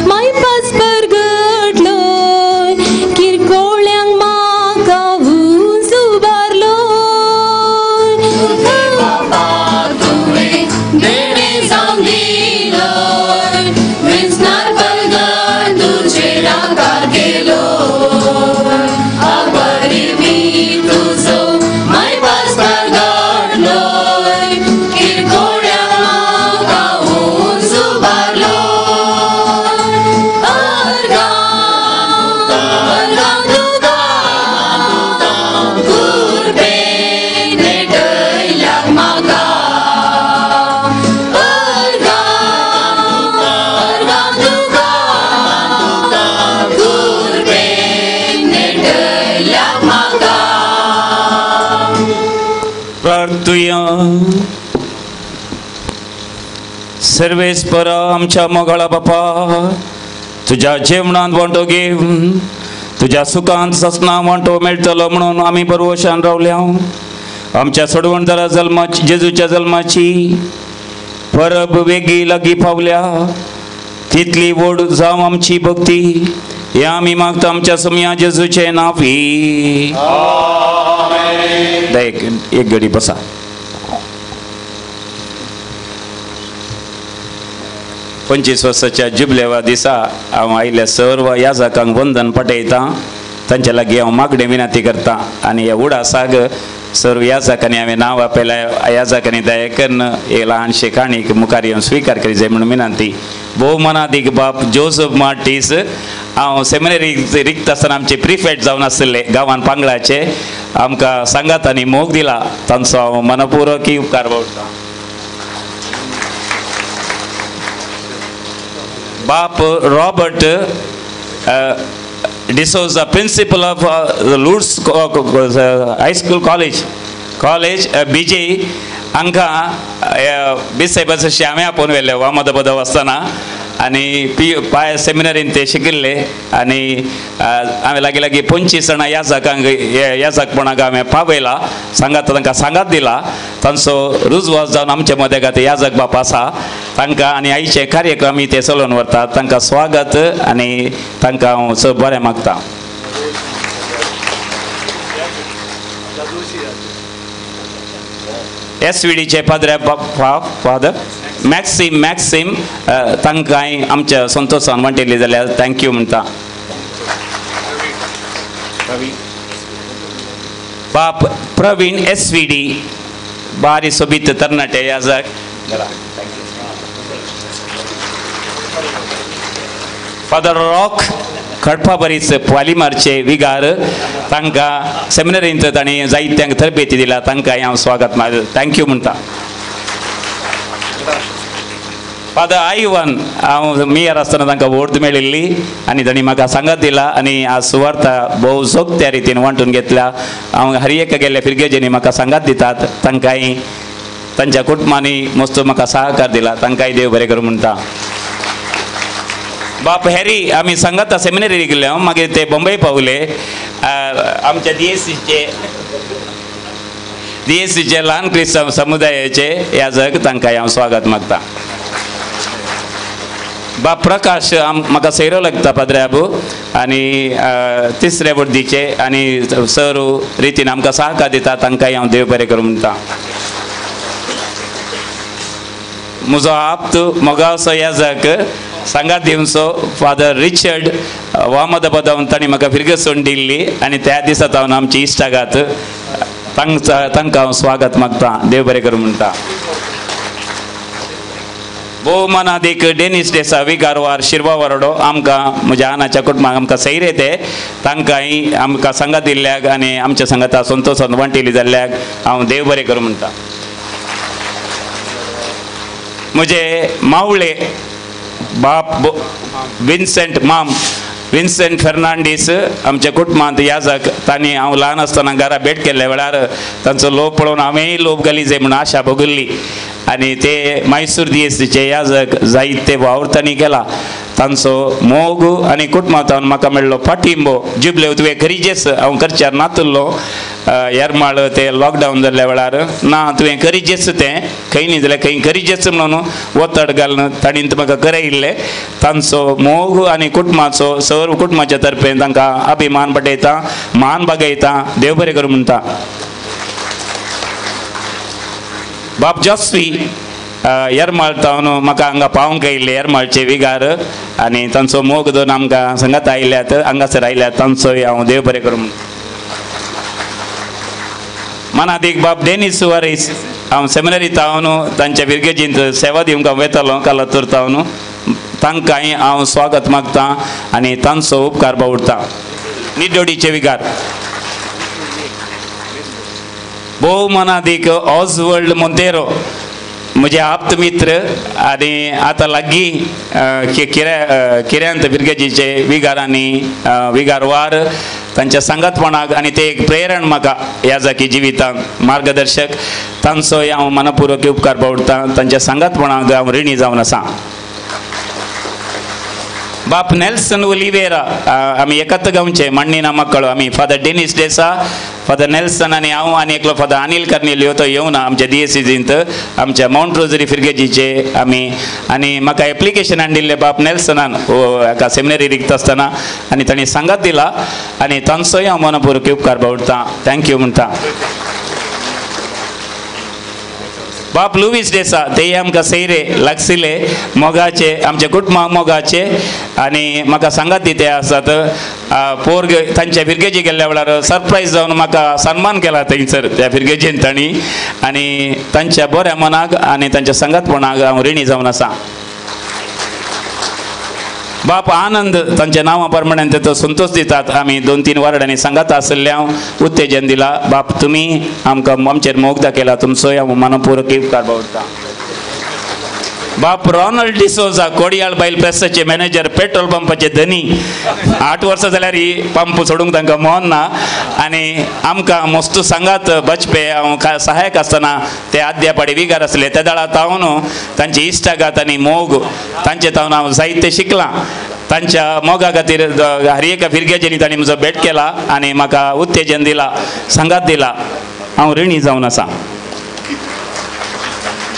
मायपास परगटलोय किरकोळ्यांक म्हाका उंच उबारलोय. बापाक तुवें देणें जावन दिलोय विंचणार पलगण तुजें ताका केलोय अपरिमीत तुजो मायपास परगटलोय किरकोळ्यांक म्हाका उंच उबारलोय. अर्गां अर्गां तुका कुरपेन नेटयल्ल्याक म्हाका अर्गां अर्गां तुका कुरपेन नेटयल्ल्याक म्हाका. प्रार्थुया. सर्वेस्परा आमच्या मोगाळा बापा, तुज्या जेवणांत वांटो घेवन तुज्या सुखांत ससना वांटो मेळटलो म्हणून आमी बरवशान रावल्या. आमच्या सोडवणदारा जल्माची जेजूच्या जल्माची परब वेगीं लागीं पावल्या, तितली व्हड जावं आमची भक्ती हे आमी मागता आमच्या सोमया जेजूचें नांवी. एक घडी बसा. 25 वर्साच्या जुबलेवा दिसा हांव आयिल्ल्या सर्व याजकांक वंदन पटयतां. तांच्या लागीं हांव मागणें विनंती करता आनी ह्या उडासाक सर्व याजकांनी हांवें नांव आपयल्या याजकांनी दया करून एक ल्हानशे काणीक मुखार येवन स्विकार करी जाय म्हणून विनंती. भोवमानादीक बाप जोजफ मार्टीस, हांव सेमिनरी रिक्त आसतना आमचे प्रिफेक्ट जावन आशिल्ले गांवान पांगळाचे, आमकां सांगात आनी मोग दिला, तांचो हांव मनपूर्वक उपकार बावडटा. बाप Robert D'Souza, principal of Lourdes high school college BJ हांकां बिसायबाचो श्यामे आपोवन व्हेल्ले वामदबदव आसतना आनी पी पाय सेमिनरीन ते शिकिल्ले आनी हांवें लागीं लागीं 25 जाणां याजकांक याजकपणाक हांवें पावयला, सांगात तांकां सांगात दिला. तांचो रुजवास जावन आमचे मदें ते याजक बाप आसा, तांकां आनी आयचे कार्यक्रम ते चलोवन व्हरतात, तांकां स्वागत आनी तांकां हांव चड बरें मागता. एस व्ही डीचे पाद्रे फादर मॅक्सिम मॅक्सिम तांकांय आमच्या संतोषान वांटिल्ली जाल्यार thank you म्हणटा. बाप प्रवीण एस व्ही डी बारी सोबीत तरणाटे याजक. फादर रॉक खडपाबरीच पालिमारचे विगार, तांकां सेमिनरींत तांणी जायत्यांक तरबेती दिला, तांकां हांव स्वागत thank you म्हणटा. फादर आयवन हांव मेयर आसतना तांकां वोट मेळिल्ली आनी तांणी म्हाका सांगात दिला आनी आज सुवार्ता भोव सोगत्या रितीन वांटून घेतल्या. हांव हर एका गेल्ल्या फिरगेजींनी म्हाका सांगात दितात, तांकांय तांच्या कुटुंबांनी मस्त म्हाका सहकार दिला, तांकांय देव बरें करूं म्हणटा. बाप हॅरी आमी सांगाता सेमिनरी गेले, मागीर ते बॉम्बे पावले. आमच्या डीएसीचे ल्हान क्रिस्तांव समुदायाचे याजक, तांकां हांव स्वागत मागता. बाप प्रकाश म्हाका सैरो लागता पाद्रे आबू आनी तिसरे बुद्दीचे आनी सर रितीन आमकां सहकार दिता, तांकांय हांव देव बरें करूं म्हणटा. म्हजो आप्त मोगासो याजक सांगात दिवचो फादर रिचर्ड वामदबदावन तांणी म्हाका फिरगसून दिल्ली आनी त्या दिसा तावन आमची इश्टागात तांकां हांव स्वागत मागता, देव बरें करूं म्हणटा. भोवमानादीक डेनिस डेसा विगारवार शिरवा वरडो आमकां म्हज्या आनाच्या कुटुंबाक आमकां सैरे ते तांकांय आमकां सांगात दिल्ल्याक आनी आमच्या सांगाता संतोशान वांटिल्ली जाल्ल्याक हांव देव बरें करूं म्हणटा. म्हजे मावळे बाप विन्सेंट माम विन्सेंट फेर्नांडीस आमच्या कुटुंबांत याजक, तांणी हांव ल्हान आसतना घरा भेट केल्ल्या वेळार तांचो लोभ पळोवन हांवेंय लोभ घाली जाय म्हणून आशा भोगल्ली आनी ते मैसूर दिएसीचे याजक जायते वावर तांणी केला. तांचो मोग आनी कुटुंबांत म्हाका मेळ्ळो पाठिंबो. जिबले तुवें खरीजेस हांव करच्यार नातुल्लो येरमाळ ते लॉकडावन जाल्ल्या वेळार ना तुवें करीजेस तें खंय न्ही जाल्यार खंय करीजेस म्हणून ओतड घालून तांणी म्हाका करयिल्लें. तांचो मोग आनी कुटुंबाचो सर्व कुटुंबाच्या तर्फे तांकां अभिमान पटयता, मान बागयता, देव बरें करूं म्हणटा. बाप जॉस्वी येरमाळ तावन म्हाका हांगा पावोवंक आयिल्ले येरमाळचे विगार आनी तांचो मोग दोन आमकां सांगात आयल्यात, हांगासर आयल्यात, तांचोय हांव देव बरें करूं. मनादीक बाब डेनीस सुवारीस हांव सेमिनरी तावन तांच्या बिर्गेजींत सेवा दिवंक हांव वेतालो कालातूर तावन, तांकांय हांव स्वागत मागता आनी तांचो उपकार बावडटा. निडोडीचे विगार भोव मनादीक ऑजवर्ल्ड मोंतेरो म्हजे आप्त मित्र आनी आतां लागीं किऱ्यांत बिर्गेजीचे विगार आनी विगारवार तांच्या सांगातपणाक आनी ते एक प्रेरण म्हाका ह्या जाकी जिवितांत मार्गदर्शक, तांचोय हांव मनपूर्वक उपकार बावडटा. तांच्या सांगातपणाक हांव रिणी जावन आसा. बाप नेल्सन ओलिवेरा आमी एकत गांवचे मांडणीना मक्कळ आमी father Dennis Desa, father Nelson आनी हांव आनी एकलो फादर अनिल कर्नेलियो तो येवना आमच्या डीएसीजींत आमच्या मावंट रोजरी फिर्गेजीचे आमी आनी म्हाका एप्लिकेशन हाडिल्लें बाप नेल्सनान एका सेमिनरी रिक्त आसतना आनी तांणी सांगात दिला आनी तांचोय हांव मनपूर्वक उपकार बावडटा, thank you म्हणटा. बाप लुवीस डेसा तेय आमकां सैरे लागसिले मोगाचे आमच्या कुटुंबाक मोगाचे आनी म्हाका सांगात दी ते आसात. पोर तांच्या फिर्गेजी गेल्ल्या वेळार सरप्रायज जावन म्हाका सन्मान केला थंयसर त्या फिर्गेजीन तांणी आनी तांच्या बऱ्या मनाक आनी तांच्या सांगातपणाक हांव रिणी जावन आसा. बाप आनंद तांच्या नांवा प्रमाणे तेचो संतोश दितात. आमी 2-3 वार्डांनी सांगात आशिल्ले हांव उत्तेजन दिला. बाप तुमी आमकां आमचेर मोग दाखयला, तुमचोय हांव मनपूर्वक उपकार बावडटा. बाप रॉनल्ड डिसोजा कोडियाळ बायल प्रेसाचे मॅनेजर, पेट्रोल पंपाचे धनी, 8 वर्सां जाल्यार ही पंप सोडूंक तांकां मोन ना आनी आमकां मस्त सांगात बचपे हांव सहायक आसतना ते आद्यापाडी विगार आसले त्या दळा तावन तांची इश्टागात आनी मोग तांचे तावन हांव जायते शिकलां. तांच्या मोगा खातीर हर एका फिरगेजेनी तांणी म्हजो भेट केला आनी म्हाका उत्तेजन दिला, सांगात दिला, हांव रिणी जावन आसा.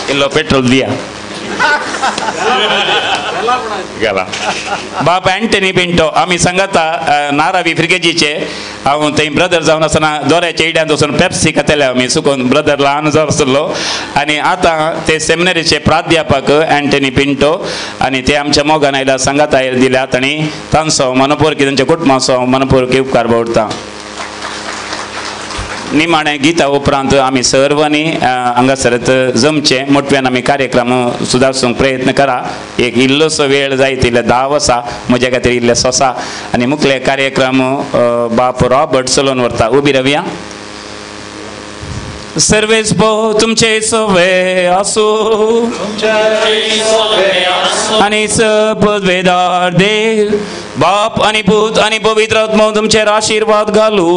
इल्लो पेट्रोल दिया गेला. बाप अँटनी पिंटो आमी सांगाता नारावी फिर्गेजीचे हांव थंय ब्रदर जावन आसतना दोऱ्याच्या इड्यांत वचून पेप्सी खाताले आमी सुकून, ब्रदर ल्हान जावन आसलो आनी आतां ते सेमिनरीचे प्राध्यापक अँटनी पिंटो आनी ते आमच्या मोगान आयल्या, सांगाता आयल दिल्यात आनी तांचो मनपूर्वक तांच्या कुटुंबाचो मनपूर्वक उपकार बावडटा. निमाणें गीता उपरांत आमी सर्वांनी हांगासरच जमचें मोटव्यान आमी कार्यक्रम सुदारसूंक प्रयत्न करा. एक इल्लोसो वेळ जायत इल्ले 10 वर्सां म्हज्या खातीर इल्ले सोसा आनी मुखले कार्यक्रम बाप रॉबर्ट चलोवन व्हरता. उबी रावया. सर्वेस भो तुमचे सोवे आसूं आनी सपवेदार देव बाप आनी पूत आनी पवित्र आत्मो तुमचेर आशिर्वाद घालू.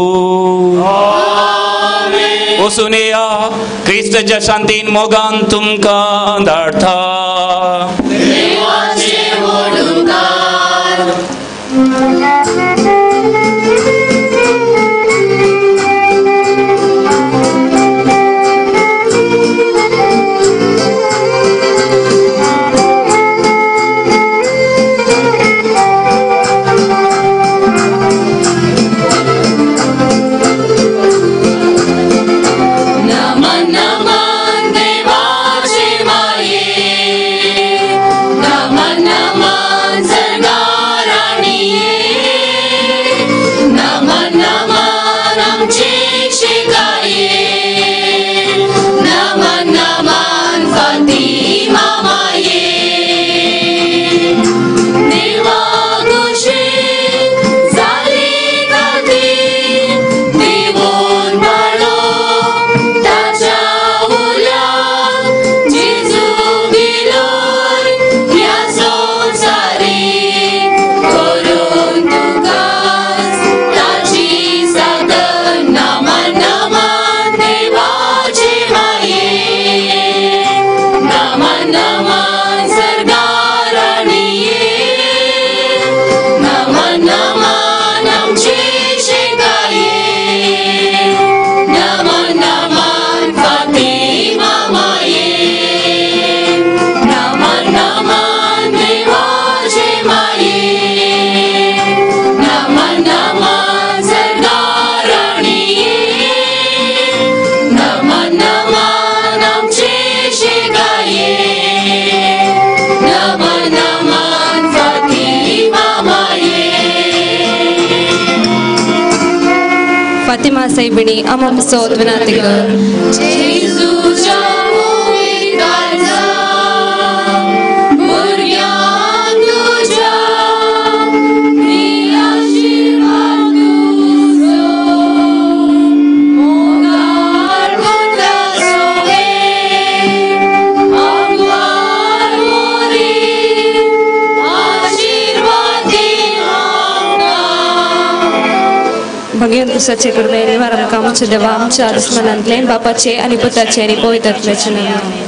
वचून येया क्रिस्ताच्या शांतीन मोगान तुमकां धाडटा. नमन नमन देवाचे माये। सायबिणी आमा पासत विनंती कर. जेजूच्या मोगी काळजा भुरग्यांक तुज्या दी आशिर्वाद तुजो मोगाळ पुता सोवे आंगवार मोरी आशिर्वाद दी आमकां. भगेन पुसाचे कृपे निवार आमकां आमच्या देवा आमच्या दुस्मनांतले बापाचे आनी पुताचे आनी पवित्र आत्म्याचे नांवान.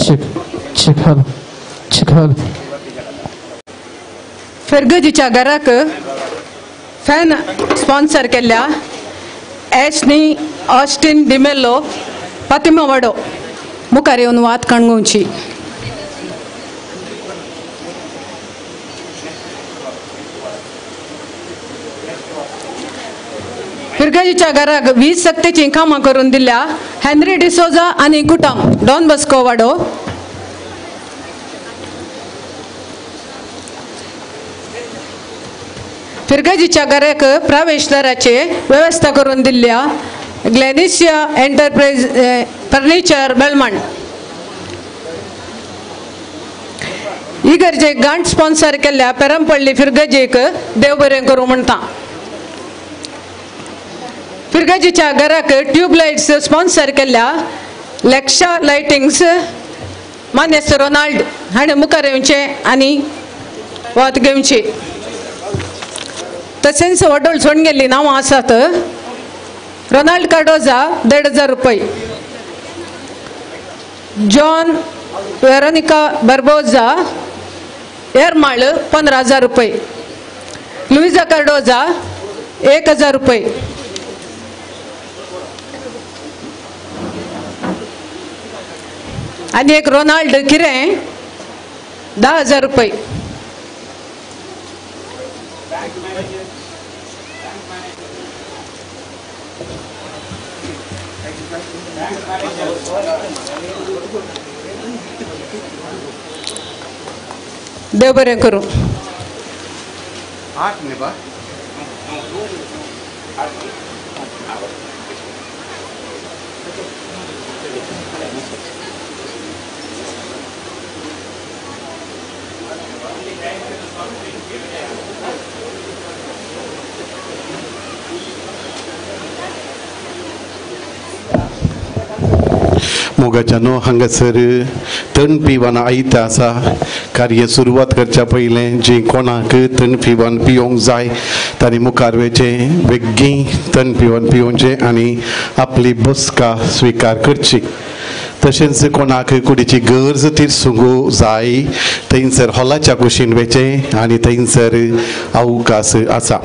Check check hello check hello. फिरगजीच्या घराक फॅन स्पॉन्सर केल्ल्या एशनी ऑस्टीन डिमेल्लो फातिमा वाडो मुखार येवन वात कणगोवची. फिरगजीच्या घराक वीज सक्तीची कामां करून दिल्या हेनरी डिसोजा आनी कुटम डॉन बस्को वाडो. फिरगजीच्या घराक प्रवेशदाराची वेवस्था करून दिल्या ग्लॅनिशिया एंटरप्राइज फर्निचर बेलमांड. इगर्जे गांठ स्पॉन्सर केल्ल्या पेरमपल्ली फिरगजीक देव बरें करूं म्हणटा. फिरगजीच्या घराक ट्यूबलायट्स स्पॉन्सर केल्ल्या लेक्षा लायटिंग्स मानेस्त रोनाल्ड हाणें मुखार येवचें आनी वात घेवची. तशेंच वडोल सोडून गेल्ली नांवां आसात रोनाल्ड कार्डोजा 1,500 रुपये, जॉन वेरोनिका बर्बोजा एरमाळ 15,000 रुपये, लुईजा कार्डोजा 1,000 रुपये. आनी एक रोनाल्ड किरें 10,000 रुपये. देव बरें करूं. 8 न्ही बा मोगाच्यानो हांगासर तण पिवन आयता आसा. कार्य सुरवात करच्या पयलें जी कोणाक तण पिवन पिवंक जाय तांणी मुखार वयचें, बेगीन तण पिवन पिवचें आनी आपली बसका स्विकार करची. तशेंच कोणाक कुडीची गरज तिरसूंक जाय थंयसर हॉलाच्या कुशीन वयचें आनी थंयसर अवकाश आसा.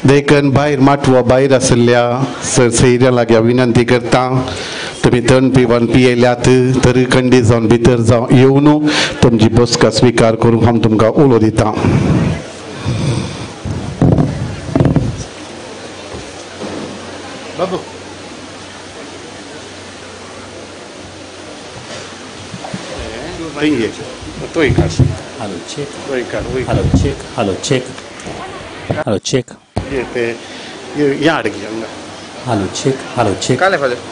देखून भायर माटवा भायर आशिल्ल्या सर लागीं विनंती करता, तुमी तण पिवन पियेल्यात तर कंडी जावन भितर जावन येवन तुमची बसका स्विकार करूंक हांव तुमकां उलो दिता. बाबू Hello check hello check hello check hello check hello check hello check.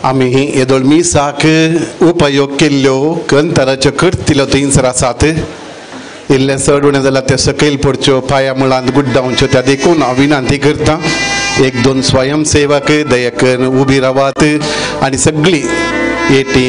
आमी येदोळ मिसाक उपयोग केल्ल्यो कंतराच्यो करतिल्यो थंयसर आसात. इल्लें चड उणें जाल्यार त्यो सकयल पडच्यो, पांया मुळांत गुड्डावच्यो, त्या देखून हांव विनंती करता 1-2 स्वयंसेवक दया करून उबी रावात आनी सगळीं एटी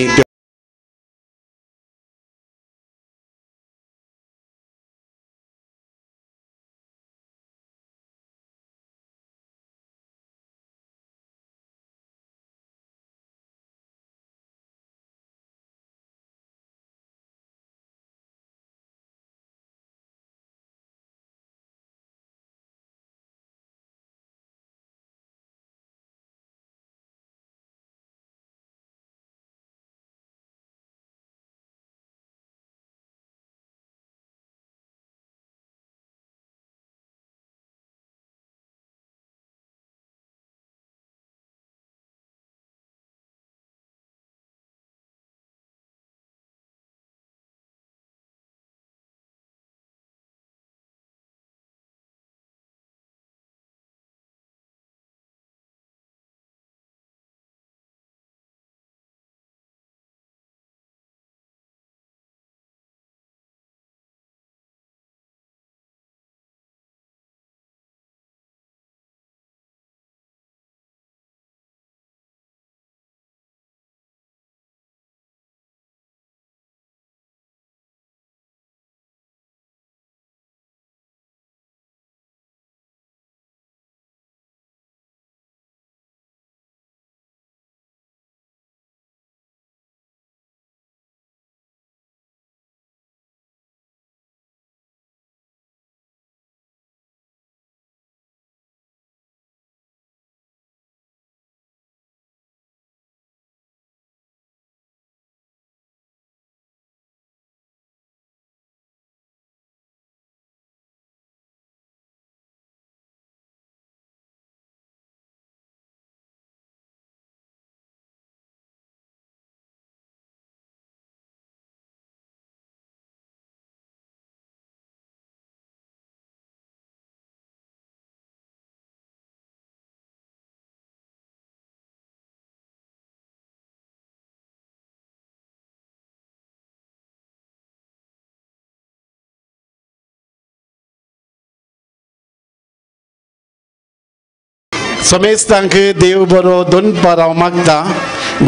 समेस्तांक देव बरो दनपार हांव मागता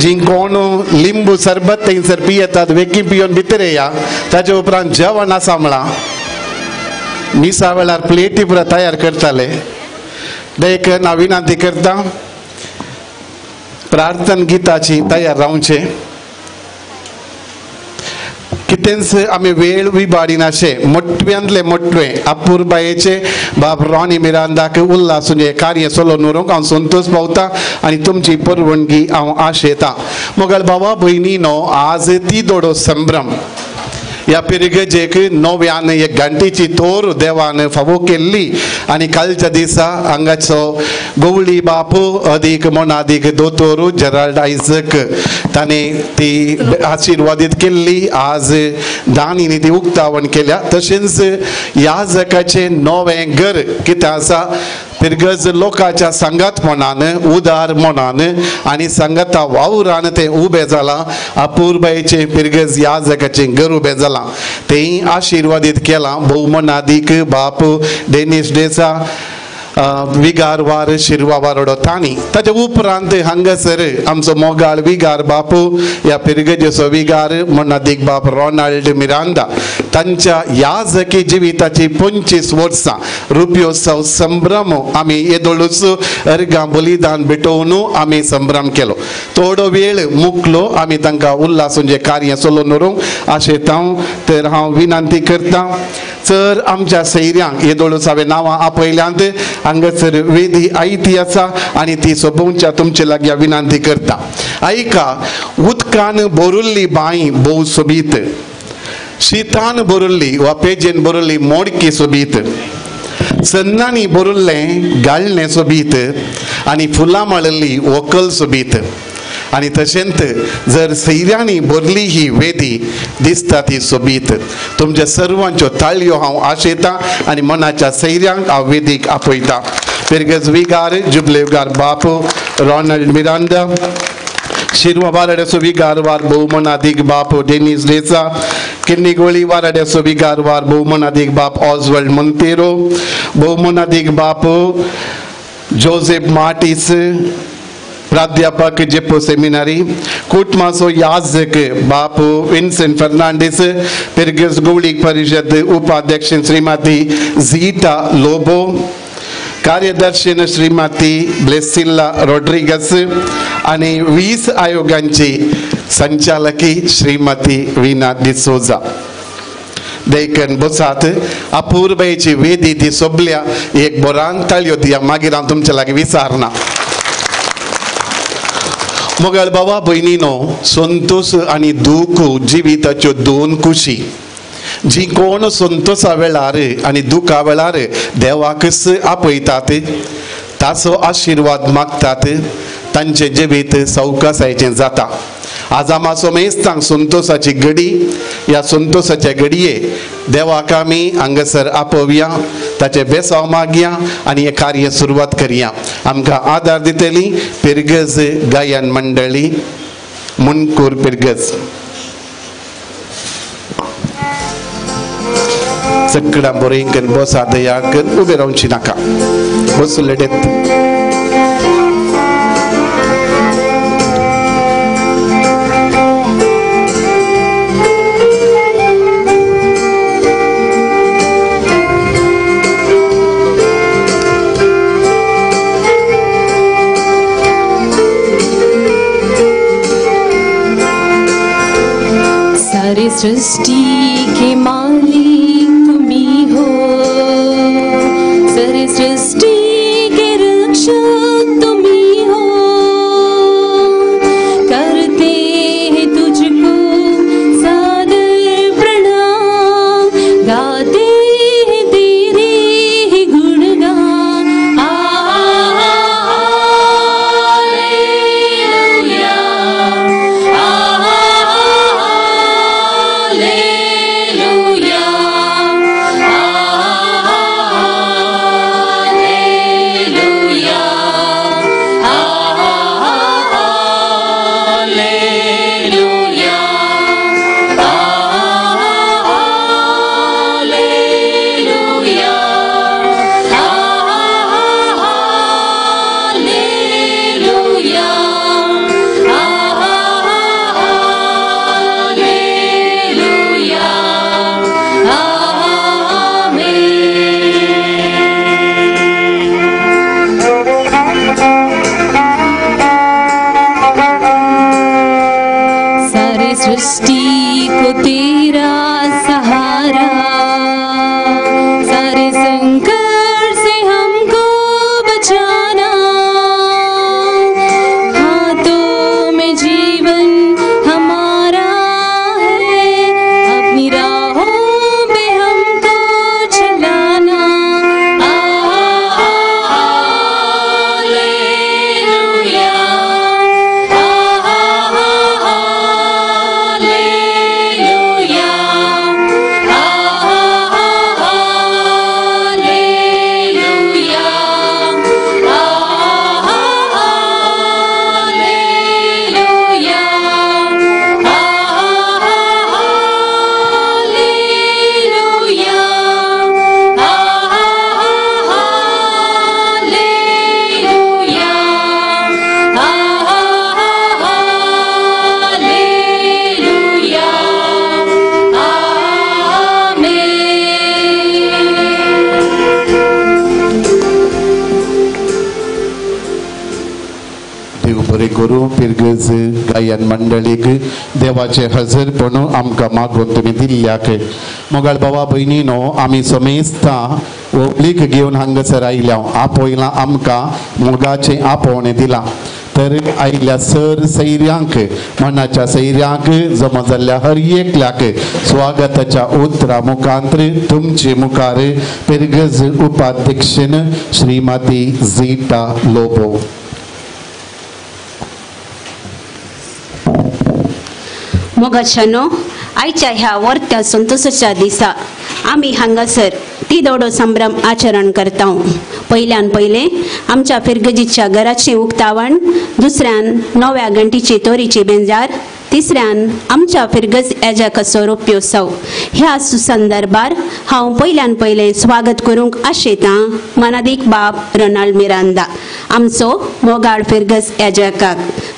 जी कोण लिंबू सरबत थंयसर पियेतात वेगीं पियोन भितर येया. ताजे उपरांत जेवण आसा म्हळां मिसा वेळार प्लेटी पुरा तयार करताले. देखून हांव विनंती करता प्रार्थना गिताची तयार रावचें. कितेंच आमी वेळ विबाडिनाशे मोटव्यांतले मोटवे अपुरबायेचे बाब रॉनी मिरांदाक उल्हासून हें कार्य चलोवन व्हरूंक हांव संतोश पावता आनी तुमची परवणगी हांव आशेता. मोगल भावा भयणीनो आज ती दोडो संभ्रम ह्या पिरगजेक नव्यान एक घांटीची तोर देवान फावो केल्ली आनी कालच्या दिसा हांगाचो गवळी बापू अदीक मोनादीक दोतोर जेराल्ड आयजक ताणें ती आशिर्वादीत केल्ली. आज दानीनी ती उक्तावण केल्या. तशेंच ह्या जगाचें नवें घर कितें आसा पिरगज लोकांच्या सांगातपणान उदार मनान आनी सांगाता वावरान तें उबें जालां. अपुरबायेचें पिरगज ह्या जगाचें घर उबें जालां तेंय आशिर्वादीत केलां. भोवमनादीक बाप डेनीस डेसा विगार वार शिरवा वारोडो तांणी. ताच्या उपरांत हांगासर आमचो मोगाळ विगार बापू ह्या पिरगजेचो विगार मनादीक बाप रोनाल्ड मिरांदा तांच्या ह्या जकी जिविताची 25 वर्सां रुपयोत्सव संभ्रम आमी येदोळूच अर्गां बलिदान भेटोवन आमी संभ्रम केलो. थोडो वेळ मुकलो आमी तांकां उल्हासून जें कार्य चलोवन व्हरूंक आशेता. तर हांव विनंती करता चर आमच्या सैऱ्यांक येदोळूच हांवें नांवां आपयल्यांत हांगासर वेदी आयती आसा आनी ती सोबोवच्या तुमचे लागीं विनंती करता. आयका उदकान भरिल्ली बांय भोव सोबीत, शितान भरिल्ली वा पेजेन भरिल्ली मोडकी सोबीत, सन्नांनी भरिल्लें गाळणें सोबीत आनी फुलां माळिल्ली व्हंकल सोबीत. आनी तशेंच जर सैऱ्यांनी भरली ही वेदी दिसता ती सोबीत. तुमच्या सर्वांच्यो ताळयो हांव आशेतां आनी मनाच्या सैऱ्यांक हांव वेदीक आपयतां. पिरगज विगार जुबलेवगार बापू रोनाल्ड मिरांदा, शिरवा वाराड्याचो विगार वार भोवमनादीक बाप डेनीस डेसा, किन्नीगोळी वाराड्याचो विगार वार भोवमनादीक बाप ऑजवल्ड मोंतेरो, भोवमनादीक बाप जोसेफ मार्टीस प्राध्यापक जेपो सेमिनारी, कुटमासो याजक बापू विन्सेंट फर्नांडीस, पिरगज गौळीक परिषद उपाध्यक्ष श्रीमती झीटा लोबो, कार्यदर्शन श्रीमती ब्लेसिल्ला रॉड्रिगस आनी 20 आयोगांची संचालकी श्रीमती वीना डिसोजा. देखून बसात अपुरबायेची वेदी ती सोबल्या एक बोरान ताळयो दिया. मागीर हांव तुमच्या लागीं विचारना. मोगल बाबा भयणीनो संतोष आनी दूख जिविताच्यो दोन कुशी जी कोण संतोषा वेळार आनी दुखा वेळार देवाकच आपयतात, ताचो आशिर्वाद मागतात, तांचें जिवीत सवकासायेचें जाता. आज आमा सोमेस्तांक संतोषाची घडी, ह्या संतोषाच्या घडये देवाक आमी हांगासर आपोवया, ताचें बेसांव मागया आनी हें कार्य सुरवात करया. आमकां आदार दितली पिरगज गायन मंडळी मुनकूर पिरगज. सगळ्या बरें करून बसा दया कर उबें रावची नाका बसले. सारी सृष्टि के मालिक तुम ही हो, सारी सृष्टि के रक्षक तुम ही हो, करते हैं तुझको सादर प्रणाम, गाते हैं तेरे ही गुणगान। Hallelujah, hallelujah. सृष्टि को तेरा सहारा, सारे संकट से हमको बचाना, हाथों में जीवन हमारा है, अपनी राहों पे हमको चलाना। Hallelujah, hallelujah, hallelujah, hallelujah, hallelujah, hallelujah, hallelujah, amen. देव बरें करूं पिरगज गायन मंडळीक देवाचे हजरपण आमकां मागून तुमी दिल्ल्याक। मोगाळ बाबा भयणी न्हू आमी समेस्तां व्हंकलीक घेवन हांगासर आयल्या, आपयलां आमकां मोगाचें आपोवणें दिलां। तर आयिल्ल्या सर सैऱ्यांक मनाच्या सैऱ्यांक जमा जाल्ल्या हर एकल्याक स्वागताच्या उतरा मुखांत तुमचे मुखार पिरगज उपाध्यक्षन श्रीमती झिटा लोबो। मोगाच्यानो, आयच्या ह्या वर्त्या संतोषाच्या दिसा आमी हांगासर तिदोडो संभ्रम आचरण करता। पयल्यान पयलें आमच्या फिरगजीच्या घराचें उक्तावण, दुसऱ्यान नव्या घंटीची तोरीची बेंजार, तिसऱ्यान आमच्या फिरगज एजाकाचो रोप्योत्सव। ह्या संदर्भार हांव पयल्यान पयलें स्वागत करूंक आशेतां मनादीक बाब रोनाल्ड मिरांदा, आमचो मोगाळ फिरगज एजाकाक।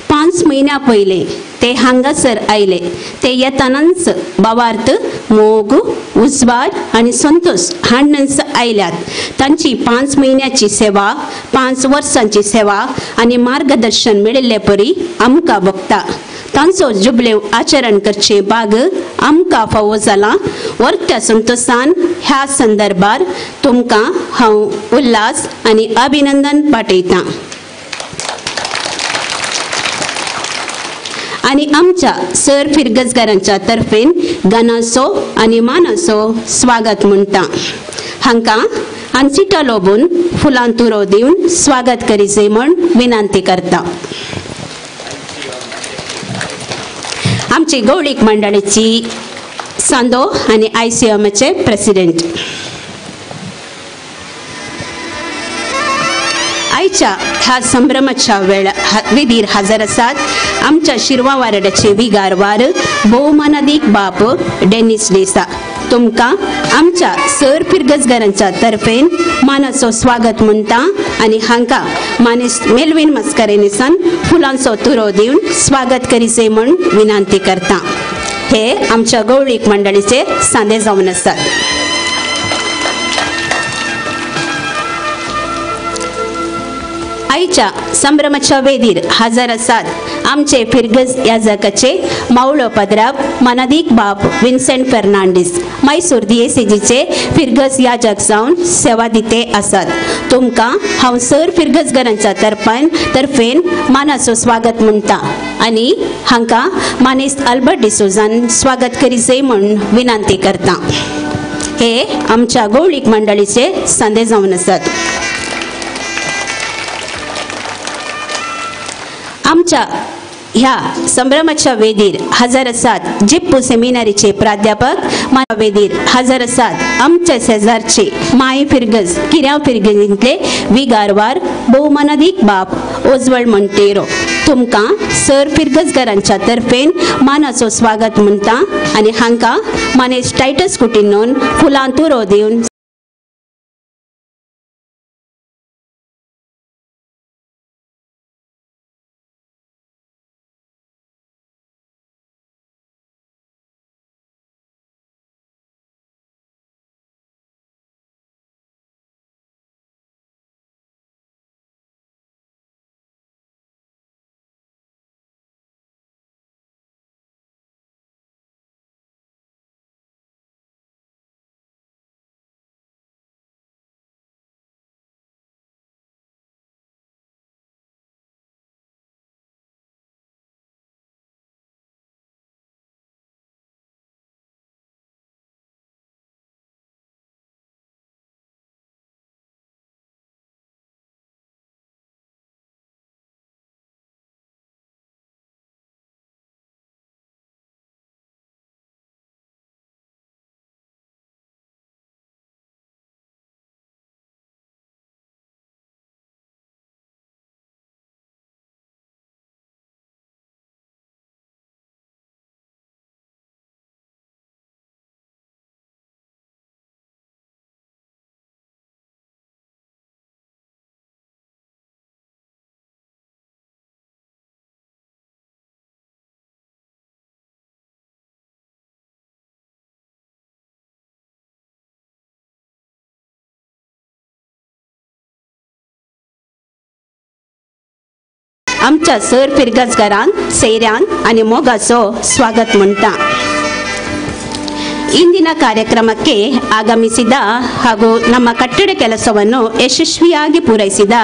5 म्हयन्या पयलें ते हांगासर आयले, ते येतानाच भावार्थ, मोग, उजवाड आनी संतोष हाडूनच आयल्यात। तांची 5 म्हयन्याची सेवा, 5 वर्सांची सेवा आनी मार्गदर्शन मेळिल्ले परी आमकां भोगता। तांचो जुबलेव आचरण करचें भाग आमकां फावो जालां। वर्त्या संतोषान ह्या संदर्भार तुमकां हांव उल्हास आनी अभिनंदन पाठयतां। आनी आमच्या सर फिरगजगारांच्या तर्फेन गानाचो आनी मानाचो स्वागत म्हणटा। हांकां आनसिटा लोबून फुलां तुरो दिवन स्वागत करीचे म्हण विनंती करता। आमची गौळीक मंडळीची सांदो आनी ICMचे प्रेसिडेंट आयच्या ह्या संभ्रमाच्या वेळ विधीर हजर आसात आमच्या शिरवा वारड्याचे विगारवार भोवमानादीक बाप डेनिस डिसा। तुमकां आमच्या सर फिरगजगारांच्या तर्फेन मानाचो स्वागत म्हणटा आनी हांकां मानेस्त मेलवीन मस्करेनिसान फुलांचो तुरो दिवन स्वागत करीचे म्हूण विनंती करता। हे आमच्या गौळीक मंडळीचे सांदे जावन आसात। आयच्या संभ्रमाच्या वेदीर हजर आसात आमचे फिरगज याजकाचे मावळो पद्राब मनादीक बाप विन्सेंट फेर्नांडीस, मैसूर दियेसेजीचे फिरगज याजक जावन सेवा दिते आसात। तुमकां हांव सर फिरगजगारांच्या तर्फेन मानाचो स्वागत म्हणटा आनी हांकां मानेस्त अल्बर्ट डिसोजान स्वागत करीचे म्हूण विनंती करता। हे आमच्या गौळीक मंडळीचे सांदे जावन आसात। आमच्या ह्या संभ्रमाच्या वेदीर हजर आसात जिप्पू सेमिनारीचे प्राध्यापक वेदीर हजर आसात आमच्या शेजारचे माय फिरगज किऱ्याव फिरगजींतले विगारवार भोवमानादीक बाप ओजवळ मंटेरो। तुमकां सर फिरगजगारांच्या तर्फेन मानाचो स्वागत म्हणटा आनी हांकां मानेस्त टायटस कुटिनोन फुलां तुरो दिवन आमच्या सर फिरगजगारांक सैऱ्यांक आनी मोगाचो स्वागत म्हणटा. ಇಂದಿನ ಕಾರ್ಯಕ್ರಮಕ್ಕೆ ಆಗಮಿಸಿದ ಹಾಗೂ ನಮ್ಮ ಕಟ್ಟಡ ಕೆಲಸವನ್ನು ಯಶಸ್ವಿಯಾಗಿ ಪೂರೈಸಿದ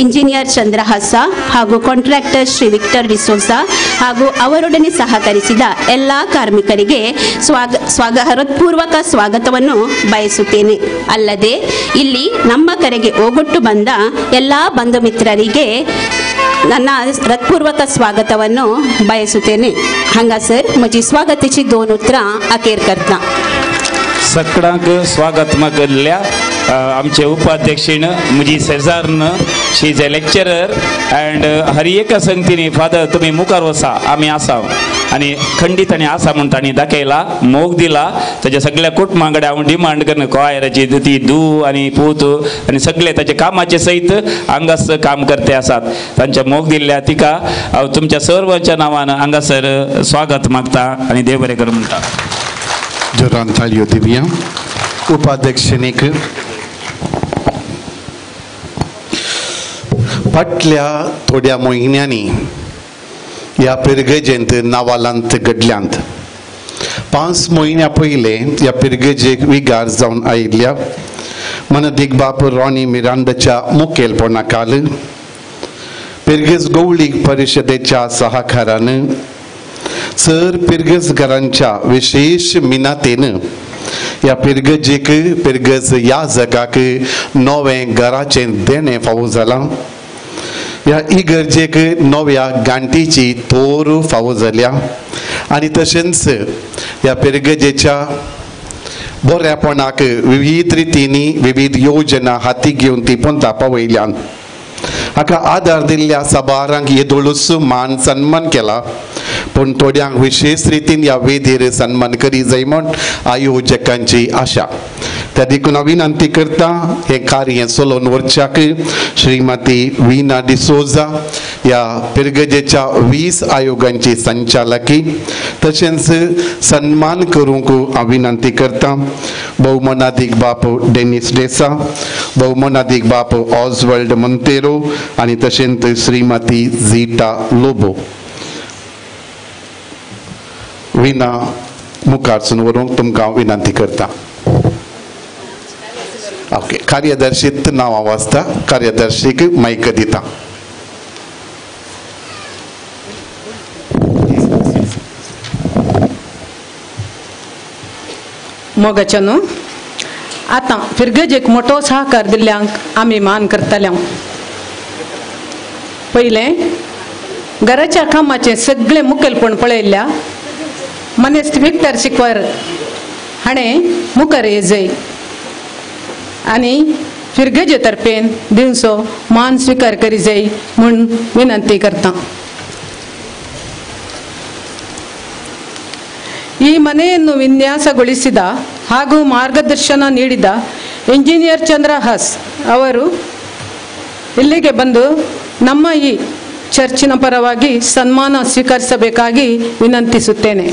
ಇಂಜಿನಿಯರ್ ಚಂದ್ರಹಾಸ ಹಾಗೂ ಕಾಂಟ್ರಾಕ್ಟರ್ ಶ್ರೀ ವಿಕ್ಟರ್ ಡಿಸೋಜಾ ಹಾಗೂ ಅವರೊಡನೆ ಸಹಕರಿಸಿದ ಎಲ್ಲ ಕಾರ್ಮಿಕರಿಗೆ ಹೃತ್ಪೂರ್ವಕ ಸ್ವಾಗತವನ್ನು ಬಯಸುತ್ತೇನೆ. ಅಲ್ಲದೆ ಇಲ್ಲಿ ನಮ್ಮ ಕರೆಗೆ ಓಗೊಟ್ಟು ಬಂದ ಎಲ್ಲ ಬಂಧು ಮಿತ್ರರಿಗೆ ನನ್ನ ಹೃತ್ಪೂರ್ವಕ ಸ್ವಾಗತವನ್ನು ಬಯಸುತ್ತೇನೆ. हांगासर म्हजी स्वागताची दोन उतरां अखेर करता. सगळ्यांक स्वागत मागल्या आमचे उपाध्यक्षीण म्हजी शेजारन, she is a lecturer and हर एका संगतीनी फादर तुमी मुखार वसा आमी आसा आनी खंडीत आनी आसा म्हूण तांणी दाखयला, मोग दिला. ताच्या सगळ्या कुटुंबा कडेन हांव डिमांड करून कॉयराची ती धूव आनी पूत आनी सगळे ताचे कामाचे सयत हांगासर काम करते आसात. तांच्या मोग दिल्ल्या तिका हांव तुमच्या सर्वांच्या नांवान हांगासर स्वागत मागता आनी देव बरें कर म्हणटा. जोरान ताळयो दिवया उपाध्यक्षणीक. फाटल्या थोड्या म्हयन्यांनी ह्या पिरगजेंत नावालांत घडल्यांत. 5 म्हयन्या पयले ह्या पिरगजेक विगार जावन आयिल्ल्या मनदीक बाप रॉनी मिरांदाच्या मुखेलपणा खाल पिरगेज गवळीक परिशदेच्या सहकारान सर पिरगजगारांच्या विशेष मिनातेन ह्या पिरगजेक पिरगज ह्या जगाक नवें घराचें देणें फावो जालां. ह्या इगर्जेक नव्या गांठीची तोर फावो जाल्या आनी तशेंच ह्या पिरगजेच्या बऱ्यापणाक विविध रितींनी विविध योजना हाती घेवन ती पोंता पावयल्यान. हाका आदार दिल्ल्या साबारांक येदोळूच मान सन्मान केला, पूण थोड्यांक विशेष रितीन ह्या वेदीर सन्मान करी जाय म्हूण आयोजकांची आशा. त्या देखून हांव विनंती करता हें कार्य चलोवन व्हरच्याक श्रीमती वीना डिसोजा ह्या पिरगजेच्या 20 आयोगांची संचालकी तशेंच सन्मान करूंक हांव विनंती करता भोवमनादीक बाप डेनिस डेसा, भोवमनादीक बाप ऑजवर्ल्ड मोंतेरो आनी तशेंच श्रीमती झिटा लोबो. विना मुखारसून व्हरूंक तुमकां हांव विनंती करता. ओके, कार्यदर्शीत नांव हांव वाचता. कार्यदर्शीक मायक दिता. मोगाच्या न्हू आतां फिरगजेक मोटो सहकार दिल्ल्यांक आमी मान करतले. पयलें घराच्या कामाचें सगळें मुखेलपण पळयल्ल्या मनेस्त विक्टर शिकवर हाणें मुखार येजय आनी फिरगजे तर्फेन दिवचो मान स्विकार करी जाय म्हूण विनंती करता. ಈ ಮನೆಯನ್ನು ವಿನ್ಯಾಸಗೊಳಿಸಿದ ಹಾಗೂ ಮಾರ್ಗದರ್ಶನ ನೀಡಿದ ಇಂಜಿನಿಯರ್ ಚಂದ್ರಹಾಸ್ ಅವರು ಇಲ್ಲಿಗೆ ಬಂದು ನಮ್ಮ ಈ ಚರ್ಚಿನ ಪರವಾಗಿ ಸನ್ಮಾನ ಸ್ವೀಕರಿಸಬೇಕಾಗಿ ವಿನಂತಿಸುತ್ತೇನೆ.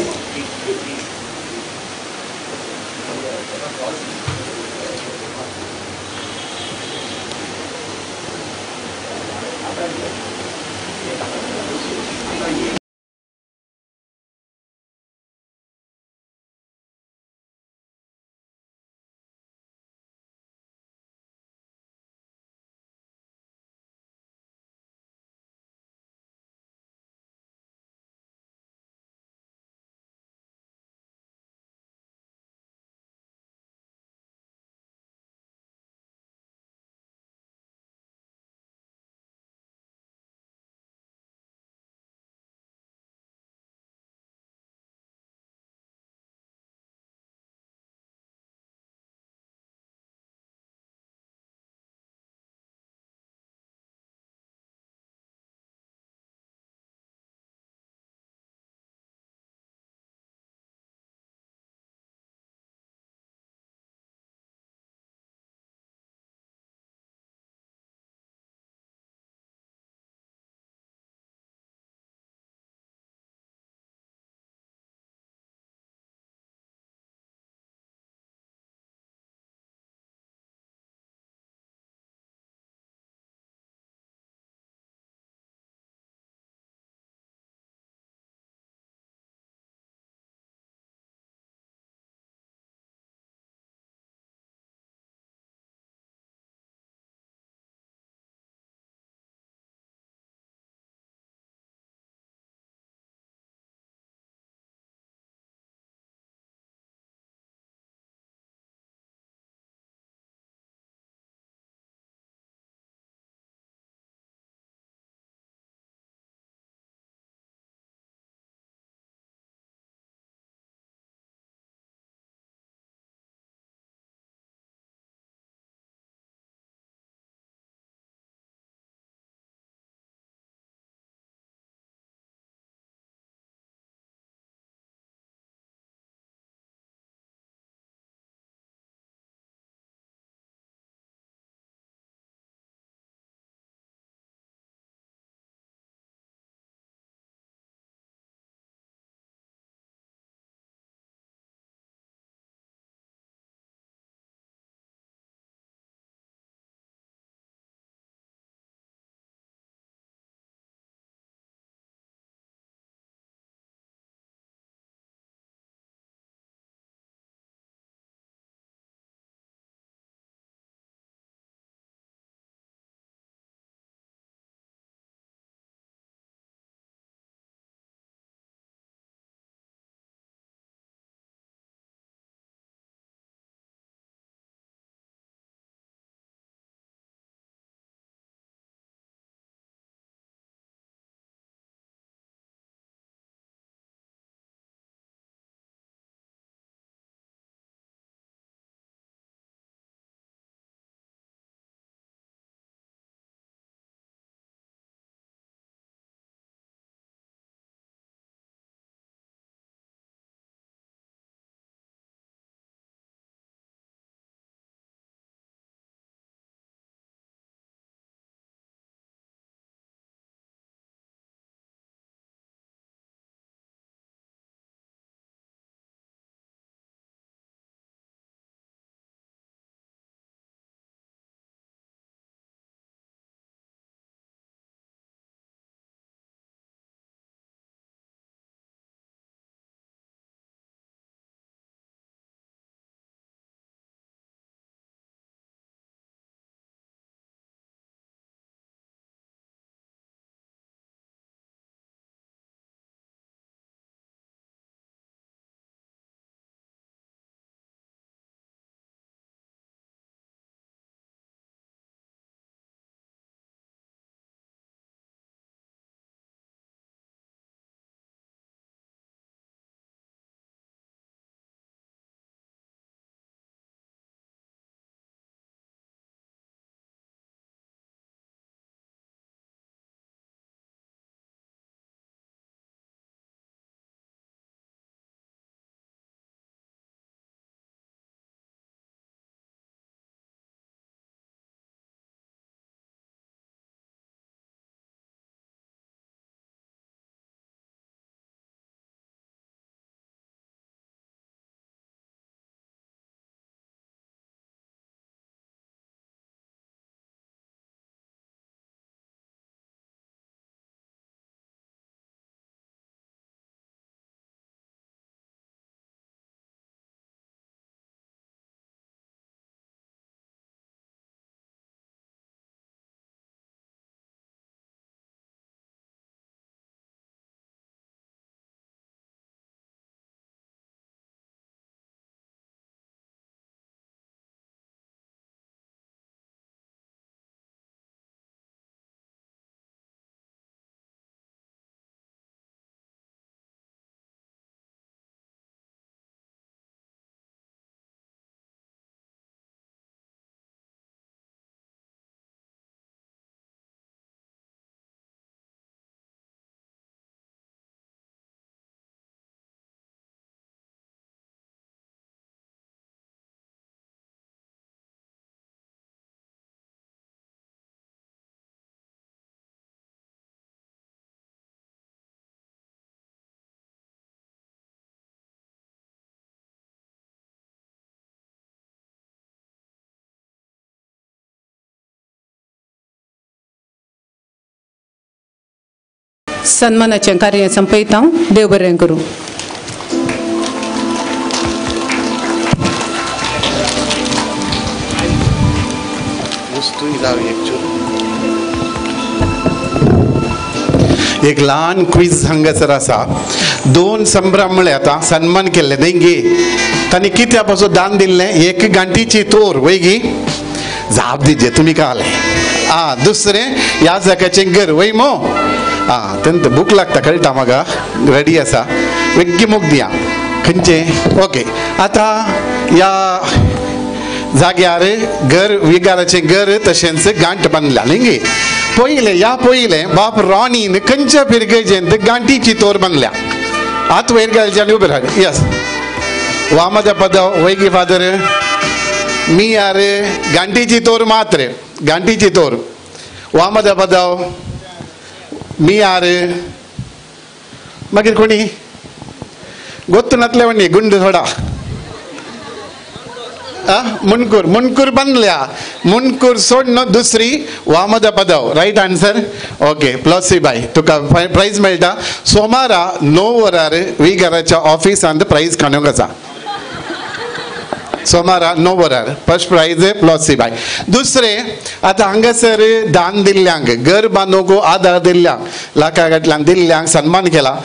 सन्मानाचें कार्य संपयता. देव बरें करूं. एक ल्हान क्वीज हांगासर आसा. दोन संभ्रम म्हळ्यार आतां सन्मान केल्ले न्ही गे, तांणी कित्या पासून दान दिल्लें? एक गांठीची तोर वय गी, जाप दिजे तुमी काले. आं दुसरें ह्या जाग्याचें घर वय मो. आं तेन्ना भूक लागता कळटा म्हाका, रेडी आसा वेगळी मोग दिया खंयचें. ओके आतां ह्या जाग्यार घर विगाराचें घर तशेंच गांठ बांदला न्ही गे. पयलें ह्या पयलें बाप रॉनीन खंयच्या फिरगेजेंत गांठीची तोर बांदल्या? हात वयर घालचे आनी उबे रावले. यस वामदा पद वैगी फादर मी यार गांठीची तोर मात्र गांठीची तोर वामदा पदाव मी यार मागीर कोणी गोत्तू नातले वणी गुंड थोडा मुनकूर मुनकूर बांदल्या मुनकूर सोडून दुसरी वामदा पदाव. Right answer. ओके प्लसी बाय तुका प्रायज मेळटा. सोमारा 9 वरार विगाराच्या ऑफिसांत प्रायज खाणूंक आसा. सोमारा 9 वरार फर्स्ट प्रायज प्लसी बाय. दुसरें आतां हांगासर दान दिल्ल्यांक घर बांदूंक आदार दिल्ल्यांक लाखा घातल्यान दिल्ल्यांक सन्मान केला.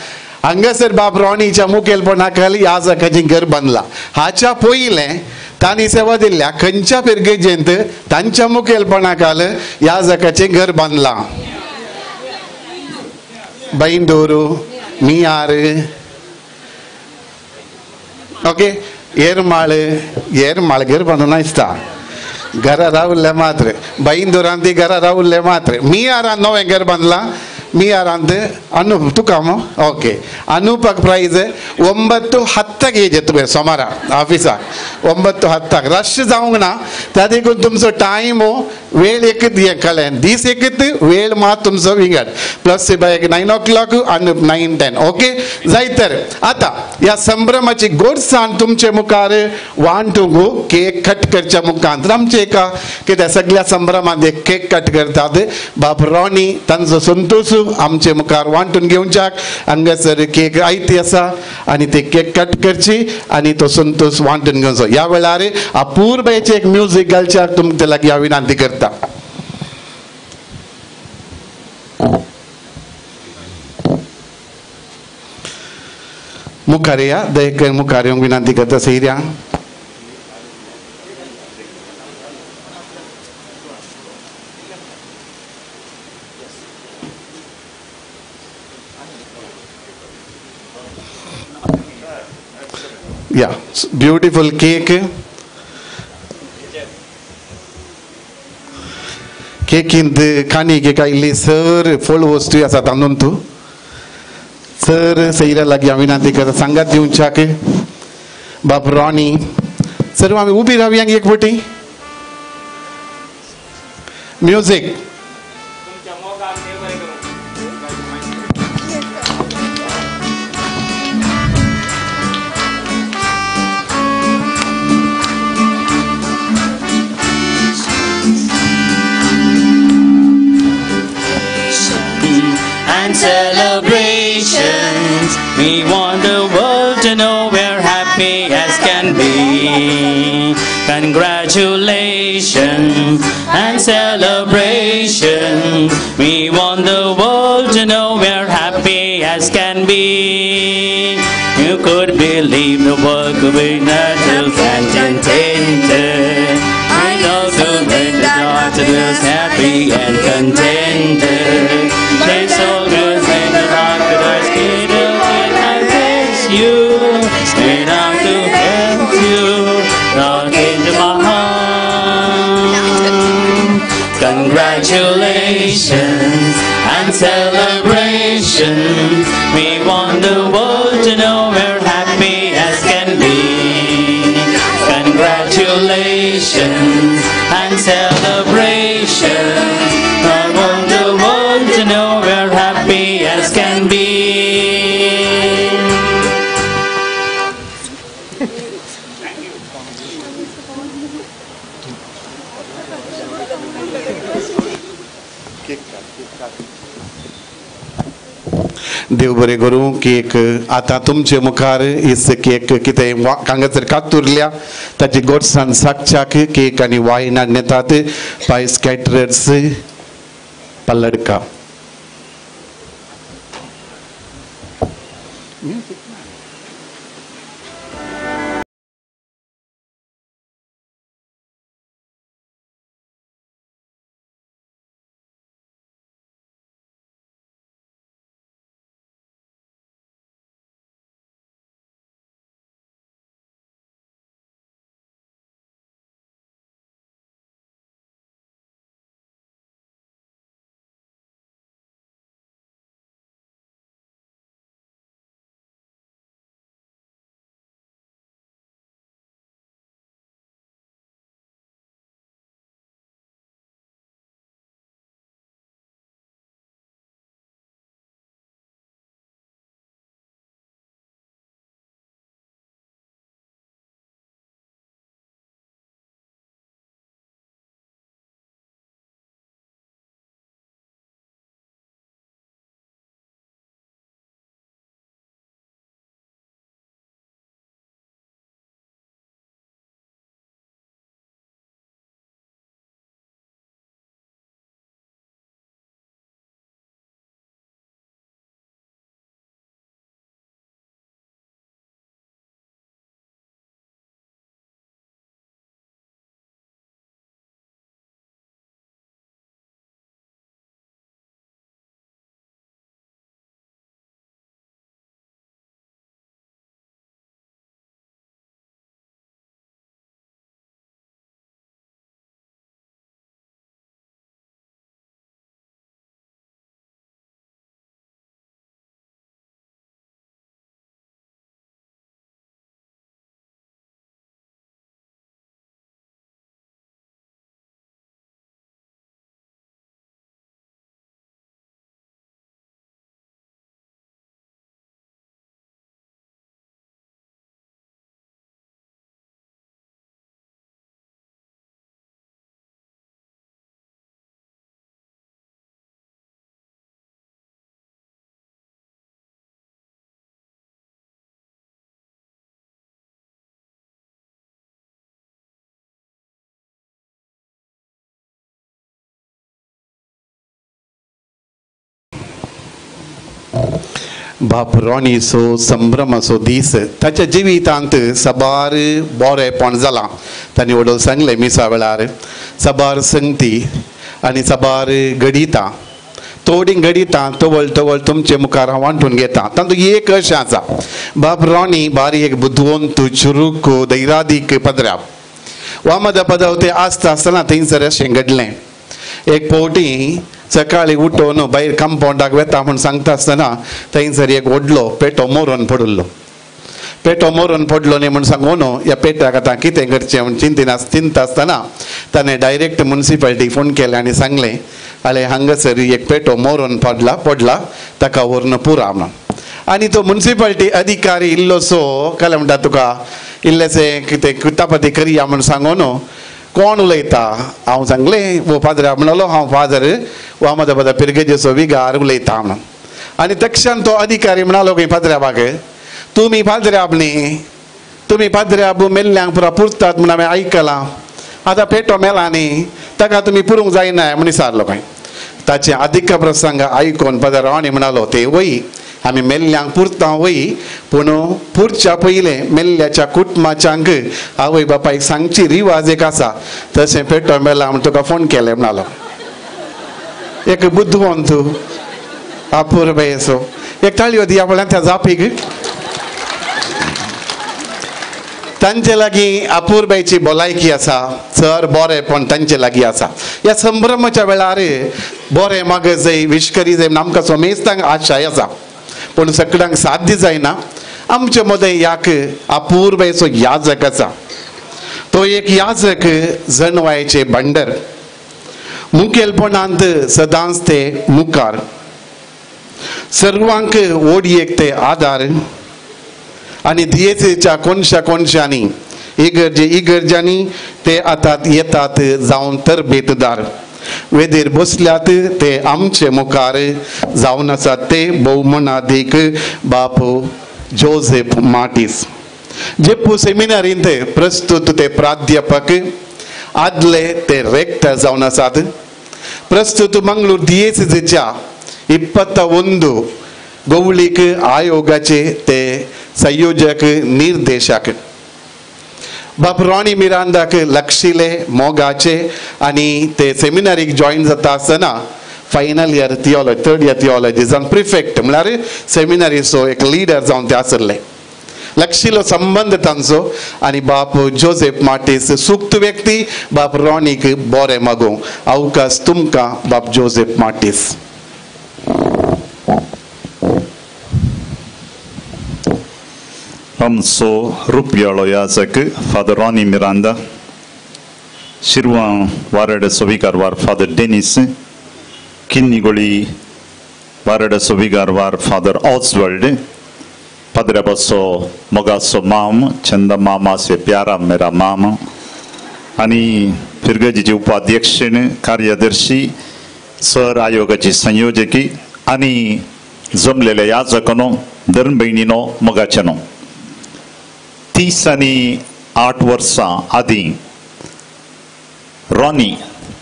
हांगासर बाप रॉनीच्या मुखेलपणा खाली ह्या जाग्याचें घर बांदला. हाच्या पयलें तांणी सेवा दिल्ल्या खंयच्या फिरगेजेंत तांच्या मुखेलपणा खाल ह्या जाग्याचें घर बांदलां? बैंदूर मियार ओके येरमाळ येरमाळ घर बांदून आसता घरा रावल्ले मात्र बैंदुरान ती घरा रावल्ले मात्र. मियारान नवें घर बांदलां मियारांत अनूप तुका ओके अनूपाक प्रायज 9:10 येजे तुवें सोमारा ऑफिसाक 9:10. रश जावंक ना त्या देखून तुमचो टायम वेळ एकच हें कळ्ळें दीस एकच वेळ मात तुमचो विंगड. प्लस बायक 9 o'clock Anup 9:10. Okay जायत तर आतां ह्या संभ्रमाची गोडसाण तुमचे मुखार वांटूंक केक कट करच्या मुखांत आमचे एका कित्याक सगळ्या संभ्रमांत एक केक कट करतात. बाप रॉनी तांचो संतोष आमचे मुखार वांटून घेवच्याक हांगासर केक आयती आसा आनी ते केक कट करची आनी तो संतोष वांटून घेवचो. ह्या वेळार अपूर्बायेचें एक म्युजीक घालच्याक तुमचे लागीं हांव विनंती करता. मुखार या दयेकर मुखार येवंक विनंती करता सैऱ्यांक. Yeah, beautiful cake. केकींत काणी केक आयिल्ली सर फळ वस्तू आसा तातूंत तूं सर सैऱ्या लागीं हांव विनंती करता सांगात दिवच्याक बाप रॉनी. सर आमी उबी रावया एक फावटी. Music and celebrations. We want the world to know we're happy as can be. Congratulations and celebrations. We want the world to know we're happy as can be. You could believe the world could be natural and contented. I know to make the daughter is happy and contented. They so good and the rock that I schedule and I bless you. Straight out to help you, not into my heart. Congratulations and celebrations. We want the world to know we're happy as can be. Congratulations and celebrations. I want the world to know we're happy as can be. देव बरें करूं cake आतां तुमचे मुखार इस cake कितें हांगासर कातुरल्या ताची गोडसाण साकच्याक cake आनी वायन हाडून येतात पायस कॅटरर्स पल्लडका. बाप रोणीचो संभ्रमाचो दीस ताच्या जिवितांत साबार बरेंपण जालां. तांणी वडोल सांगलें मिसा वेळार साबार संगती आनी साबार घडितां थोडीं घडितां तवळ तवळ तुमचे मुखार हांव वांटून घेता. तातूंत एक अशें आसा, बाप रोणी बारी एक बुदवंत चुरूक धैरादीक पदराव वामदा पदाव ते आसता आसतना थंयसर अशें घडलें. एक फावटी सकाळी उठोवन भायर कंपावंडाक वेता म्हूण सांगता आसतना थंयसर एक व्हडलो पेटो मरोन पडिल्लो. पेटो मरोन पडलो न्ही म्हूण सांगून ह्या पेट्याक आतां कितें करचें म्हूण चिंता आसतना ताणें डायरेक्ट मुन्सिपालिटीक फोन केलें आनी सांगलें, आले हांगासर एक पेटो मरोन पडला ताका व्हरून पुरा म्हणून. आनी तो मुन्सिपालिटी अधिकारी इल्लोसो काय म्हणटा तुका इल्लेशें कितें कृतापती करया म्हूण सांगून कोण उलयता हांव सांगलें वो फादर म्हणलो हांव फादर वामदा पदा पिरगेजेचो विगार उलयता म्हणून. आनी तक्षण तो अधिकारी म्हणालो खंय फादराबाक, तुमी फादराब न्ही, तुमी फादराब मेल्ल्यांक पुरा पुरतात म्हूण हांवें आयकलां, आतां पेटो मेला न्ही ताका तुमी पुरूंक जायना म्हूण विचारलो खंय. ताचें अधिक प्रसंग आयकून फादर राणी म्हणालो ते वय आमी मेल्ल्यांक पुरता वय, पूण पुरच्या पयलें मेल्ल्याच्या कुटुंबाच्यांक आवय बापायक सांगची रिवाज एक आसा, तशें पेटो मेला म्हूण तुका फोन केलें म्हणालो. एक बुद्धवंत अपुरबायेचो एक ताळयो दिया पळय त्या जापीक. तांचे लागीं अपुरबायेची भलायकी आसा, चड बरेंपण तांचे लागीं आसा. ह्या संभ्रमाच्या वेळार बरें मागजय विश करी जाय म्हूण आमकां समेस्तांक आशाय आसा, पूण सगळ्यांक साध्य जायना. आमचे मदें याक अपुरबायेचो याजक आसा, तो एक याजक जनवायेचे भांडर, मुखेलपणांत सदांच ते मुखार, सर्वांक ओडयेक ते आदार आनी दियेच्या कोनशा कोनशांनी इगर्जे इगर्जांनी ते आतां येतात जावन तरबेतदार. वेदीर बसल्यात ते आमचे मुखार जावन आसात ते भोवमनादीक बाप जोसेफ मार्टीस. जेप्पू सेमिनारींत प्रस्तुत ते प्राध्यापक आदले ते रेक्टर जावन आसात. प्रस्तुत मंगळूर दियेसीच्या 21 गौळीक आयोगाचे ते संयोजक निर्देशक. बाप रॉनी मिरांदाक लक्षिले मोगाचे आनी ते सेमिनारीक जॉईन जाता आसतना final year theology third year theology जावन प्रिफेक्ट म्हळ्यार सेमिनारीचो एक लिडर जावन ते आसले. लक्षिलो संबंद तांचो आनी बाप जोसेफ मार्टीस सुक्त व्यक्ती बाप रॉनीक बरें मागूं अवकाश तुमकां बाप जोसेफ मार्टीस. आमचो रुपयाळो याजक फादर रॉनी मिरांदा, शिरवां वारडाचो विकारवार फादर डेनिस, किन्नीगोळी वारडाचो विकारवार फादर ऑसवर्ल्ड, पाद्र्याबाचो मोगाचो माम चंदा मामा से प्यारा मेरा माम आनी फिरगजीचे उपाध्यक्ष कार्यदर्शी सर आयोगाची संयोजकी आनी जमलेल्या याजकानो धर्म भयणीनो मोगाच्यानो. 38 वर्सां आदीं रॉनी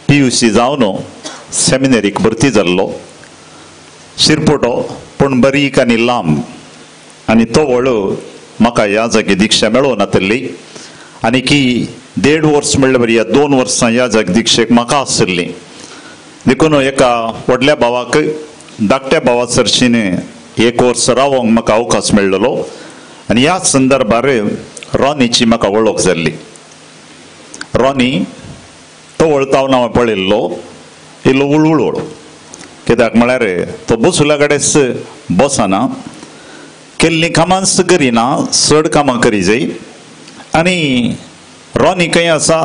PUC जावन सेमिनरीक भरती जाल्लो. शिरपोटो पूण बारीक आनी लांब आनी तो वळू म्हाका ह्या जागी दीक्षा मेळोवं नातिल्ली आनी की 1.5 वर्स म्हणल्यार बरी 2 वर्सां ह्या जागी दीक्षेक म्हाका आशिल्ली. देखून एका व्हडल्या भावाक धाकट्या भावा सरशीन 1 वर्स रावोंक म्हाका अवकाश मेळ्ळो आनी ह्या संदर्भार रॉनीची म्हाका वळख जाल्ली. रॉनी तो वळतावन हांवें पळयल्लो इल्लो उळउळवळ कित्याक म्हळ्यार तो बसुल्या कडेच बसना, केल्लीं कामांच करिना, चड कामां करी जाय. आनी रॉनी खंय आसा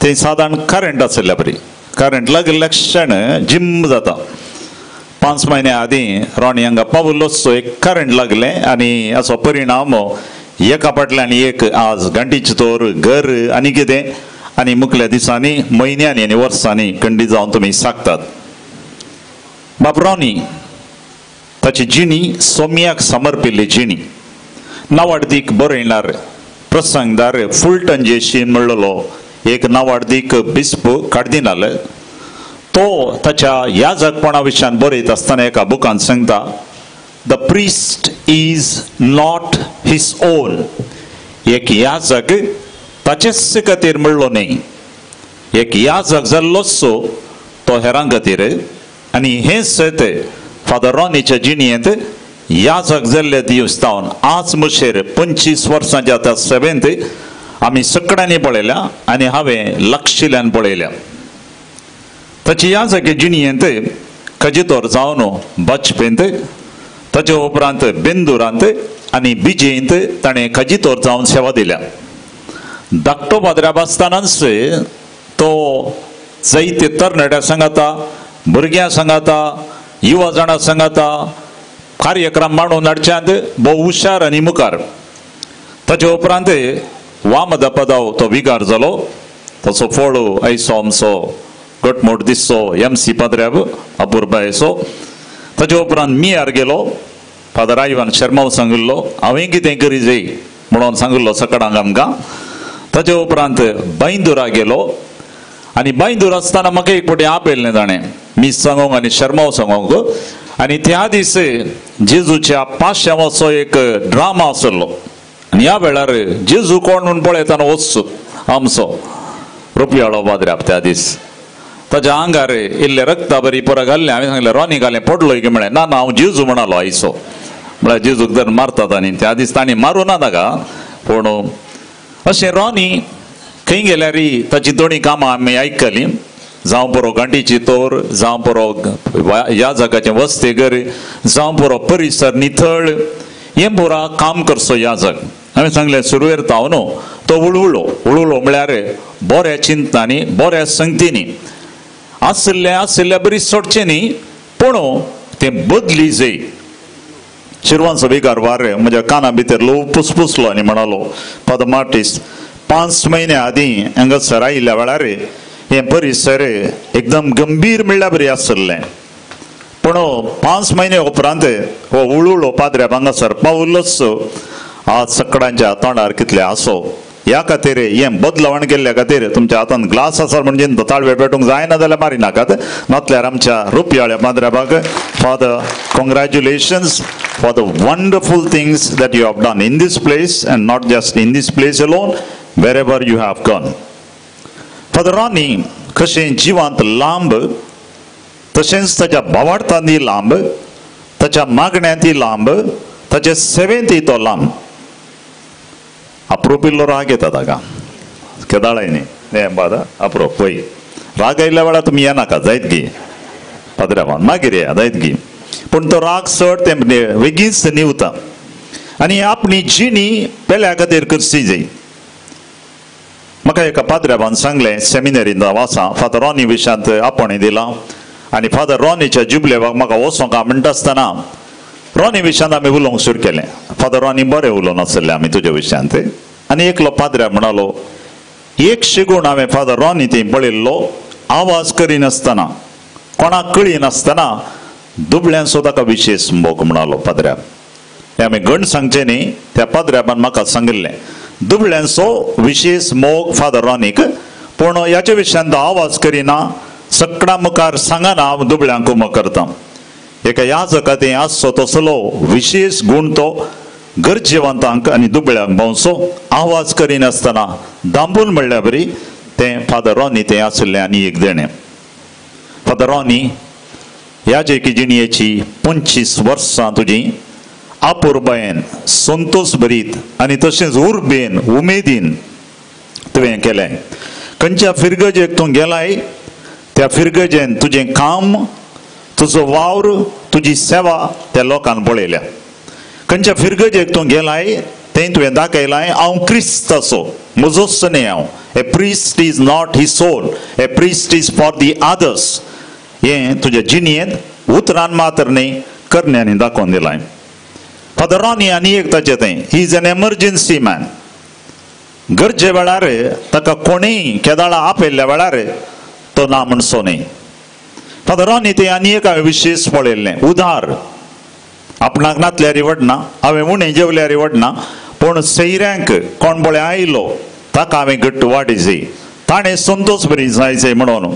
थंय सादारण करंट आशिल्ल्या बरी, करंट लागिल्ल्या क्षण जिम जाता. 5 म्हयन्या आदीं रॉनी हांगा पावलोचो एक करंट लागलें आनी हाचो परिणाम एका फाटल्यान एक आज घांटीची तोर घर आनी कितें आनी मुखल्या दिसांनी म्हयन्यांनी आनी वर्सांनी खंडीत जावन तुमी सागतात. बाप रॉनी ताची जिणी सोम्याक समर्पिल्ली जिणी. नावाडदीक बरयणार प्रसंगदार फुलटन जेशी म्हणलेलो एक नावाडदीक बिस्प काडदिनाल तो ताच्या ह्या जगपणा विशयान बरयत आसतना एका बुकान सांगता, the priest is not his own. एक याजक ताचेच खातीर म्हणलो न्ही, एक याजक जाल्लोच तो हेरां खातीर. आनी हें सत फादर रॉनीच्या जिणेंत याजक जाल्ले दीस जावन आज मुशेर 25 वर्सांच्या त्या सेवेंत आमी सगळ्यांनी पळयल्या आनी हांवें लक्षिल्यान पळयल्या. ताची याजकी जिणेंत खजितोर जावन बचपेंत, ताचे उपरांत बेंदुरांत आनी बिजेंत ताणें खजितोर जावन सेवा दिल्या. धाकटो पाद्र्याब आसतनाच तो जायते तरणाट्या सांगाता, भुरग्यां सांगाता, युवा जाणां सांगाता कार्यक्रम मांडून हाडच्यांत भोव हुशार आनी मुखार. ताचे उपरांत वामदा पदाव तो विगार जालो. तसो फोळो आयसो आमचो घटमूट दिसचो MC पाद्र्याब अपुरबायेचो. ताचे उपरांत मियार गेलो. फादर आयवान शर्माव सांगिल्लो हांवें कितें करी जाय म्हणून सांगिल्लो सकाळांक आमकां. ताचे उपरांत बैंदुरा गेलो आनी बैंदूर आसतना म्हाका एक फावटी आपयल्लें ताणें मीस सांगोंक आनी शर्माव सांगोंक. आनी त्या दीस जेजूच्या पाश्यांवाचो एक ड्रामा आसलो आनी ह्या वेळार जेजू कोण म्हूण पळयतना वचचो आमचो रुपयाळो पाद्र्याब त्या दीस ताच्या आंगार इल्लें रक्ता बरी पुरा घाल्लें. हांवें सांगलें रॉनी घालें पडलो की म्हळें ना ना हांव जेजू म्हणालो आयचो. म्हळ्यार जेजूक जर मारतात आनी त्या दीस तांणी मारूं ना ताका. पूण अशें रॉनी खंय गेल्यार ताची दोनी कामां आमी आयकलीं, जावं पुरो घांटीची तोर, जावं पुरो ह्या जाग्याचें वस्तेगर, जावं पुरो परिसर निथळ, हें पुरा काम करचो ह्या जाग. हांवें सांगलें सुरवेर ताव न्हू तो उळउळो उळउळो म्हळ्यार बऱ्या चिंतनांनी बऱ्या संगतींनी आशिल्लें आशिल्ल्या बरी सोडचें न्ही पूण तें बदली जाय. शिरवांचो विकार वार म्हज्या काना भितर ल्हव पुसपुसलो आनी म्हणालो, फादर मार्टीस 5 म्हयन्या आदीं हांगासर आयिल्ल्या वेळार हें परिसर एकदम गंभीर म्हणल्यार बरी आशिल्लें. पूण 5 म्हयने उपरांत हो उळुळो पाद्र्याब हांगासर पावलोच. आज सकडांच्या तोंडार कितले आसो ह्या खातीर हें बदलावण केल्ल्या खातीर तुमच्या हातान ग्लास आसा म्हणजे ताळवे पेटूंक जायना जाल्यार मारी नाकात. नातल्यार आमच्या रुपयाळ्या पाद्र्याबाक father congratulations for the wonderful things that you have done in this place and not just in this place alone, wherever you have gone. Father Ronnie कशें जिवांत लांब तशेंच ताच्या भावार्थांनी लांब, ताच्या मागण्यांती लांब, ताचे सेवेंतय तो लांब. अप्रोपिल्लो राग येता ताका केदाळाय न्ही बादा अप्रोप पळय राग आयिल्ल्या वेळार तुमी येनाका जायत गी पाद्र्याबान मागीर येया जायत गी. पूण तो राग चड तें वेगींच निवता आनी आपली जिणी पेल्या खातीर करची जाय. म्हाका एका पाद्र्याबान सांगलें सेमिनरींत हांव आसा, फादर रॉनी विशांत आपोवणें दिलां आनी फादर रॉनीच्या जुबलेवाक म्हाका वचोंक म्हणटा आसतना रॉनी विशांत आमी उलोवंक सुरू केलें. फादर रॉनी बरें उलोवन आसलें आमी तुज्या विशयांत. आनी एकलो पाद्र्या म्हणालो एक शिगूण हांवें फादर रॉनी थंय पळयल्लो आवाज करिनासतना कोणाक कळिनासतना दुबळ्यांचो ताका विशेश मोग म्हणालो पाद्र्या. हें आमी गण सांगचें न्ही, त्या पाद्र्याबान म्हाका सांगिल्लें दुबळ्यांचो विशेश मोग फादर रॉनीक, पूण ह्याच्या विशयांत आवाज करिना सगळ्यां मुखार सांगना हांव दुबळ्यांक मोग करता. एका याजका तें आसचो तसलो विशेश गूण तो गरजेवंतांक आनी दुबळ्यांक भोंवचो आवाज करिनासतना दांबून म्हणल्या बरी तें फादर रॉनी तें आशिल्लें. आनी एक देणें फादर रॉनी ह्या जेकी जिणयेची 25 वर्सां तुजी आपुरबायेन संतोष भरीत आनी तशेंच उर्बेन उमेदीन तुवें केलें. खंयच्या फिरगजेक तूं गेलाय त्या फिरगजेन तुजें काम तुजो वावर तुजी सेवा त्या लोकान पळयल्या. खंयच्या फिरगजेक तूं गेलाय तें तुवें दाखयलाय हांव क्रिस्त असो म्हजोच न्ही हांव. A priest is not his soul, a priest is for the others. हें तुज्या जिणयेंत उतरान मात्र न्ही करण्यांनी दाखोवन दिलाय. फादर रॉनी आनी एक ताचें तें he is an emergency man. गरजे वेळार ताका कोणीय केदाळा आपयल्ल्या वेळार तो ना म्हणचो न्ही. फादर रॉनी तें आनी एक हांवें विशेश पळयल्लें उदार आपणाक नातल्यार वडना हांवें उणें जेवल्यार वडना पूण सैऱ्यांक कोण पळय आयलो ताका हांवें घट्ट वाडयची ताणें संतोष बरी जायचे म्हणून.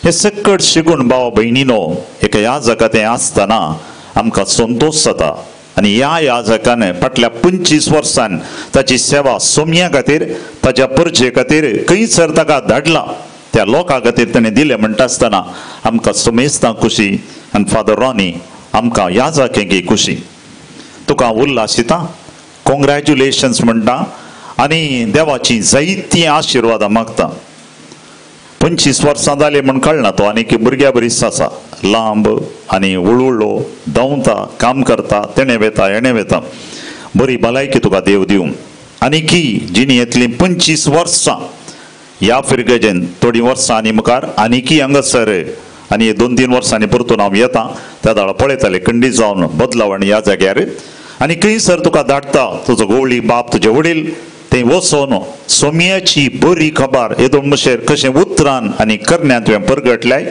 हे सकट शिकून भाव भयणीनो एका याजका तें आसतना आमकां संतोष जाता. आनी ह्या याजकान फाटल्या 25 वर्सान ताची सेवा सोम्या खातीर ताच्या परजे खातीर खंयसर ताका धाडला त्या लोकां खातीर ताणें दिलें म्हणटा आसतना आमकां समेस्तां खुशी आनी फादर रॉनी आमकां याजकेंकी खुशी. तुका उल्लासिता कॉंग्रॅच्युलेशन्स म्हणटा आनी देवाची जायतीं आशिर्वादां मागता. 25 वर्सां जालीं म्हूण कळना तो आनी की भुरग्या बरीच आसा लांब आनी उळउळो धांवता काम करता तेणें वेता हेणें वेता. बरी भलायकी तुका देव दिवं आनी की जिणेंतलीं 25 वर्सां ह्या फिरगजेन थोडीं वर्सां आनी मुखार आनीकी हांगासर आनी 2-3 वर्सांनी परतून हांव येता त्या दाळ पळयताले खंडीत जावन बदलावण ह्या जाग्यार आनी खंयसर तुका धाडटा तुजो गोवळी बाप तुजे वडील थंय वचोन सोम्याची बरी खबर येदोळ मुशेर कशें उतरान आनी करण्यान तुवें परगटल्याय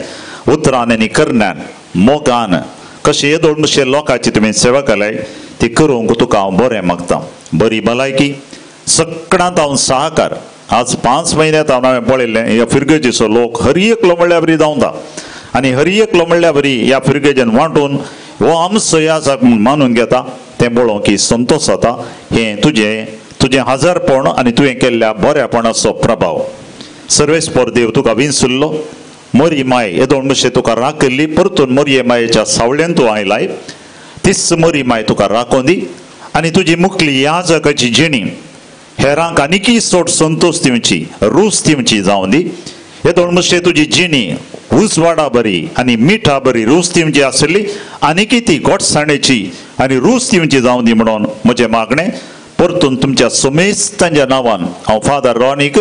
उतरान आनी करण्यान मोगान कशें येदोळ मुशेर लोकांची तुवें सेवा केल्याय ती करूंक तुका हांव बरें मागता. बरी भलायकी सगळ्यांत हांव सहकार. आज 5 म्हयन्यांत हांवें पळयल्लें ह्या फिरगजेचो लोक हर एकलो म्हणल्यार बरी धांवता आनी हर एकलो म्हणल्यार बरी ह्या फिरगजेन वांटून हो आमचो याजक म्हूण मानून घेता तें पळोवंक की संतोष जाता. हें तुजें तुजें हजारपण आनी तुवें केल्ल्या बऱ्यापणाचो प्रभाव. सर्वेस्पर देव तुका विंचुल्लो मोरी माय येदोळ मुशे तुका राखिल्ली परतून मोरये मायेच्या सावळेन तूं आयलाय तीच मोरी माय तुका राखोन दी आनी तुजी मुखली याजकाची जिणी हेरांक आनीकी चड संतोष दिवची रूच दिवची जावन दी. येदोळ मुशे तुजी जिणी उजवाडा बरी आनी मिठा बरी रूच दिवची आसली आनीकी ती गोडसाणेची आनी रूच दिवची जावन दी म्हणून म्हजें मागणें. परतून तुमच्या समेस्तांच्या नांवान हांव father Raonic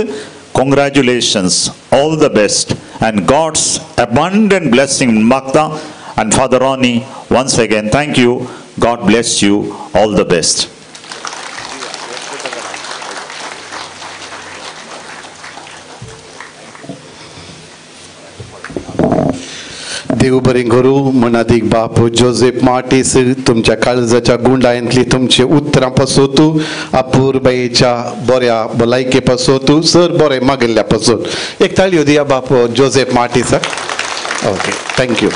congratulations, all the best and God's abundant blessing मागता. And Father Ronnie once again thank you, God bless you, all the best. देव बरें करूं मनादीक बाप जोसेफ मार्टीस तुमच्या काळजाच्या गुंडायंतली तुमचे उतरां पासत अपुरबायेच्या बऱ्या भलायके पासत सर बरें मागिल्ल्या पासत एक ताळयो दिया बाप जोसेफ मार्टीसाक. Okay, thank you.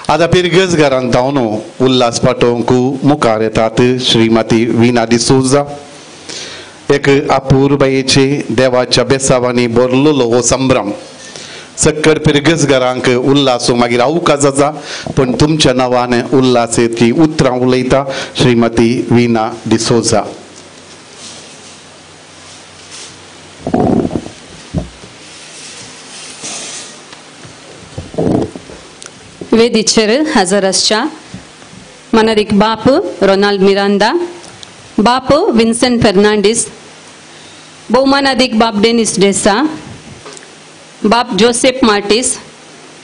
आतां पिरगज घरांत जावन उल्हास पाटोवंक मुखार येतात श्रीमती विना डिसोजा. एक अपुरबायेचे देवाच्या बेसावांनी भरलेलो हो संभ्रम सक्कर पिरगज घरांक उल्हास मागीर अवकाश आसा पूण तुमच्या नांवान उल्हास ती उतरां उलयता श्रीमती विना डिसोजा. वेदीचेर हजर आसच्या मनारीक बाप रोनाल्ड मिरांदा, बाप विन्सेंट फेर्नांडीस, भोवमानादीक बाप डेनिस डेसा, बाप जोसेफ मार्टीस,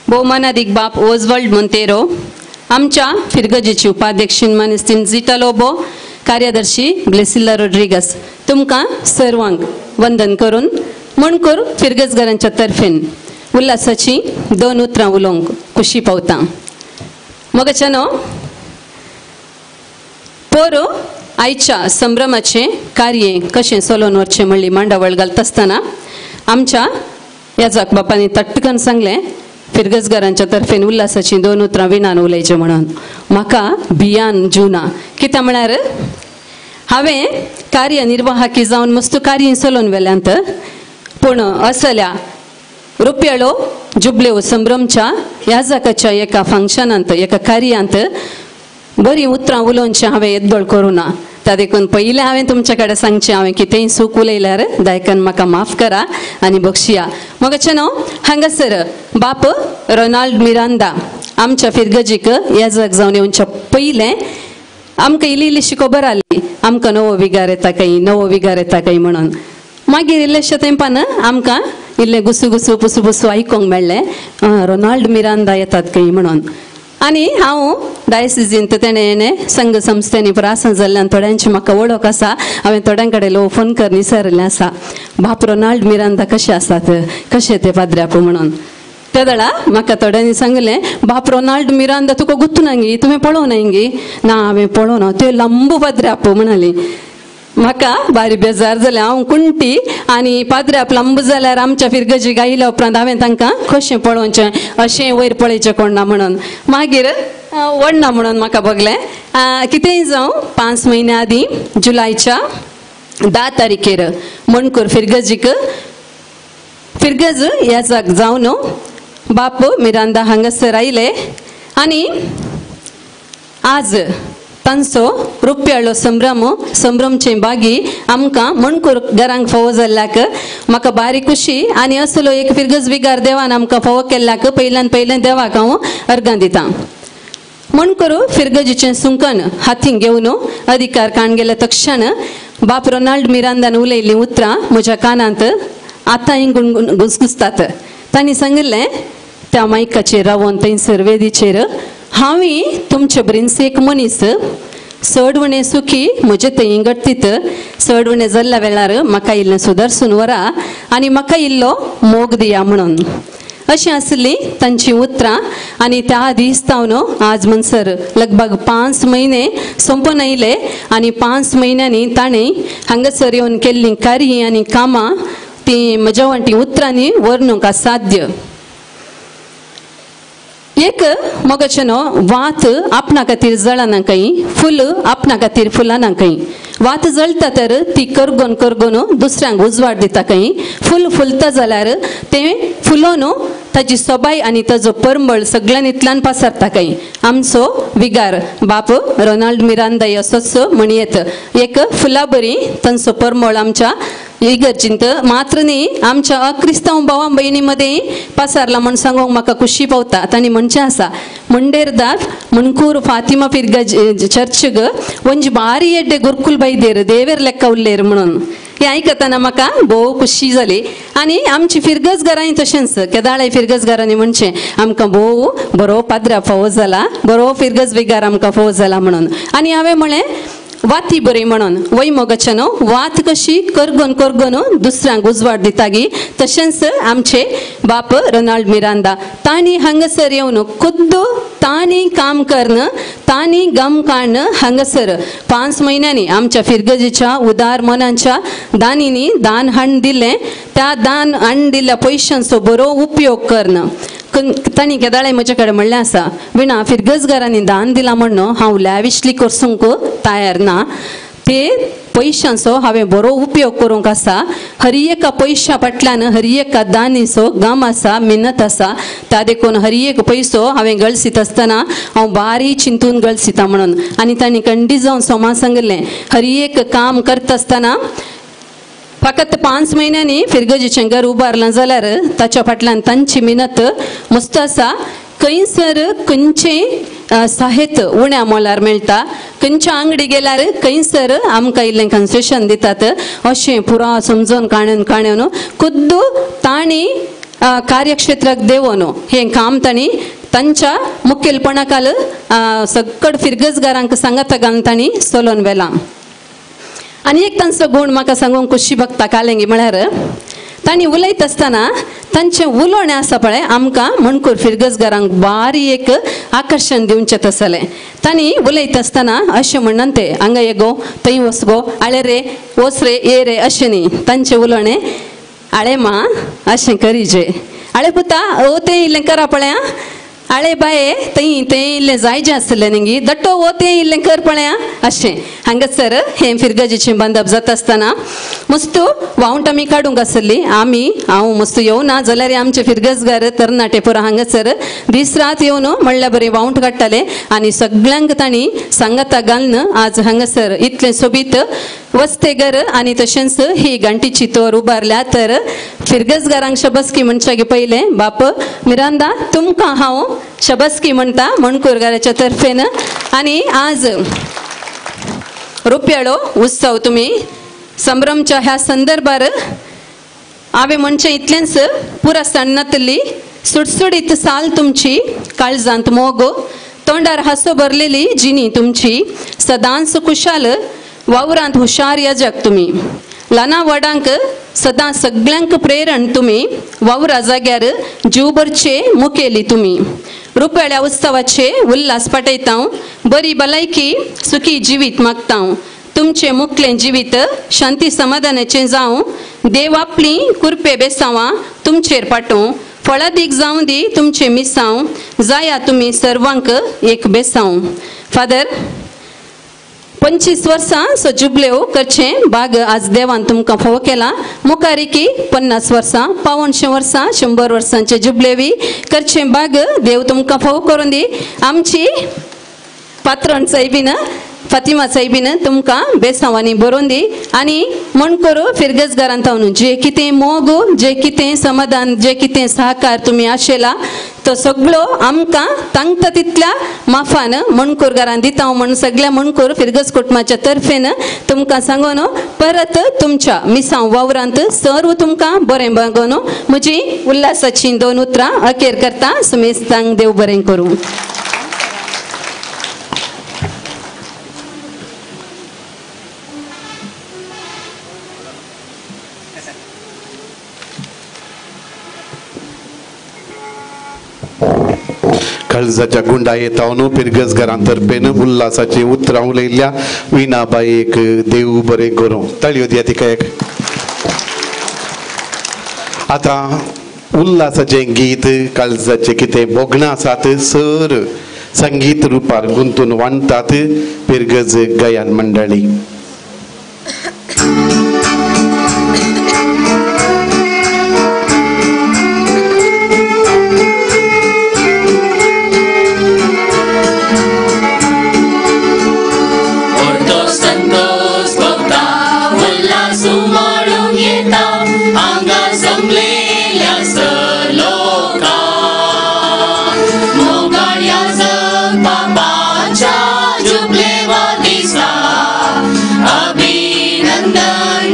भोवमानादीक बाप ओजवल्ड मोंतेरो, आमच्या फिरगजेची उपाध्यक्ष मानेस्तीन झिटा लोबो, कार्यदर्शी ग्लेसिल्ला रोड्रिगस, तुमकां सर्वांक वंदन करून मणकूर फिरगजघरांच्या तर्फेन उल्हासाची दोन उतरां उलोवंक खुशी पावता. मगच्यानो पोरो आयच्या संभ्रमाचें कार्य कशें चलोवन व्हरचें म्हणली मांडावळ घालता आसतना आमच्या याजक बापांनी तट्टकन सांगलें फिरगजघरांच्या तर्फेन उल्हासाचीं दोन उतरां विणान उलयचें म्हणून. म्हाका भियान जुना कित्याक म्हळ्यार हांवें कार्यनिर्वाहकी जावन मस्त कार्य चलोवन व्हेल्यांत पूण असल्या रुपयाळो जुबलेव संभ्रमच्या याजकाच्या एका फंक्शनांत एका कार्यांत बरीं उतरां उलोवचें हांवें येदोळ करूं ना. त्या देखून पयलें हांवें तुमचे कडेन सांगचें हांवें कितेंय चूक उलयल्यार दायकान म्हाका माफ करा आनी बक्षिया. मगचें न्हू हांगासर बाप रोनाल्ड मिरांदा आमच्या फिरगजीक याजक जावन येवच्या पयलें आमकां इल्ली इल्लीशी खबर आसली आमकां नवो विगार येता खंय नवो विगार येता खंय म्हणून. मागीर इल्लेशे तेंपान आमकां इल्लें गुसू गुसू पुसू पुसू आयकूंक मेळ्ळें रोनाल्ड मिरांदा येतात खंय म्हणून. आनी हांव डायसिजींत तेणें संघ संस्थेनी प्रासन जाल्ल्यान थोड्यांची म्हाका वळख आसा. हांवें थोड्यां कडेन लो फोन कर निसरिल्लें आसा बाप रोनाल्ड मिरांदा कशे आसात कशे ते पाद्र्याप म्हणून. त्या वेळा म्हाका थोड्यांनी सांगलें बाप रोनाल्ड मिरांदा तुका गुत्तू ना गी तुवें पळोवना गी ना हांवें पळोवना ते लांबू पाद्र्याप म्हणाली. म्हाका बारी बेजार जालें हांव कुंटी आनी पाद्र्याप लांब जाल्यार आमच्या फिरगजी गायल्या उपरांत हांवें तांकां कशें पळोवचें अशें वयर पळयचें कोण ना म्हणून. मागीर वडना म्हणून म्हाका बगलें कितेंय जावं 5 म्हयन्या आदीं जुलायच्या 10 तारखेर मणकूर फिरगजीक फिरगज याजक जावन बाप मिरांदा हांगासर आयले आनी आज तांचो रुपयाळो संभ्रम संभ्रमचे बागी आमकां मणकूर घरांक फावो जाल्ल्याक म्हाका बारी खुशी आनी असलो एक फिरगज विगार देवान आमकां फावो केल्ल्याक पयल्यान पयलें देवाक हांव अर्गां दितां. मणकूर फिरगजीचें सुंकन हातीन घेवन अधिकार काण गेले तक्षण बाप रोनाल्ड मिरांदान उलयल्लीं उतरां म्हज्या कानांत आतांय गुणगुण घुसघुसतात. तांणी सांगिल्लें त्या मायकाचेर रावोन थंयसर वेदीचेर हांवूय तुमचे बरीच एक मनीस चड उणें सुखी म्हजे थंय घडटीत चड उणें जाल्ल्या वेळार म्हाका इल्लें सुदरसून व्हरा आनी म्हाका इल्लो मोग दिया म्हणून. अशीं आसलीं तांचीं उतरां आनी त्या दीस तावन आज म्हणसर लगभग 5 म्हयने सोंपून आयले आनी 5 म्हयन्यांनी ताणें हांगासर येवन केल्लीं कार्यां आनी कामां तीं म्हज्या वांटी उतरांनी वर्णूंक असाध्य. एक मगचें न्हू वात आपणा खातीर जळना खंय फूल आपणा खातीर फुलाना खंय वात जळटा तर ती करगोन करगोन दुसऱ्यांक उजवाड दिता खंय फूल फुलता जाल्यार तें फुलोन ताजी सोबाय आनी ताजो परमळ सगळ्यान इतल्यान पसरता खंय. आमचो विगार बाप रोनाल्ड मिरांदा असोच म्हणयेत एक फुलां बरी तांचो परमळ आमच्या इगर्जींत मात्र न्ही आमच्या अक्रिस्तांव भावा भयणी मदें पसारला म्हण सांगूंक म्हाका खुशी पावता. तांणी म्हणचें आसा मुंडेरदार मुणकूर फातिमा फिरगज चर्चग ಒಂಜಿ ಬಾರಿ ಎಡ್ಡೆ ಗುರುಕುಲ್ ಬೈದೇರು ದೇವೇರ್ ಲೆಕ್ಕ उल्लेर म्हणून. हें आयकतना म्हाका भोव खुशी जाली. आनी आमची फिरगज घरांय तशेंच केदाळाय फिरगज घरांनी म्हणचें आमकां भोव बरो पाद्रा फावो जाला बरो फिरगज विगार आमकां फावो जाला म्हणून. आनी हांवें म्हळें वाती बरी म्हणून वय मोगाच्यानो वात कशी करगोन करगोन दुसऱ्यांक उजवाड दितागी तशेंच आमचे बाप रोनाल्ड मिरांदा तांणी हांगासर येवन खुद्द तांणी काम करणं तांणी गम काडणं हांगासर 5 म्हयन्यांनी आमच्या फिरगजीच्या उदार मनांच्या दानींनी दान हाडून दिलें त्या दान हाडून दिल्ल्या पयशांचो बरो उपयोग करणं तांणी केदाळे म्हजे कडेन म्हणलें आसा विणा फिरगजगारांनी दान दिलां म्हणून हांव लॅविशली करसूंक तयार ना ते पयशांचो हांवें बरो उपयोग करूंक आसा हर एका पयशा फाटल्यान हर एका दानीचो गम आसा मेहनत आसा त्या देखून हर एक पयसो हांवें गळसीत आसतना हांव बारीक चिंतून गळसिता म्हणून आनी तांणी कंडी जावन सोमा सांगिल्लें हर एक काम करता आसतना फकत 5 म्हयन्यांनी फिरगजीचें घर उबारलां जाल्यार ताच्या फाटल्यान तांची मेहनत मस्त आसा खंयसर खंयचें साहित्य उण्या मोलार मेळटा खंयच्या आंगडी गेल्यार खंयसर आमकां इल्लें कन्सेशन दितात अशें पुरा समजून काणून काणून खुद्द तांणी कार्यक्षेत्राक देवोन हें काम तांणी तांच्या मुखेलपणाकाल सगळ फिरगजगारांक सांगाता घालून तांणी चलोवन व्हेलां. आनी एक तांचो गूण म्हाका सांगूंक खोशी भोगता कालेंगी म्हळ्यार तांणी उलयत आसतना तांचें उलोवणें आसा पळय आमकां मणकूर फिरगजगारांक बारी एक आकर्शण दिवचें तसलें. तांणी उलयत आसतना अशें म्हणन ते हांगा ये गो थंय वच गो आळे रे वच रे ये रे अशें न्ही तांचें उलोवणें आळे मा अशें करीजे आळे पुता ओ तें इल्लें करा पळय आळे बाये थंय तें इल्लें जायजें आसलें न्ही दट्टो ओ तें इल्लें कर पळया अशें हांगासर हें फिरगजीचें बांदप जाता आसतना मस्त वावंट आमी काडूंक आसली आमी हांव मस्त येवना जाल्यार आमचे फिरगजगार तरणाटे पुरो हांगासर दीस रात येवन म्हणल्यार बरें वावंट काडटाले आनी सगळ्यांक तांणी सांगाता घालून आज हांगासर इतलें सोबीत वस्तेगर आनी तशेंच ही घांटीची तोर उबारल्या. तर फिरगजगारांक शबस्की म्हणच्या पयलें बाप मिरांदा तुमकां हांव शबस्की म्हणटा मणकूरगाराच्या तर्फेन. आनी आज रुपयाळो उत्सव तुमी संभ्रमच्या ह्या संदर्भार हांवें म्हणचें इतलेंच पुरा सण्णातली सुटसुटीत साल तुमची काळजांत मोग तोंडार हांसो भरलेली जिणी तुमची सदांच खुशाल वावरांत हुशार याजक तुमी ल्हाना व्हडांक सदां सगळ्यांक प्रेरण तुमी वावरा जाग्यार जीव भरचे मुखेली तुमी रुपयाळ्या उत्सवाचे उल्हास पाटयता बरी भलायकी सुखी जिवीत मागता तुमचें मुखलें जिवीत शांती समाधानाचें जावं देव आपली कुरपे बेसांवां तुमचेर पाटोवं फळादीक जावं दी तुमचें मिसांव जाया तुमी सर्वांक एक बेसांव. फादर 25 वर्सां सो जुबलेव करचें बाग आज देवान तुमकां फावो केला मुखार की 50 वर्सां 175 वर्सां 100 वर्सांचे जुबलेवी करचें बाग देव तुमकां फावो करून दी. आमची पात्रण सायबीन फातिमा सायबीन तुमकां बेसांवांनी बरोवन दी आनी मणकूर फिरगजगारांत जे कितें मोग जे कितें समाधान जे कितें सहकार तुमी आशेला तो सगळो आमकां तांकता तितल्या माफान मणकूरगारान दिता म्हूण सगळ्या मणकूर फिरगज कुटुंबाच्या तर्फेन तुमकां सांगून परत तुमच्या मिसांव वावरांत सर्व तुमकां बरें बागोवन म्हजी उल्हासाचीं 2 उतरां अखेर करता. सुमेस्तांक देव बरें करूं. काळजाच्या गुंडा येतावन पिरगजगारां तर्फेन उल्हासाची उतरां उलयल्ल्या विणाबाईक देव बरें करूं. ताळयो दिया तिका एक. आतां उल्हासाचें गीत काळजाचें कितें भोगणां आसात सर संगीत रुपार गुंतून वांटतात पिरगज गायन मंडळी. Abhinandan.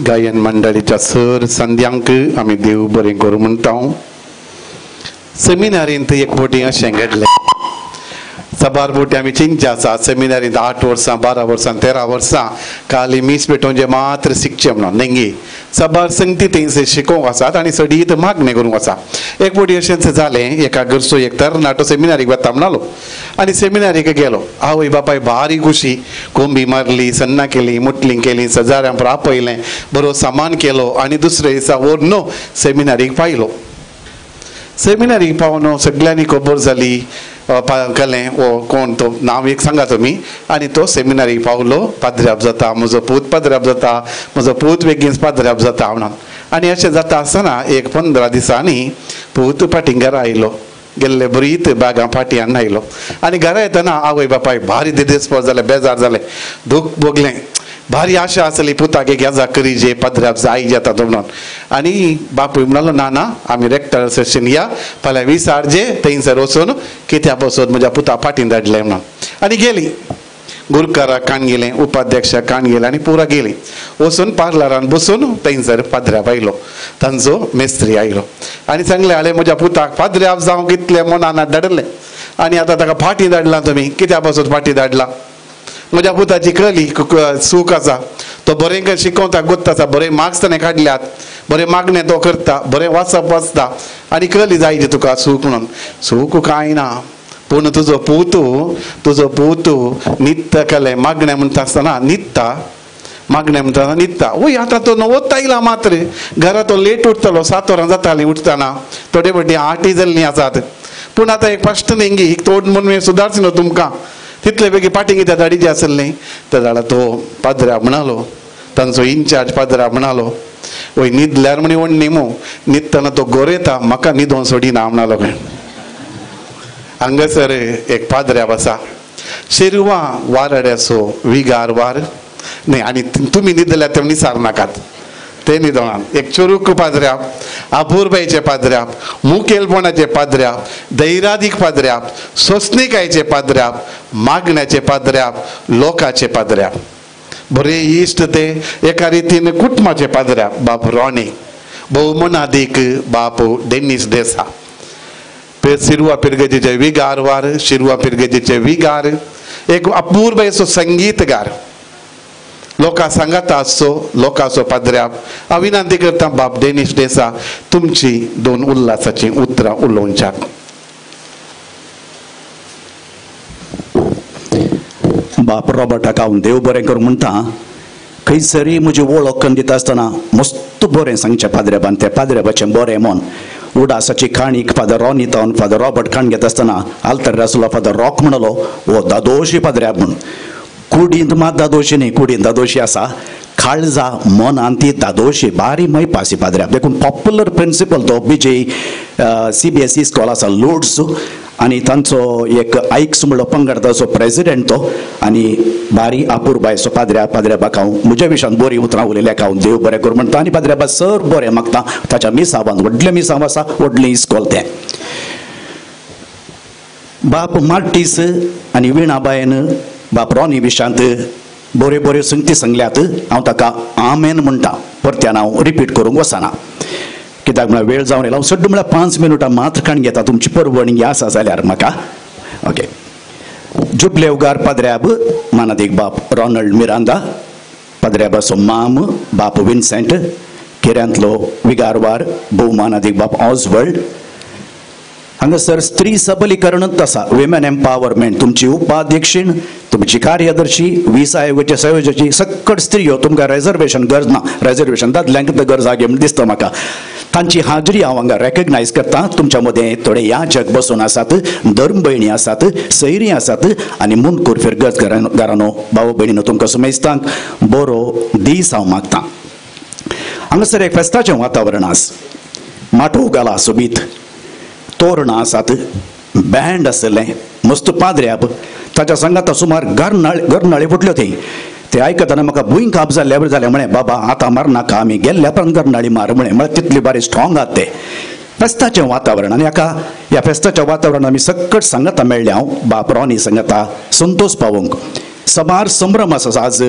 गायन मंडळीच्या सर संध्यांक आमी देव बरें करूं म्हणटा. सेमिनारींत एक फावटी अशें घडलें. साबार फावटी आमी चिंतचे आसा सेमिनारींत 8 वर्सां 12 वर्सां 13 वर्सां खाली मीस पेटोवचें मात्र शिकचें म्हणून नेंगी साबार संगती थंयसर शिकोवंक आसात आनी सडीत मागणें करूंक आसा. एक फावटी अशेंच जालें, एका घरचो एक तरणाटो सेमिनारीक वता म्हणालो आनी सेमिनारीक गेलो. आवय बापाय भारी खुशी, कोंबी मारली, सन्नां केली, मुटली केली, सजाऱ्यां आपयलें, बरो सामान केलो आनी दुसरे दिसा व्हरून सेमिनारीक पायलो. सेमिनारीक पावन सगळ्यांनी खबर जाली, कळ्ळें हो कोण तो नांव एक सांगा तुमी. आनी तो सेमिनारीक पावलो, पाद्र्याब जाता म्हजो पूत, पाद्र्याब जाता म्हजो पूत, बेगीन पाद्र्याब जाता म्हणून. आनी अशें जाता आसतना एक 15 दिसांनी पूत फाटीं घरा आयलो, गेल्ले बरीत बॅगां फाटीं हाडून आयलो. आनी घरा येतना आवय बापाय भारी दिदेस्पोर जाले, बेजार जाले, दूख भोगलें. भारी आशा आसली पुताक एक याजा करी जे पाद्र्याब जाय जाता तो म्हणून. आनी बापूय म्हणालो ना ना आमी रेक्टर सेशन या फाल्यां विसार जे थंयसर वचून कित्या बसोन म्हज्या पुता फाटीं धाडलें म्हणून. आनी गेली गुरकाराक काण गेलें, उपाध्यक्षाक काण गेलें आनी पुरा गेली. वचून पार्लरान बसून थंयसर पाद्र्याब आयलो, तांचो मेस्त्री आयलो आनी सांगलें आले म्हज्या पुताक पाद्र्याब जावंक इतलें मनान धाडलें आनी आतां ताका फाटीं धाडलां तुमी, कित्या बसून फाटीं धाडलां? म्हज्या पुताची कली सूख आसा, तो बरें शिकोवता गोत्त आसा, बरे मार्क्स ताणें काडल्यात, बरें मागणें तो करता, बरें वाचप वाचता आनी कली जाय तुका सूख म्हणून. सूख कांय ना, पूण तुजो पूत, तुजो पूत न्हिदता कलें मागणें म्हणटा आसतना न्हिदता, मागणें म्हणटा आसतना न्हिदता. वय आतां तो नवोत आयला मात्र घरा तो लेट उठतलो, 7 वरां जातालीं उठतना, थोडे फावटी 8 जाल्लीं आसात. पूण आतां एक फश्ट न्ही एक तोड म्हणून सुदारचो न्हू तुमकां, तितले बेगीन पाटी कित्याक धाडीचे आसलें. त्या जाल्यार तो पाद्र्या म्हणालो, तांचो इन्चार्ज पाद्र्या म्हणालो, वय न्हिदल्यार म्हणी वण न्ही न्हिदतना तो गोरेता म्हाका न्हिदोन सोडिना म्हणालो. हांगासर एक पाद्र्याब आसा, शेरवा वाराड्याचो विगार वार न्ही, आनी तुमी न्हिदल्यार ते निसार नाकात, ते न्हिदोना. एक चोरूक पाद्र्याब, अपुरबायचे पाद्र्याब, मुखेलपणाचे पाद्र्याब, धैरादीक पाद्र्याब, सोंसणिकायेचे पाद्र्याब, मागण्याचे पाद्र्याब, लोकाचे पाद्र्याब, बरे इश्ट ते एका रितीन कुटुंबाचे पाद्र्याब बाप रॉनी, भोवमनादीक बाप डेनीस डेसा, शिरवा पिरगजेचे विगार वार, शिरवा पिरगजेचे विगार, एक अपुरबायेचो संगीतगार, लोकां सांगाता आसचो, लोकांचो पाद्र्याब. हांव विनंती करता बाप डेनीस डेसा तुमची 2 उल्हासाचीं उतरां उलोवच्याक. बाप रॉबर्टाक हांव देव बरें करूं म्हणटा. खंयसरी म्हजी वळख करून दिता आसतना मस्त बरें सांगचें पाद्र्याबान, त्या पाद्र्याबाचें बरें मन. उडासाची काणीक फादर रॉनी तावन फादर रॉबर्ट काण घेता आसतना आल्तर आसलो फादर रॉक म्हणलो हो दादोशी पाद्र्याब म्हूण. कुडींत मात दादोशी न्ही, कुडींत दादोशी आसा, काळजा मनान ती दादोशी बारी मैपासी पाद्र्याब. देखून पॉप्युलर प्रिंसिपल तो बीजे CBSE school आसा लोड्स, आनी तांचो एक आयक्स म्हणलो पंगड ताचो प्रेजिडेंट तो, आनी बारी अपुरबायचो पाद्र्याब. पाद्र्याबाक हांव म्हज्या विशयान बरीं उतरां उलयल्याक हांव देव बरें करूं म्हणटा. आनी पाद्र्याबा सर बरें मागता, ताच्या मिसावान व्हडलें मिसांव आसा, व्हडलें इस्कॉल तें. बाप मार्टीस आनी विणाबायन बाप रॉनी विशांत बऱ्यो बऱ्यो संगती सांगल्यात, हांव ताका आमेन म्हणटा, परत्यान हांव रिपीट करूंक वचना कित्याक म्हळ्यार वेळ जावन येयला. हांव सड्ड म्हळ्यार 5 मिनटां मात्र काण घेता, तुमची परवणी आसा जाल्यार म्हाका. ओके, जुबलेवगार पाद्र्याब मानादीक बाप रॉनल्ड मिरांदा, पाद्र्याबाचो माम बाप विन्सेंट, केऱ्यांतलो विगारवार भोवमानादीक बाप ऑजवर्ल्ड. हांगासर स्त्री सबलीकरणूच आसा, विमेन एम्पावरमेंट. तुमची उपाध्यक्षीण, तुमची कार्यदर्शी, वीस आयोगाचे संयोजकी सकट स्त्रियो, तुमकां रेजर्वेशन गरज ना, रेजर्वेशन दादल्यांक गरज आगे म्हण दिसता म्हाका. तांची हाजरी हांव हांगा रेकग्नायज करता. तुमच्या मदें थोडे याजक बसून आसात, धर्म भयणी आसात, सैरी आसात आनी मुनकूर फिरगज घरानो भाव भयणीनो तुमकां सुमेस्तांक बरो दीस हांव मागता. हांगासर एक फेस्ताचें वातावरण आस, माटोव घाला सोबीत, तोरणां आसात, बँड आसलें, मस्त पाद्र्याब, ताच्या सांगाता सुमार गरनाळे फुटल्यो थंय. ते आयकतना म्हाका भूंय काप जाल्ल्या बरें जालें. म्हळें बाबा आतां मारनाका, आमी गेल्ल्या उपरांत गरनाळी मार म्हळें. म्हळ्यार तितली बारी स्ट्रॉंग आहात ते. फेस्ताचें वातावरण आनी हाका ह्या फेस्ताच्या वातावरणान आमी सकट सांगाता मेळ्ळें. हांव बाप रॉनी सांगाता संतोष पावोवंक सबार संभ्रम आसा. आज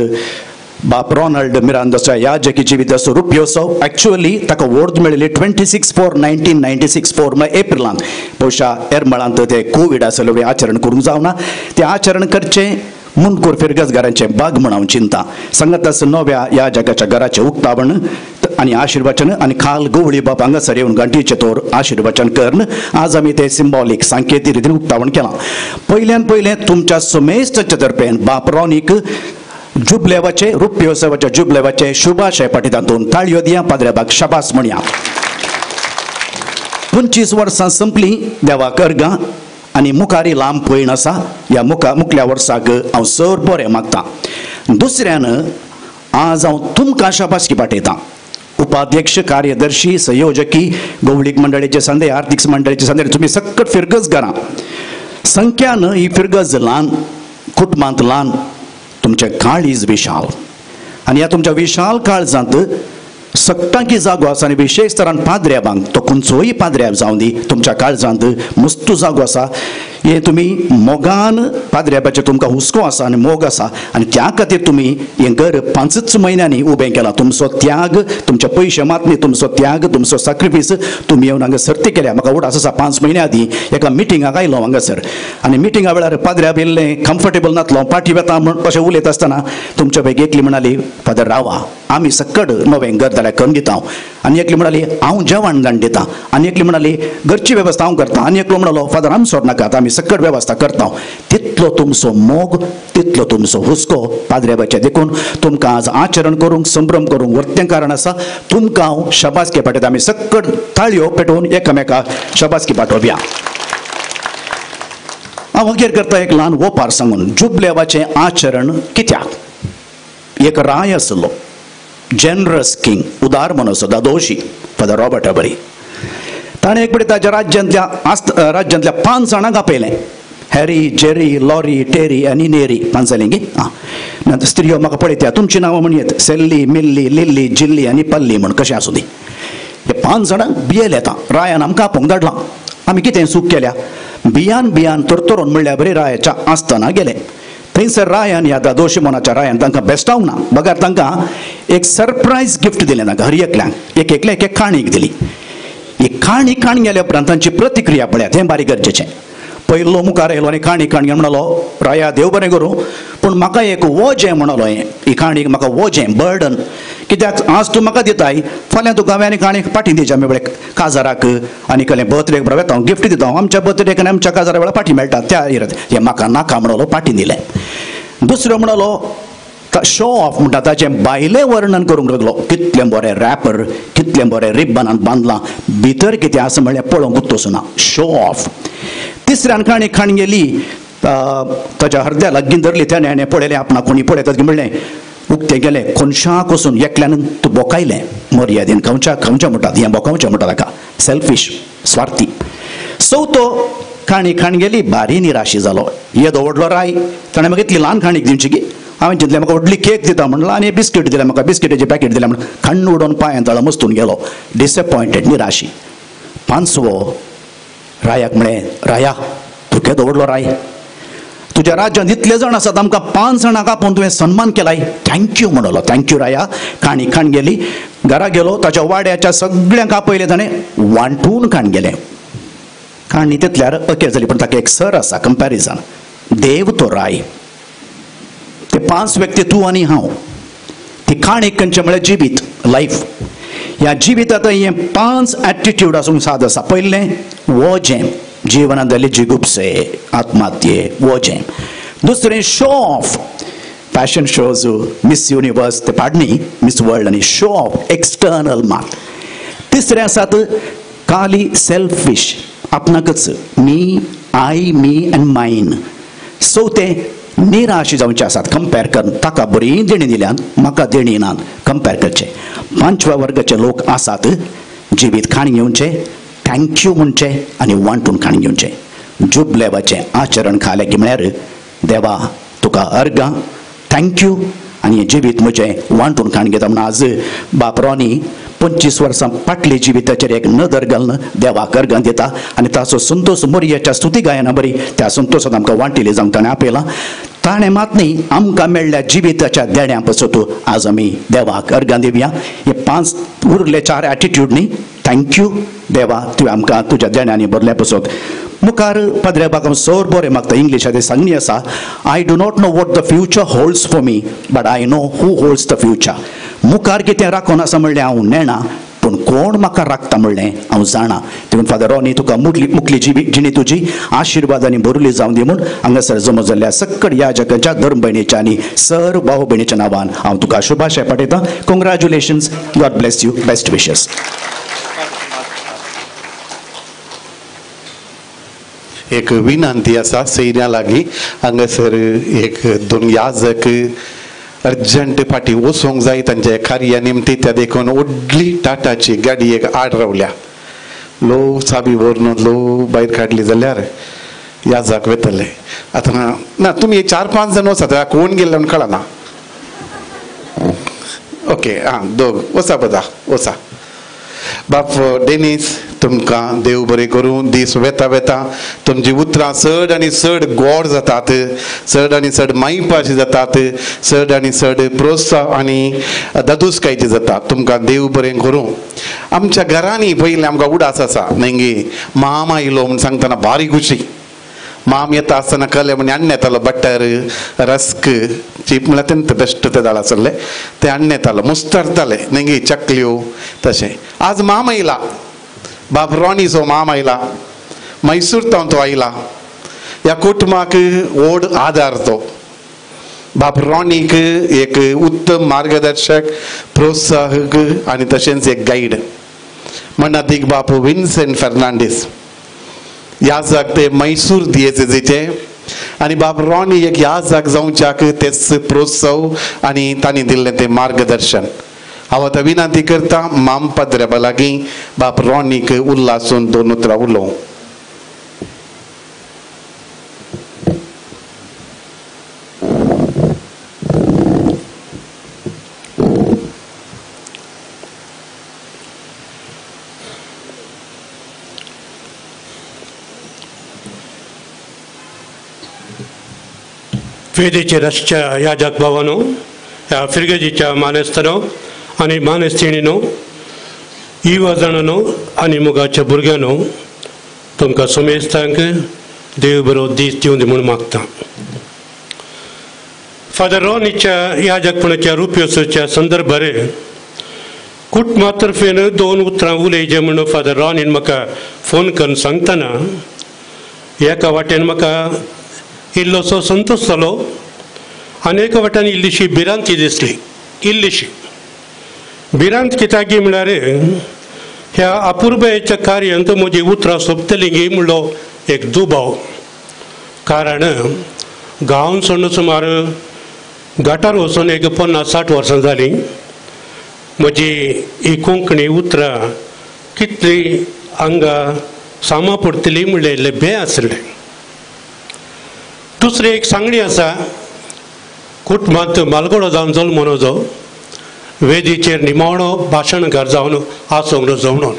बाप रोनाल्ड मिरांदाच्या याजकी जिविताचो रुपयोत्सव एक्चुअली ताका वर्द मेळिल्ली 26/4/1996 4 म्हळ्यार एप्रिलांत. बहुशा एरमळांत ते कोवीड आसले आचरण करूंक जावना, तें आचरण करचें मुंडकूर फिरगजगारांचें बाग म्हण हांव चिंता. सांगाताच नव्या ह्या जगाच्या घराचें उक्तावण आनी आशिर्वचन आनी खाल गवळी बाप हांगासर येवन घांटीचें तोर आशिर्वचन करून आज आमी तें सिंबॉलीक सांकेती रितीन उक्तावण केलां. पयल्यान पयलें तुमच्या समेस्ताच्या तर्फेन बाप रॉनीक जुबलेवाचे रुप्योत्सवाच्या जुबलेवाचे शुभाशय पाठयतात. दोन ताळयो दिया पाद्र्याबाग शाबास म्हणया. 25 वर्सां संपली देवाक अर्गां आनी मुखारी लांब पयण आसा. ह्या मुखल्या वर्साक हांव सर बरें मागता. दुसऱ्यान आज हांव तुमकां शाबासकी पाठयतां. उपाध्यक्ष, कार्यदर्शी, संयोजकी, गवळीक मंडळीचे संदे, आर्थीक मंडळीचे संदे, तुमी सक्कट फिरगज घरां संख्यान ही फिरगज ल्हान, कुटुंबांत ल्हान, तुमचें काळीज विशाल आनी ह्या तुमच्या विशाल काळजांत सगटांकी जागो आसा आनी विशेश तरान पाद्र्याबांक, तो खंयचोय पाद्र्याब जावं दी, तुमच्या काळजांत मस्तू जागो आसा. हे तुमी मोगान पाद्र्याबाचेर तुमकां हुस्को आसा आनी मोग आसा आनी त्या खातीर तुमी हें घर 5 म्हयन्यांनी उबें केलां. तुमचो त्याग, तुमचे पयशे मात न्ही, तुमचो त्याग, तुमचो सॅक्रिफायस तुमी येवन हांगा सर्ती केल्या. म्हाका उडास आसा 5 म्हयन्या आदीं एका मिटिंगाक आयलो हांगासर आनी मिटिंगा वेळार पाद्र्याब येयल्लें कम्फर्टेबल नातलो, पाटी वेता म्हण अशें उलयता आसतना तुमच्या पैकी एकली म्हणाली, फादर रावा, आमी सक्कड नवें घर जाल्यार करून दिता. आनी एकली म्हणाली, हांव जेवण जाण दिता. आनी एकली म्हणाली, घरची वेवस्था हांव करता. आनी एकलो म्हणालो, फादर आम सोड नाकात, आमी सक्कड वेवस्था करता. तितलो तुमचो मोग, तितलो तुमचो हुस्को पाद्र्याबाचे. देखून तुमकां आज आचरण करूंक, संभ्रम करूंक वर्तें कारण आसा. तुमकां हांव शाबासकी पाठयता. आमी सक्कड ताळयो पेटोवन एकामेका शाबासकी पाठोवया. हांव अखेर करता एक ल्हान ओपार सांगून. जुबलेवाचें आचरण कित्याक? एक राय आसलो, जेनरस किंग, उदार मनसो, दादोशी, फादर रॉबर्ट अबरी. ताणें एक पळय ताच्या राज्यांतल्या 5 जाणांक आपयलें. हॅरी, जेरी, लॉरी, टेरी आनी नेरी, 5 जालीं गी. आं, नंतर स्त्रियो म्हाका पळयता, तुमचीं नांवां म्हणयेत, सेल्ली, मिल्ली, लिल्ली, जिल्ली आनी पल्ली म्हण कशें आसूं दी. हे 5 जाणांक भियेले. आतां रायान आमकां आपोवंक धाडलां, आमी कितें चूक केल्या? भियान भियान तरतरून म्हणल्यार बरी रायाच्या आसतना गेले. थंयसर रायान, ह्या दादोशी मनाच्या रायान तांकां बेस्टावंक ना, बगर तांकां एक सरप्रायज गिफ्ट दिलें. तांकां हर एकल्यांक एक एकल्या एक काणीक दिली. ही काणी काण गेल्या उपरांत तांची प्रतिक्रिया पळयात, हें बारीक गरजेचें. पयलो मुखार आयलो आनी काणी काण म्हणलो, राया देव बरें करूं, पूण म्हाका एक वजें म्हणलो, हें ही काणीक म्हाका वजें, बर्डन, कित्याक आज तूं म्हाका दिताय, फाल्यां तुका हांवें आनी काणीक पाटी दिवची. आमी पळय काजाराक आनी कसलें बर्थडेक बरें वता, हांव गिफ्ट दिता, आमच्या बर्थडेक आनी आमच्या काजारा वेळार पाटी मेळटा त्या हें म्हाका नाका म्हणलो, पाटी दिलें. दुसरो म्हणलो, शो ऑफ म्हणटा, ताचें भायलें वर्णन करूंक लागलो, कितलें बरें रॅपर, कितलें बरें रिब्बनान बांदलां, भितर कितें आसा म्हणल्यार पळोवंक तसूं ना, शो ऑफ. तिसऱ्यान काणी खाण गेली, ताच्या हरद्या लागीं धरली, तेणें हाणें पळयलें, आपणाक कोणी पळयतात की म्हणलें, उक्तें गेलें कोनशाक वचून एकल्यान तूं बोकायलें मर्यादेन, खावच्या खावच्या म्हणटात, हें बोकावचें म्हणटा ताका, सेल्फीश, स्वार्थी. चवथो काणी खाण गेली, भारी निराशी जालो, येदो व्हडलो राय, ताणें म्हाका इतली ल्हान काणीक दिवची की हांवें चिंतलें म्हाका व्हडली केक दिता म्हणला आनी बिस्कीट दिल्या म्हाका, बिस्किटेचें पॅकेट दिलें म्हण खाण्ण उडोवन पांयां तळा मस्तून गेलो, डिसएपॉयंटेड, निराशी. पांचवो रायाक म्हळें, राया तूं केदो व्हडलो राय, तुज्या राज्यांत इतले जाण आसात, आमकां 5 जाणांक आपोवन तुवें सन्मान केलाय, thank you म्हणलो, thank you राया. काणी खाण गेली, घरा गेलो, ताच्या वाड्याच्या सगळ्यांक आपयलें ताणें, वांटून खाण गेलें. काणी तितल्यार अखेर जाली, पूण ताका एक सर आसा, कंपॅरिजन, देव तो राय, ते 5 व्यक्ती तूं आनी हांव. ती काणी खंयचें म्हळ्यार जिवीत, लायफ. ह्या जिवितांत हें 5 एटिट्यूड आसूंक साद आसा. पयलें वजें, जिवनांत जाल्ले जिगुपसे, आत्महत्ये, वजें. दुसरें show off, fashion shows, Miss Universe ते पाडणी, मिस वर्ल्ड आनी शो ऑफ, एक्सटर्नल मात. तिसरें आसात काली selfish, आपणाकच, me, I, me and mine. चवथें निराश जावचे आसात, कंपेर कर, ताका बरी देणी दिल्यान म्हाका देणी नात, कंपेर करचें. 5व्या वर्गाचे लोक आसात, जिवीत खाण घेवचें, thank you म्हणचें आनी वांटून खाण घेवचें. जुबलेवाचें आचरण खालें की म्हळ्यार देवा तुका अर्गां, thank you, आनी हें जिवीत म्हजें वांटून खाण घेता म्हणून आज बाप रॉनी 25 वर्सां फाटली जिविताचेर एक नदर घालून देवाक अर्गां दिता आनी ताचो संतोश मोरयाच्या स्तुती गायना बरी त्या संतोशान आमकां वांटिल्ली जावंक ताणें आपयलां. ताणें मात न्ही आमकां मेळ्ळ्या जिविताच्या देण्या पसत आज आमी देवाक अर्गां दिवया. हे 5 उरले 4 एटिट्यूड न्ही. Thank you देवा, तुवें आमकां तुज्या देण्यांनी भरल्या पसत. मुखार पाद्रे बाब सर बरें मागता, इंग्लिशांत सांगणी आसा, I do not know what the future holds for me but I know who holds the future. मुखार कितें राखून आसा म्हणलें हांव नेणा, पूण कोण म्हाका राखता म्हणलें हांव जाणा. देखून फादर रॉनी तुका मुखली जिणी तुजी आशिर्वादांनी भरली जावं दी म्हूण हांगासर जमा जाल्ल्या सक्कड ह्या जगाच्या धर्म भयणीच्या आनी सर भाव भयणीच्या नांवान हांव तुका शुभाशय पाठयतां. Congratulations, God bless you, best wishes. एक विनंती आसा सैन्या लागीं, हांगासर एक 2 याजक अर्जंट फाटीं वचूंक जाय तांच्या कार्या निमती, त्या देखून व्हडली टाटाची गाडी एक आड रावल्या. लो चाबी व्हरून लो भायर काडली जाल्यार याजाक वतले. आतां ना तुमी 4-5 जाण वचात, कोण गेल्ले म्हूण कळना. ओके आं दोग वचा बदा वचा. बाप डेनीस, तुमकां देव बरें करूं. दीस वेता वेता तुमची उतरां चड आनी चड गोड जातात, चड आनी चड मायपाची जातात, चड आनी चड प्रोत्साह आनी दादूसकायची जाता. तुमकां देव बरें करूं. आमच्या घरांनी पयलीं आमकां उडास आसा न्ही, मामा येयलो म्हूण सांगतना बारीक खुशी. माम येता आसतना कले म्हण हाडून येतालो बटर रस्क चीप म्हळ्यार तेंत बेश्ट ते दाळ आसले ते हाडून येतालो, मुस्तारताले न्ही चकल्यो तशें. आज माम आयला, बाब रॉनीचो माम आयला, मैसूर तावन तो आयला. ह्या कुटुंबाक व्हड आदार तो बाब रॉनीक एक उत्तम मार्गदर्शक, प्रोत्साहक आनी तशेंच एक गायड. मनादीक बाप विन्सेंट फर्नांडीस ह्या जाग ते मैसूर दियेचे आनी बाब रॉनी एक ह्या जाग जावच्याक तेच प्रोत्साह आनी तांणी दिल्लें तें मार्गदर्शन. हांव आतां विनंती करता माम पाद्र्या लागीं बाप रॉनीक उल्लासून 2 उतरां उलोवं. वेदीचे रसच्या याजक भावानो, ह्या फिर्गजीच्या मानेस्तानो आनी मानेस्तिणीनो, युवा जाणानो आनी मोगाच्या भुरग्यांनो, तुमकां सोमेस्तांक देव बरो दीस दिवं दी म्हूण मागता. फादर रॉनीच्या याजकपणाच्या रुप्योत्सवाच्या संदर्भार कुटुंबा तर्फेन 2 उतरां उलयचे म्हूण फादर रॉनीन म्हाका फोन करून सांगतना एका वाटेन म्हाका इल्लोसो संतोश जालो आनी एका वाट्यान इल्लीशी भिरांती दिसली. इल्लीशी भिरांत कित्याक म्हळ्यार ह्या अपुरबायेच्या कार्यांत म्हजी उतरां सोंपतलीं गी म्हणलो एक दुबाव. कारण गांवान सोडून सुमार घाटार वचून एक 50-60 वर्सां जालीं. म्हजी ही कोंकणी उतरां कितली हांगा सामा पडटली म्हणलें इल्लें भंय आसलें. दुसरी एक सांगणी आसा, कुटुंबांत मालगडो जावन जल्मून वचो, वेदीचेर निमाणो भाशणकार जावन आसूंक नजो म्हणून.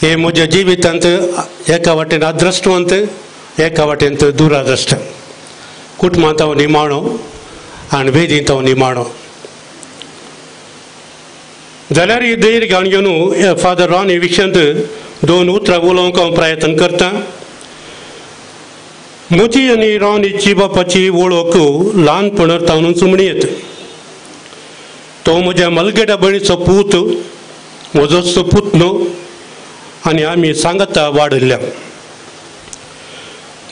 हे म्हज्या जिवितांत एका वाटेन अद्रश्टवंत, एका वाटेन दुराद्रश्ट. कुटुंबांत हांव निमाणो आनी वेदींत हांव निमाणो. जाल्यार ही धैर्य घालून घेवन फादर रॉनी विशयांत 2 उतरां उलोवंक हांव प्रयत्न करतां. म्हजी आनी रॉनीची बापाची वळख ल्हानपणार तावनूच म्हणयेत. तो म्हज्या मलगेटा भयणीचो पूत, म्हजोच तो पूत न्हू, आनी आमी सांगाता वाडिल्ल्या.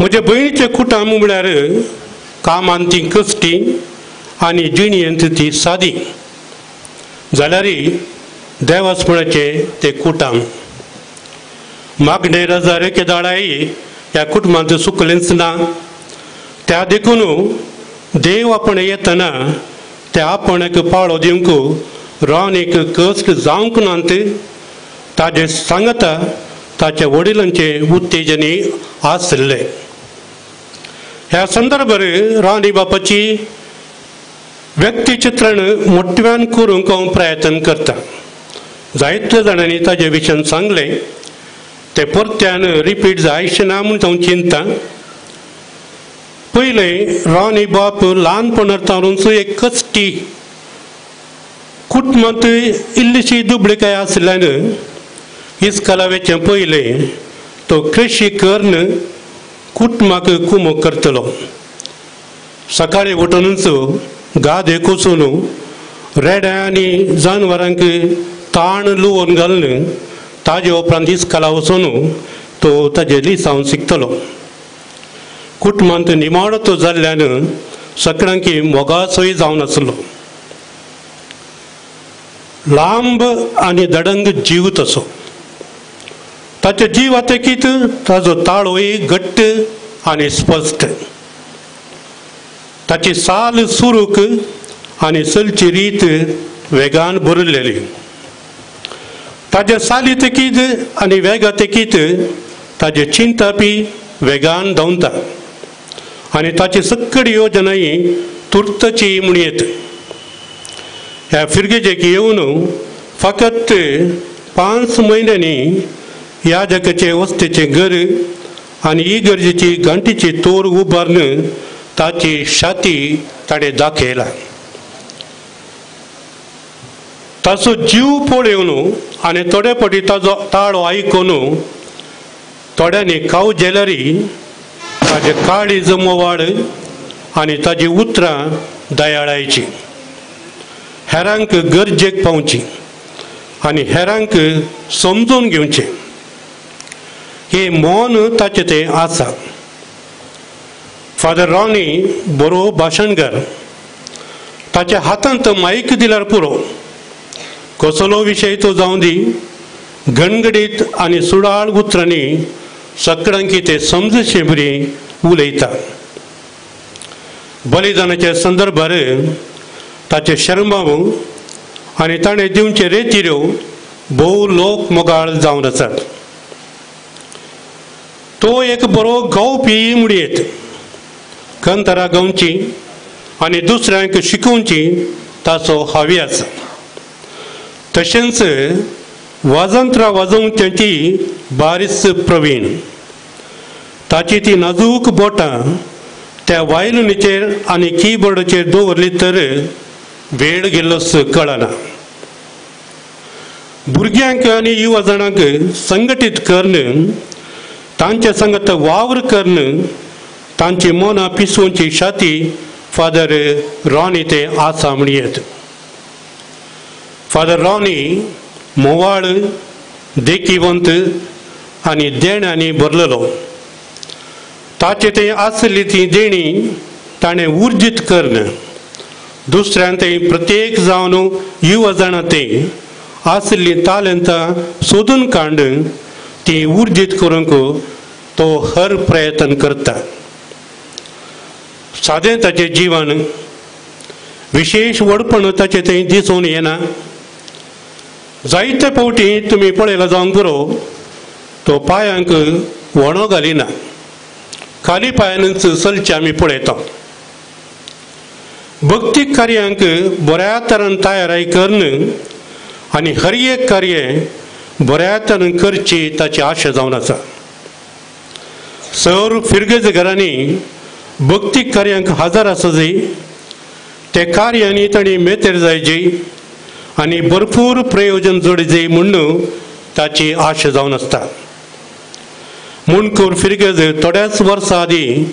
म्हज्या भयणीचें कुटुंब म्हळ्यार कामान ती कश्टी आनी जिणेंत ती सादी, जाल्यार देवासपणाचें तें कुटुंब. मागणे रजार केदाळाय ह्या कुटुंबांत चुकलेंच ना. त्या देखून देव आपण येतना त्या आपणाक पाळो दिवंक रॉनीक कश्ट जावंक नात ताजें सांगता ताच्या वडिलांचें उत्तेजनय आसलें. ह्या संदर्भार रॉनी बापाची व्यक्तिचित्रण मोठ्यान करूंक हांव प्रयत्न करता. जायत्या जाणांनी ताजे विशयान सांगलें, तें परत्यान रिपीट जायचें ना म्हूण हांव चिंतता. पयलें रॉनी बाप ल्हानपणार तारूंच एक कश्टी कुटुंबांत इल्लीशी दुबळीकाय आशिल्ल्यान इस्कला वेचें पयलें तो कृशी करून कुटुंबाक कुमक करतलो. सकाळीं उठूनच गादे कोसून रेड्या आनी जानवरांक ताण लुवोन घालून ताजे उपरांत इस्कला वचून तो ताजे लिसांव शिकतलो. कुटुंबांत निमाणो तो जाल्ल्यान सगळ्यांक मोगाचोय जावन आसलो. लांब आनी दडंग जीव तसो ताचो जीव आतकीत ताजो ताळोय घट्ट आनी स्पश्ट. ताची साल सुरूक आनी चलची रीत वेगान भरिल्ली. ताजे साली तेकीत आनी वेगा तेकीत ताजे चिंतापी वेगान धांवता आनी ताची सगळी योजनाय तुर्तची म्हूण येत. ह्या फिरगेजेक येवन फकत 5 म्हयन्यांनी ह्या जगाचे वस्तेचें घर आनी इगर्जेची घांटीची तोर उबारून ताची छाती ताणें दाखयला. ताचो जीव पळोवन आनी थोडे फावटी ताजो ताळो आयकून थोड्यांनी खाव जेलरी ताजे काळीज मोवाळ आनी ताजी उतरां दयाळायची, हेरांक गरजेक पावची आनी हेरांक समजून घेवचें हें मौन ताचें तें आसा. फादर रॉनी बरो भाशणकार. ताच्या हातांत मायक दिल्यार पुरो, कसलो विशय तो जावं दी, गणगडीत आनी सुडाळ उतरांनी सगळ्यांक ते समजशे बरी उलयता. बलिदानाच्या संदर्भार ताचे शर्माव आनी ताणें दिवचे रेतिऱ्यो भोव लोक मोगाळ जावन आसात. तो एक बरो गावपी म्हणयेत. कंतरां गावची आनी दुसऱ्यांक शिकोवची ताचो हावी आसा. तशेंच वाजंत्रां वाजोवच्याची बारीस प्रवीण. ताची ती नाजूक बोटां त्या वायलिनीचेर आनी किबोर्डाचेर दवरली तर वेळ गेल्लोच कळना. भुरग्यांक आनी युवा जाणांक संघटीत करून तांचे संगत वावर करून तांची मनां पिसोवची छाती फादर रॉनी ते आसा म्हणयेत. फादर रॉनी मोवाळ, देखीवंत आनी देण्यांनी भरलेलो. ताचे ते आसली ती देणी ताणें उर्जीत करून दुसऱ्यान ते प्रत्येक जावन युवा जाणां ते आसली तालंतां सोदून काडून ती उर्जीत करूंक तो हर प्रयत्न करता. सादें ताचें जीवन, विशेश व्हडपण ताचें थंय दिसून येना. जायते फावटी तुमी पळयला जावंक पुरो, तो पांयांक व्हणो घालिना, खाली पांयानच चलचें आमी पळयता. भक्ती कार्यांक बऱ्या तरान तयाराय करून आनी हर एक कार्य बऱ्या तरान करची ताची आशा जावन आसा. सर फिरगेज घरांनी भक्ती कार्यांक हजर आसा जाय, ते कार्यांनी तांणी मेतेर जायची आनी भरपूर प्रयोजन जोडी जाय म्हूण ताची आशा जावन आसता. मुणकूर फिरगेज थोड्याच वर्सां आदीं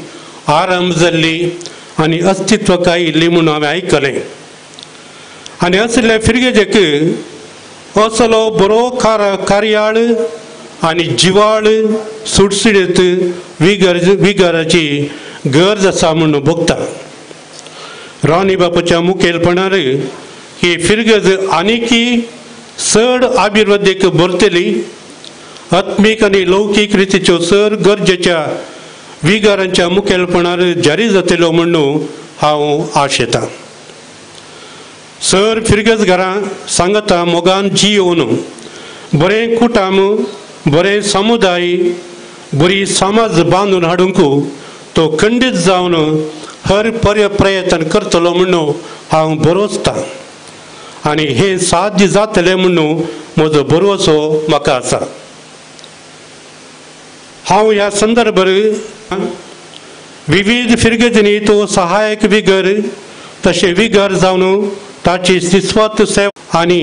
आरंभ जाल्ली आनी अस्तित्व काय इल्ली म्हूण हांवें आयकलें. आनी असल्या फिरगेजेक असलो बरो कार्याळ आनी जिवाळ सुटसुटीत विगराची गरज आसा म्हूण भोगता. रॉनी बापूच्या मुखेलपणार ही फिरगज आनीकी चड अभिवृद्धीक भरतली. आत्मीक आनी लौकीक रितीच्यो चड गरजेच्या विगारांच्या मुखेलपणार जारी जातलो म्हूण हांव आशेतां. सर फिरगज घरां सांगता मोगान जियोवन बरें कुटुंब, बरें समुदाय, बरी समाज बांदून हाडूंक तो खंडीत जावन हर प्रयत्न करतलो म्हूण हांव भरोसतां आनी हें साध्य जातलें म्हूण म्हजो भरवसो म्हाका आसा. हांव ह्या संदर्भार विविध फिरगजनी तो सहायक विगर तशें विगर जावन ताची सिस्वत सेवा आनी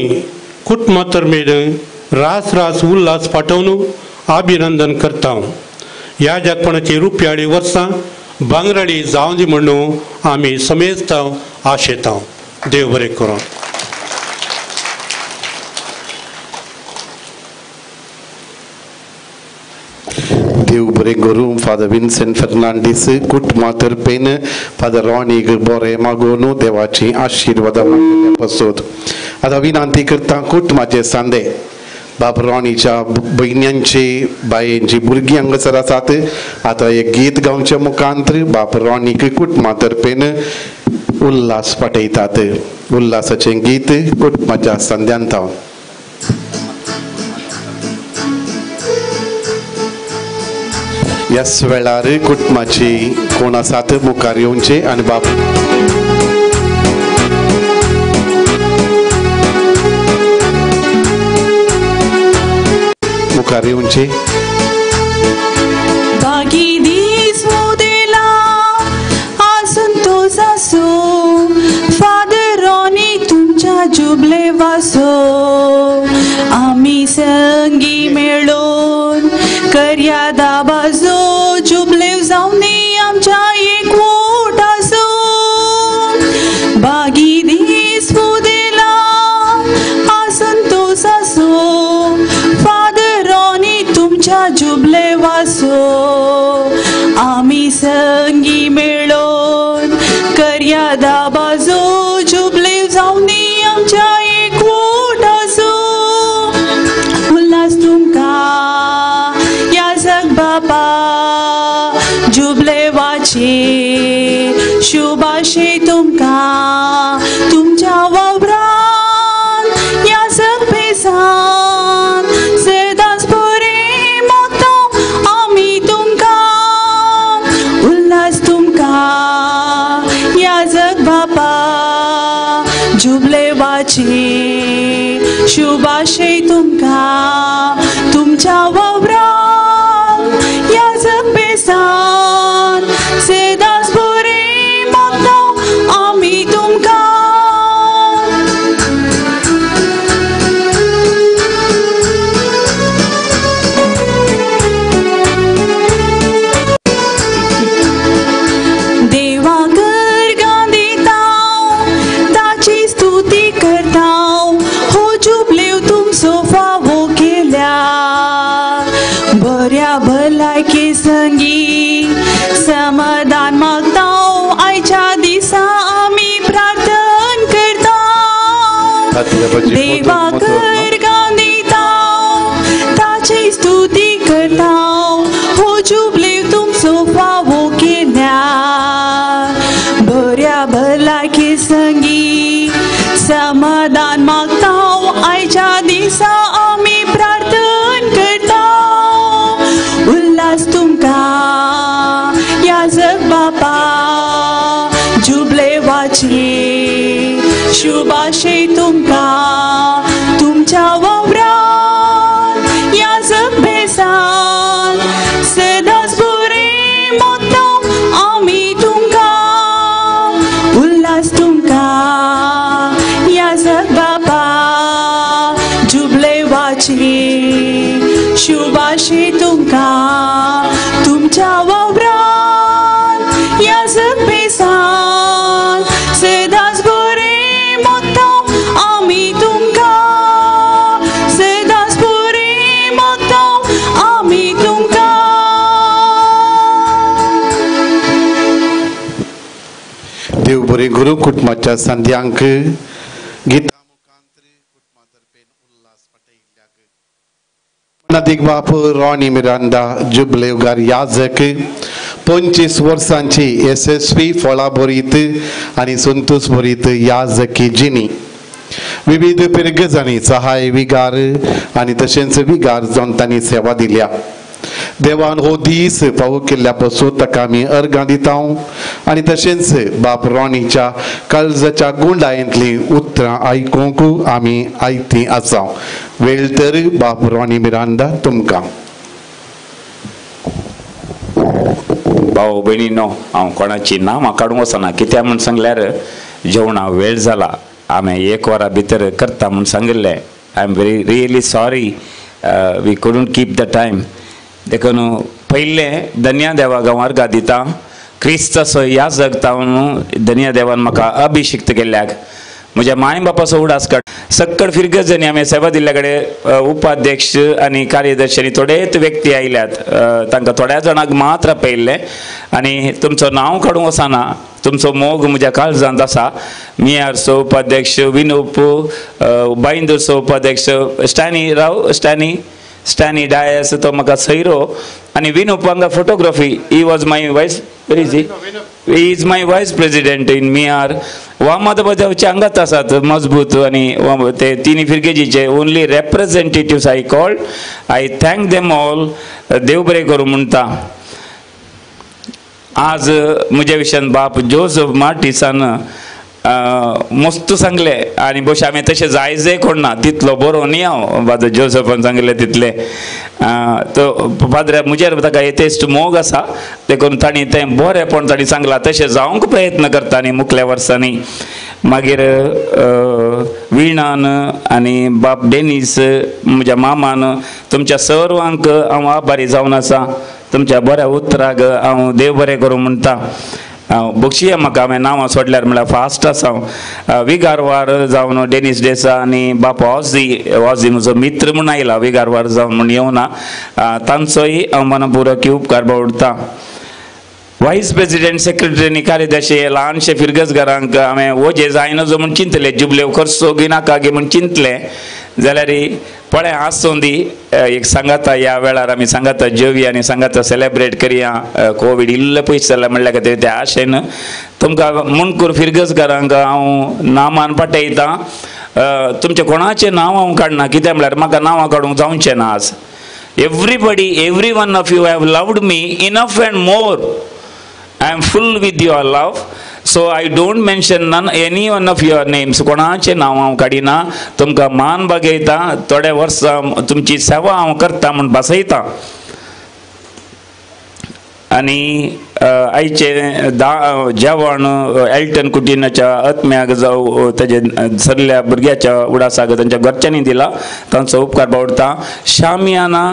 कुटुंबातर्मेन रास रास उल्हास पाठोवन अभिनंदन करता. ह्या जगपणाची रुपयाळी वर्सां भांगराळी जावं दी म्हणून आमी समेजता आशेता. देव बरें करूं. देव बरें करूं. फादर विन्सेंट फेर्नांडीस कुटुंबा तर्फेन फादर रॉनीक बरें मागोवन देवाची आशिर्वादां मागल्या पसत आतां विनंती करता कुटुंबाचे सांदे बाप रॉनीच्या भयण्यांची बायेंची भुरगीं हांगासर आसात. आतां एक गीत गावच्या मुखांत बाप रॉनीक कुटुंबा तर्फेन उल्हास पाठयतात. उल्हासाचें गीत कुटुंबाच्या सांद्यांत. ह्याच वेळार कुटुंबाची कोण आसात मुखार येवचे आनी बाप मुखार येवचे. बागी दीस मुदेला आसून तो सासू फादर रॉनी तुमच्या जुबले वासो आमी संगी मेळोन करया दाबाजो जुबले जावनी आमच्या एकवट आसो. बागी दीस मुदेला आसून तो सासू फादर रॉनी तुमच्या जुबले वासो आमी संगी मेळोन करया दाबाजो जुबले जावनी आमच्या एकवट आसो. उल्हास तुमकां याजक बाबा जुबले वाचे शुभाशे तुमकां तुमच्या वावरान याजक बेसान सदांच बरें मागता आमी तुमकां. उल्हास तुमकां याजक बाबा जुबले वाचे शुभाशे तुमकां तुमच्या वावरान याजक बेसान सदांच बरें मागता आमी तुमकां. देवाक अर्गां दिता ताची स्तुती करता हो जुबलेव तुमचो फावो केल्या बऱ्या भलायके संगी समाधान मागता आयच्या दिसा आमी प्रार्थन करता. देवाक अर्गां दिता ताची स्तुती करता हो जुबलेव तुमचो फावो केल्या बऱ्या भलायके संगी समाधान मागता आयच्या दिसा आमी प्रार्थन करता. उल्हास तुमकां याजक बाबा जुबले वाचे शुभाशे तुमकां तुमच्या वावरान याजक बेसान सदांच बरें मागता आमी तुमकां. उल्हास तुमकां याजक बाबा जुबले वाचे शुभाशे तुमकां तुमच्या वावरान याजक बेसान सदांच बरें मागता आमी तुमकां. सदांच बरें मागता आमी तुमकां. देव बरें गुरू. कुटुंबाच्या सांद्यांक गीता मनादीक बाप रॉनी मिरांडा जुबलेवगार याजक 25 वर्सांची येसस्वी फळां भरीत आनी संतोष भरीत याजकी जिणी विविध पिरगजांनी सहाय विगार आनी तशेंच विगार जावन तांणी सेवा दिल्या. देवान हो दीस फावो केल्ल्या पसून ताका आमी अर्गां दिता आनी तशेंच बाप रॉनीच्या काळजाच्या गुंडायेंतलीं उतरां आयकूंक आमी आयतीं आसा. वेळ तर बाप रॉनी मिरांडा तुमकां. भाव भयणीनो हांव कोणाची नांवां काडूंक वचना कित्याक म्हूण सांगल्यार जेवणा वेळ जाला आमी एक वरा भितर करता म्हूण सांगिल्लें. I am very really sorry we couldn't keep the time. देखून पयलें धन्या देवाक हांव अर्गां दिता क्रिस्ताचो ह्या जगता धन्या देवान म्हाका अभिशिक्त केल्ल्याक म्हज्या माय बापाचो उडास काड सक्कड फिरगजांनी आमी सेवा दिल्ल्या कडेन उपाध्यक्ष आनी कार्यदर्शी आनी थोडेच व्यक्ती आयल्यात तांकां थोड्या जाणांक मात्र आपयल्लें आनी तुमचो नांव काडूंक वचना तुमचो मोग म्हज्या काळजांत आसा. मियारचो उपाध्यक्ष विनोप बायंदूरचो उपाध्यक्ष स्टॅनी राव स्टॅनी डायस तो म्हाका सैरो आनी विनोप हांगा photography he was my vice he is my vice president in Miyar. वामदबजावचे अंगात आसात मजबूत आनी ते तिनी फिरगेजीचे only representatives I called. I thank them all. देव बरें करूं म्हणटा. आज म्हज्या विशयान बाप जोजफ मार्टिसान मस्त सांगलें आनी भोवशा हांवें तशें जायजय कोण ना तितलो बरो न्ही हांव फादर जोजफान सांगिल्लें तितलें तो पाद्र म्हजेर ताका येथेस्ट मोग आसा देखून तांणी तें बरेंपण तांणी सांगलां तशें जावंक प्रयत्न करता न्ही मुखल्या वर्सांनी. मागीर विणान आनी बाप डेनीस म्हज्या मामान तुमच्या सर्वांक हांव आभारी जावन आसा. तुमच्या बऱ्या उतराक हांव देव बरें करूं म्हणटा. बक्षिया म्हाका हांवें नांवां सोडल्यार म्हळ्यार फास्ट आसा हांव. विगारवार जावन डेनीस डेसा आनी बाप ऑझी ऑझी म्हजो मित्र म्हूण आयला विगारवार जावन म्हूण येवना तांचोय हांव मनपुरक उपकार बावडटा. वायस प्रेसिडेंट सेक्रेटरी आनी कार्यदर्शी ल्हानशे फिरगजगारांक हांवें वजें जायना जो म्हूण चिंतलें जुबले खर्चो गी नाका गी म्हूण चिंतलें जाल्यार पळय आसूं दी एक सांगाता ह्या वेळार आमी सांगाता जेवया आनी सांगाता सेलेब्रेट करया कोवीड इल्लें पयस जाला म्हणल्या खातीर त्या आशेन तुमकां मुणकूर फिरगजगारांक हांव नामान पाठयतां. तुमचें कोणाचें नांव हांव काडना कित्याक म्हळ्यार म्हाका नांवां काडूंक जावचें ना आज. Everybody every one of you have loved me enough and more. I am full with your love, so I don't mention none any one of your names. कोणाचें नांव हांव काडिना तुमकां मान बागयता थोड्या वर्सां तुमची सेवा हांव करता म्हूण बसयता. आनी आयचें जेवण एल्टन कुटिनाच्या आत्म्याक जावं तेजे सरल्या भुरग्याच्या उडासाक तांच्या घरच्यांनी दिला तांचो उपकार बावडटा. शामियाना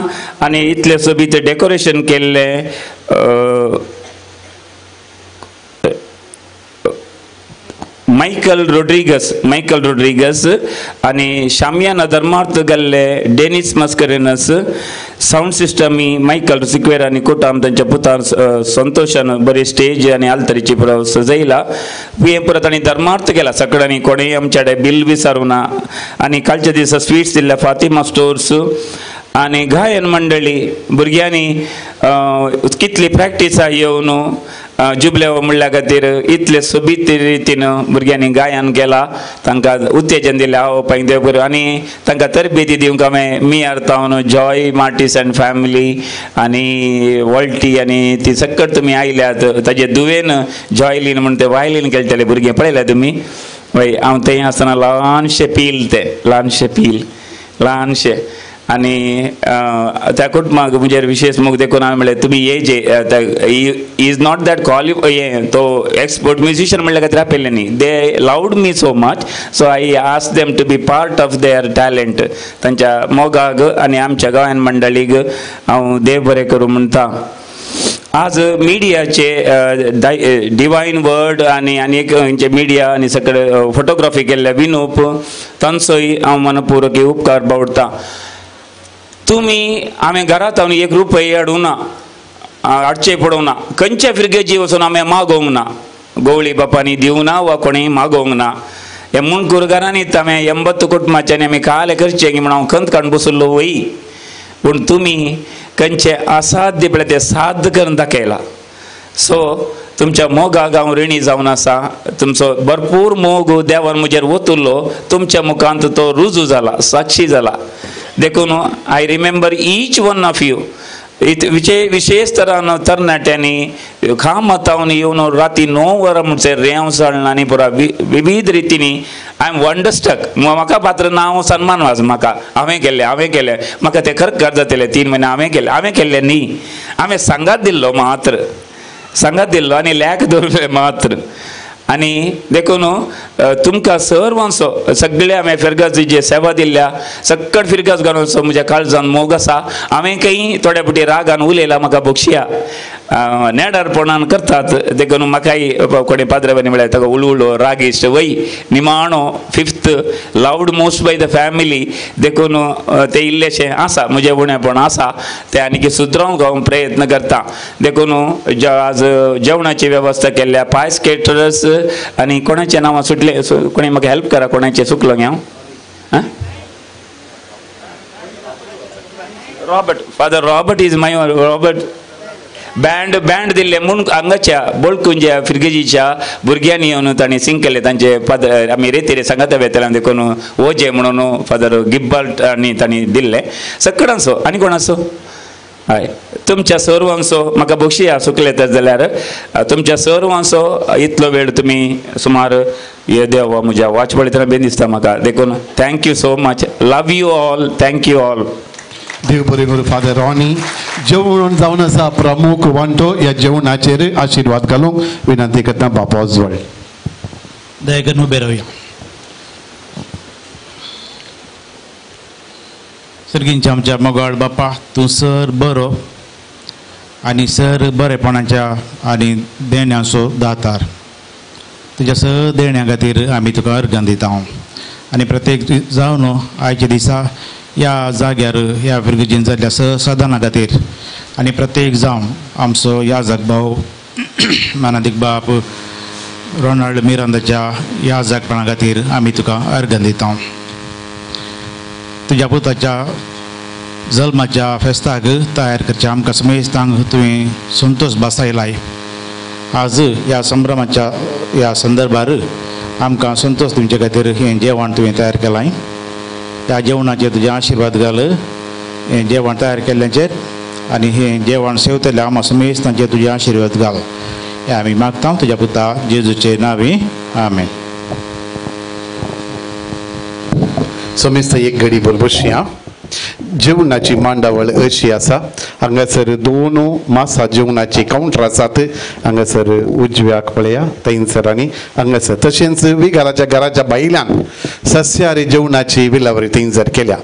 आनी इतलें सोबीत डेकोरेशन केल्लें मायकल रोड्रिगस आनी शामियाना धर्मार्थ गेल्ले डेनीस मस्करेनस सावंड सिस्टमी मायकल सिक्वेर आनी कोटाम तांच्या पुतान संतोशान बरी स्टेज आनी आल्तरीची पुरो सजयला. हें परत आनी धर्मार्थ केला सगळ्यांनी कोणेय आमच्या कडेन बील विचारूं ना. आनी कालच्या दिसा स्वीट्स दिल्ल्या फातिमा स्टोर्स आनी गायन मंडळी भुरग्यांनी कितली प्रॅक्टिसा येवन जुबले म्हणल्या खातीर इतले सोबीत रितीन भुरग्यांनी गायन केला तांकां उत्तेजन दिलें हांव पांय देव करूं आनी तांकां तरबेती दिवंक हांवें मियार तावन जॉय मार्टीस अँड फॅमिली आनी वॉल्टी आनी ती सक्कट तुमी आयल्यात ताजे दुवेन जॉयलीन म्हूण ते वायलीन खेळटले भुरगे पळयल्या तुमी वय. हांव थंय आसतना ल्हानशें पील तें ल्हानशें पील ल्हानशें आनी त्या कुटुंबाक म्हजेर विशेश मोग देखून हांवें म्हणलें तुमी येजे is not that क्वालिफाय हें तो एक्सपर्ट म्युजिशियन म्हणल्या खातीर आपयलें न्ही. They loved me so much so I ask them to be part of their talent. तांच्या मोगाक आनी आमच्या गायन मंडळीक हांव देव बरें करूं म्हणटा. आज मिडियाचे डिवायन वर्ड आनी आनी एक हेंचे मिडिया आनी सगळे फोटोग्राफी केल्ले विनोप तांचोय हांव मनपूर्वक उपकार बावडटा. तुमी हांवें घरांत हांव एक रुपया हाडूंक ना हाडचें पडूंक ना खंयच्या फिरगेजी वचून हांवें मागोवंक ना गवळी बापांनी दिवंक ना वा कोणें मागोवंक ना. हे मुणकूर घरांनीच हांवें 80 कुटुंबाच्यानी आमी काले करचें की म्हूण हांव खंत काडून बसलो वय पूण तुमी खंयचें असाध्य पळय तें साध्य करून दाखयलां. सो तुमच्या मोगाक हांव रिणी जावन आसा. तुमचो भरपूर मोग देवान म्हजेर ओतुल्लो तुमच्या मुखांत तो रुजू जाला साक्षी जाला. देखून I remember each one of you. विशेष तरान तरणाट्यांनी खामतावन येवन राती 9 वरां म्हणचे रेंव साळना आनी पुरा विविध रितींनी I am वंडरस्टक. म्हाका पात्र नांव सन्मान वाज म्हाका हांवें केल्लें हांवें केलें म्हाका तें खरखर जातलें 3 म्हयने हांवें केलें हांवें केल्लें न्ही हांवें सांगात दिल्लो मात्र. सांगात दिल्लो आनी लॅक दवरले मात्र. आनी देखून तुमकां सर्वांचो सगळे हांवें फिरगर्जीची सेवा दिल्ल्या सक्कड फिरगर्ज घालून म्हज्या काळजान मोग आसा. हांवें खंय थोड्या फावटी रागान उलयला म्हाका बक्षिया नेडारपणान करतात देखून म्हाकाय कोणे पाद्रवानी म्हळ्यार ताका उलउलो रागिश्ट वय निमाणो fifth loved most by the family देखून तें इल्लेशें आसा म्हजें उणेपण आसा तें आनीक सुदरावंक हांव प्रयत्न करता. देखून आज जेवणाची वेवस्था केल्ल्या पायस केटरर्स आनी कोणाचें नांव सुटलें कोणी म्हाका हेल्प करा कोणाचें चुकलो हांव Robert father Robert is my Robert band band दिल्ले म्हूण हांगाच्या बोळकुंज्या फिरगेजीच्या भुरग्यांनी येवन तांणी सिंग केले तांचे फादर आमी रेतीरे सांगाता वेतले देखून ओजे म्हणून फादर गिब्बल्ट आनी तांणी दिल्ले सकडांचो. आनी कोणाचो हय तुमच्या सर्वांचो म्हाका बक्षिया सुकले तर जाल्यार तुमच्या सर्वांचो इतलो वेळ तुमी सुमार हे देवा म्हज्या वॉच पळयतना बेन दिसता म्हाका देखून thank you so much love you all thank you all. देव बरें करूं फादर रॉनी. जेवण जावन आसा प्रमुख वांटो ह्या जेवणाचेर आशिर्वाद घालूंक विनंती करता बापा उजवळ. दया उबे रावया. सर्गींच्या आमच्या मोगाळ बापा तूं सर बरो आनी सर बरेपणाच्या आनी देण्याचो दातार तुज्या सर देण्या खातीर आमी तुका अर्गां दिता आनी प्रत्येक जावन आयच्या दिसा ह्या जाग्यार ह्या फिरगर्जीन जाल्ल्या साधना खातीर आनी प्रत्येक जावन आमचो याजक भाव मानादीक बाप रोनाल्ड मिरांदाच्या याजकपणा खातीर आमी तुका अर्गां दिता. तुज्या पुताच्या जल्माच्या फेस्ताक तयार करच्या आमकां समेस्तांक तुवें संतोश बसायलाय. आज ह्या संभ्रमाच्या ह्या संदर्भार आमकां संतोश दिवचे खातीर हें जेवण तुवें तयार केलां. ह्या जेवणाचेर तुजे आशिर्वाद घाल हें जेवण तयार केल्ल्याचेर आनी हें जेवण सेवतल्या आमकां समेस्तांचेर तुजे आशिर्वाद घाल हें आमी मागता तुज्या पुता जेजूचे नांवी आमेन. समेस्त एक घडी बसया. जेवणाची मांडावळ अशी आसा. हांगासर दोन मासा जेवणाची कावंटर आसात. हांगासर उजव्याक पळया थंयसर आनी हांगासर तशेंच विगाराच्या घराच्या भायल्यान सस्याहारी जेवणाची विलावरी थंयसर केल्या.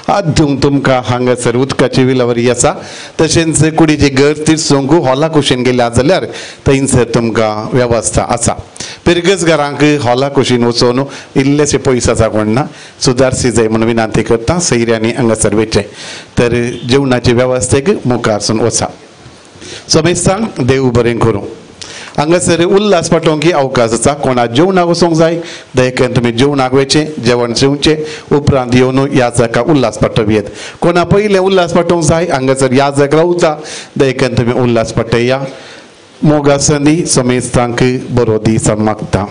आदूंक तुमकां हांगासर उदकाची विलावरी आसा. तशेंच कुडीची घर तिरसूंक हॉला कुशीन गेल्या जाल्यार थंयसर तुमकां वेवस्था आसा. पिरगज घरांक हॉला कुशीन वचून इल्लेशे पयस आसा कोण ना सुदारसी जाय म्हणून विनंती करता सैऱ्यांनी हांगासर वयचें तर जेवणाचे वेवस्थेक मुखारसून वचा. समेस्तांक देव बरें करूं. हांगासर उल्हास पाटोवंक अवकाश आसा. कोणाक जेवणाक वचूंक जाय दयकन तुमी जेवणाक वयचें जेवण जेवचें उपरांत येवन ह्या जाका उल्हास पाटोवयेत. कोणा पयलें उल्हास पाटोवंक जाय हांगासर ह्या जाक रावता दयकन तुमी उल्हास पाटया. मोगा संदी समेस्तांक बरो दीस मागता.